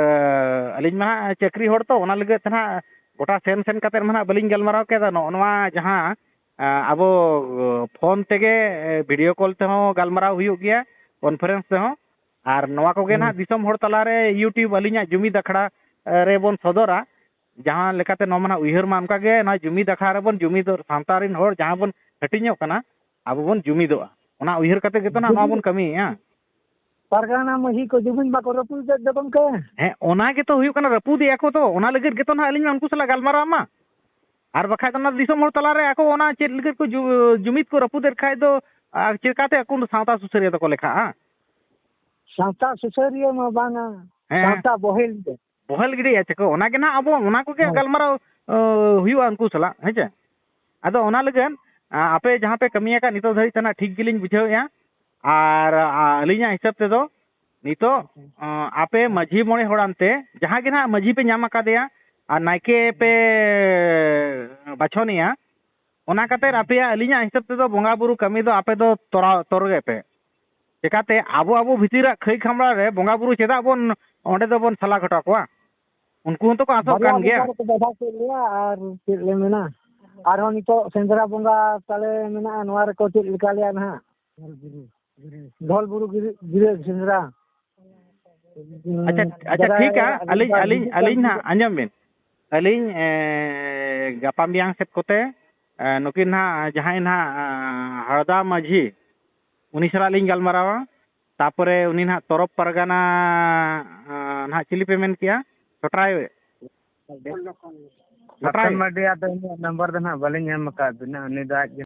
ᱟᱹᱞᱤᱧ ᱢᱟ ᱦᱟᱸᱜ ᱪᱟᱹᱠᱨᱤ ᱦᱚᱲ ᱛᱚ, ᱚᱱᱟ ᱞᱟᱹᱜᱤᱫ ᱛᱮ ᱱᱟᱦᱟᱜ ᱜᱚᱴᱟ ᱥᱮᱱ ᱥᱮᱱ ᱠᱟᱛᱮᱫ ᱢᱟ ᱱᱟᱦᱟᱜ ᱵᱟᱹᱞᱤᱧ ᱜᱟᱞᱢᱟᱨᱟᱣ ᱠᱮᱫᱟ᱾ ᱱᱚᱜᱼᱚ ᱱᱚᱣᱟ ᱡᱟᱦᱟᱸ ᱟᱵᱚ ᱯᱷᱳᱱ ᱛᱮᱜᱮ, ᱵᱷᱤᱰᱤᱭᱳ ᱠᱚᱞ ᱛᱮᱦᱚᱸ ᱜᱟᱞᱢᱟᱨᱟᱣ ᱦᱩᱭᱩᱜ ᱜᱮᱭᱟ, ᱠᱚᱱᱯᱷᱟᱨᱮᱱᱥ ᱛᱮᱦᱚᱸ᱾ ᱟᱨ ᱱᱚᱣᱟ ᱠᱚᱜᱮ ᱦᱮᱸ᱾ ᱱᱟᱦᱟᱜ ᱫᱤᱥᱚᱢ ᱦᱚᱲ ᱛᱟᱞᱟᱨᱮ YouTube ᱟᱹᱞᱤᱧᱟᱜ ᱡᱩᱢᱤᱫ ᱟᱠᱷᱲᱟ ᱨᱮᱵᱚᱱ ᱥᱚᱫᱚᱨᱟ᱾ ᱡᱟᱦᱟᱸ ᱞᱮᱠᱟᱛᱮ ᱱᱚᱣᱟ ᱢᱟ ᱱᱟᱦᱟᱜ ᱩᱭᱦᱟᱹᱨ ᱢᱟ ᱚᱱᱠᱟ ᱜᱮ, ᱱᱚᱣᱟ ᱡᱩᱢᱤᱫ ᱟᱠᱷᱲᱟ ᱨᱮᱵᱚᱱ ᱡᱩᱢᱤᱫᱚᱜ, ᱥᱟᱶᱛᱟ ᱨᱮᱱ ᱦᱚᱲ ᱡᱟᱦᱟᱸ ᱵᱚᱱ ᱦᱟᱹᱴᱤᱧᱚᱜ ᱠᱟᱱᱟ, ᱟᱵᱚ ᱵᱚᱱ ᱡᱩᱢᱤᱫᱚᱜᱼᱟ᱾ ᱚᱱᱟ ᱩᱭᱦᱟᱹᱨ ᱠᱟᱛᱮ ᱜᱮᱛᱚ ᱱᱟᱦᱟᱜ ᱱᱚᱣᱟ ᱵᱚᱱ ᱠᱟᱹᱢᱤᱭᱮᱫᱼᱟ᱾ ᱯᱟᱨᱜᱟᱱᱟ ᱢᱟᱹᱡᱷᱤ ᱠᱚ ᱡᱩᱢᱤᱫ ᱢᱟᱠᱚ ᱨᱟᱹᱯᱩᱫᱮᱫ ᱫᱚ ᱜᱚᱢᱠᱮ᱾ ᱦᱮᱸ, ᱚᱱᱟ ᱜᱮᱛᱚ ᱦᱩᱭᱩᱜ ᱠᱟᱱᱟ, ᱨᱟᱹᱯᱩᱫᱮᱜᱼᱟ ᱠᱚ ᱛᱚ᱾ ᱚᱱᱟ ᱞᱟᱹᱜᱤᱫ ᱜᱮᱛᱚ ᱱᱟᱦᱟᱜ ᱟᱹᱞᱤᱧ ᱢᱟ ᱩᱱᱠᱩ ᱥᱟᱞᱟᱜ ᱜᱟᱞᱢᱟᱨᱟᱣ ᱢᱟ᱾ ᱟᱨ ᱵᱟᱠᱷᱟᱡ ᱫᱚ ᱚᱱᱟ ᱫᱤᱥᱚᱢ ᱦᱚᱲ ᱛᱟᱞᱟᱨᱮ ᱟᱠᱚ ᱚᱱᱟ ᱪᱮᱫ ᱞᱟᱹᱜᱤᱫ ᱠᱚ ᱡᱩ-, ᱡᱩᱢᱤᱫ ᱠᱚ ᱨᱟᱹᱯᱩᱫᱮᱫ ᱠᱷᱟᱡ ᱫᱚ, ᱟᱨ ᱪᱮᱠᱟᱛᱮ ᱟᱠᱚ ᱥᱟᱶᱛᱟ ᱥᱩᱥᱟᱹᱨᱤᱭᱟᱹ ᱫᱚᱠᱚ ᱞᱮᱠᱷᱟᱜᱼᱟ? ᱥᱟᱶᱛᱟ ᱥᱩᱥᱟᱹᱨᱤᱭᱟᱹ ᱢᱟ ᱵᱟᱝᱟ, ᱦᱮᱸ᱾ ᱥᱟᱶᱛᱟ ᱵᱚᱦᱮᱞ ᱜᱮ᱾ ᱵᱚᱦᱮᱞ ᱜᱤᱰᱤᱭᱟ ᱪᱮ ᱠᱚ, ᱚᱱᱟ ᱜᱮ ᱱᱟᱦᱟᱜ ᱟᱵᱚ ᱚᱱᱟ ᱠᱚᱜᱮ ᱦᱳᱭ᱾ ᱜᱟᱞᱢᱟᱨᱟᱣ, ᱚ, ᱦᱩᱭᱩᱜᱼᱟ ᱩᱱᱠᱩ ᱥᱟᱞᱟᱜ, ᱦᱮᱸ ᱪᱮ? ᱟᱫᱚ ᱚᱱᱟ ᱞᱟᱹᱜᱤᱫ, ᱟ, ᱟᱯᱮ ᱡᱟᱦᱟᱸ ᱯᱮ ᱠᱟᱹᱢᱤᱭᱟᱠᱟᱫ ᱱᱤᱛᱚᱜ ᱫᱷᱟᱹᱨᱤᱡ ᱛᱮ ᱱᱟᱦᱟᱜ ᱴᱷᱤᱠ ᱜᱮᱞᱤᱧ ᱵᱩᱡᱷᱟᱹᱣᱮᱫᱼᱟ᱾ ᱟᱨ, ᱟ, ᱟᱹᱞᱤᱧᱟᱜ ᱦᱤᱥᱟᱹᱵ ᱛᱮᱫᱚ ᱱᱤᱛᱚᱜ, ᱟ, ᱟᱯᱮ ᱢᱟᱹᱡᱷᱤ ᱢᱚᱬᱮ ᱦᱚᱲ ᱟᱱᱛᱮ ᱡᱟᱦᱟᱸ ᱜᱮ ᱱᱟᱦᱟᱜ ᱢᱟᱹᱡᱷᱤ ᱯᱮ ᱧᱟᱢ ᱟᱠᱟᱫᱮᱭᱟ ᱟᱨ ᱱᱟᱭᱠᱮ ᱯᱮ ᱵᱟᱪᱷᱚᱱᱮᱭᱟ, ᱚᱱᱟ ᱠᱟᱛᱮᱫ ᱟᱯᱮᱭᱟᱜ, ᱟᱹᱞᱤᱧᱟᱜ ᱦᱤᱥᱟᱹᱵ ᱛᱮᱫᱚ ᱵᱚᱸᱜᱟ ᱵᱩᱨᱩ ᱠᱟᱹᱢᱤ ᱫᱚ ᱟᱯᱮ ᱫᱚ ᱛᱚᱨᱟᱣ ᱛᱚᱨ ᱜᱮᱯᱮ᱾ ᱪᱮᱠᱟᱛᱮ ᱟᱵᱚ, ᱟᱵᱚ ᱵᱷᱤᱛᱤᱨᱟᱜ ᱠᱷᱟᱹᱭ ᱠᱷᱟᱢᱲᱟ ᱨᱮ ᱵᱚᱸᱜᱟ ᱵᱩᱨᱩ ᱪᱮᱫᱟᱜ ᱵᱚᱱ ᱚᱸᱰᱮ ᱫᱚᱵᱚᱱ ᱥᱟᱞᱟ ᱦᱚᱴᱚ ᱠᱚᱣᱟ? ᱩᱱᱠᱩ ᱦᱚᱸᱛᱚ ᱠᱚ ᱟᱥᱚᱜ ᱵᱟᱨᱭᱟ ᱠᱟᱱ ᱜᱮᱭᱟ᱾ ᱵᱚᱸᱜᱟ ᱨᱮᱠᱚ ᱵᱟᱫᱷᱟ ᱠᱮᱫ ᱞᱮᱭᱟ, ᱟᱨ ᱪᱮᱫ ᱞᱮ ᱢᱮᱱᱟ? ᱟᱨᱦᱚᱸ ᱱᱤᱛᱚᱜ ᱥᱮᱸᱫᱽᱨᱟ ᱵᱚᱸᱜᱟ ᱛᱟᱞᱮ ᱢᱮᱱᱟᱜᱼᱟ, ᱱᱚᱣᱟ ᱨᱮᱠᱚ ᱪᱮᱫ ᱞᱮᱠᱟ ᱞᱮᱭᱟ ᱱᱟᱦᱟᱜ? ᱰᱷᱚᱞ ᱵᱩᱨᱩ ᱜᱤᱨᱟᱹ, ᱜᱤᱨᱟᱹ ᱥᱮᱸᱫᱽᱨᱟ᱾ ᱟᱪᱪᱷᱟ, ᱟᱪᱪᱷᱟ, ᱡᱟᱭᱜᱟ ᱴᱷᱤᱠᱟ᱾ ᱟᱹᱞᱤᱧ, ᱟᱹᱞᱤᱧ, ᱟᱹᱞᱤᱧ ᱱᱟᱦᱟᱜ ᱟᱸᱡᱚᱢ ᱵᱤᱱ, ᱟᱹᱞᱤᱧ, ᱮ, ᱜᱟᱯᱟ ᱢᱮᱭᱟᱝ ᱥᱮᱫ ᱠᱚᱛᱮ ᱱᱩᱠᱤᱱ ᱱᱟᱦᱟᱜ ᱡᱟᱦᱟᱸᱭ ᱱᱟᱦᱟᱜ ᱦᱟᱲᱫᱟ ᱢᱟᱹᱡᱷᱤ, ᱩᱱᱤ ᱥᱟᱞᱟᱜ ᱞᱤᱧ ᱜᱟᱞᱢᱟᱨᱟᱣᱟ᱾ ᱛᱟᱯᱚᱨᱮ ᱩᱱᱤ ᱱᱟᱦᱟᱜ ᱛᱚᱨᱚᱯ ᱯᱟᱨᱜᱟᱱᱟ ᱱᱟᱦᱟᱜ ᱪᱤᱞᱤ ᱯᱮ ᱢᱮᱱ ᱠᱮᱜᱼᱟ? ᱪᱷᱚᱴᱨᱟᱭ? ᱪᱷᱚᱴᱨᱟᱭ? ᱨᱚᱛᱚᱱ ᱢᱟᱨᱰᱤ, ᱟᱫᱚ ᱩᱱᱤᱭᱟᱜ ᱱᱟᱢᱵᱟᱨ ᱫᱚ ᱱᱟᱦᱟᱜ ᱵᱟᱹᱞᱤᱧ ᱮᱢ ᱟᱠᱟᱫ ᱵᱤᱱᱟ, ᱩᱱᱤ ᱫᱚ ᱟᱡ ᱜᱮ᱾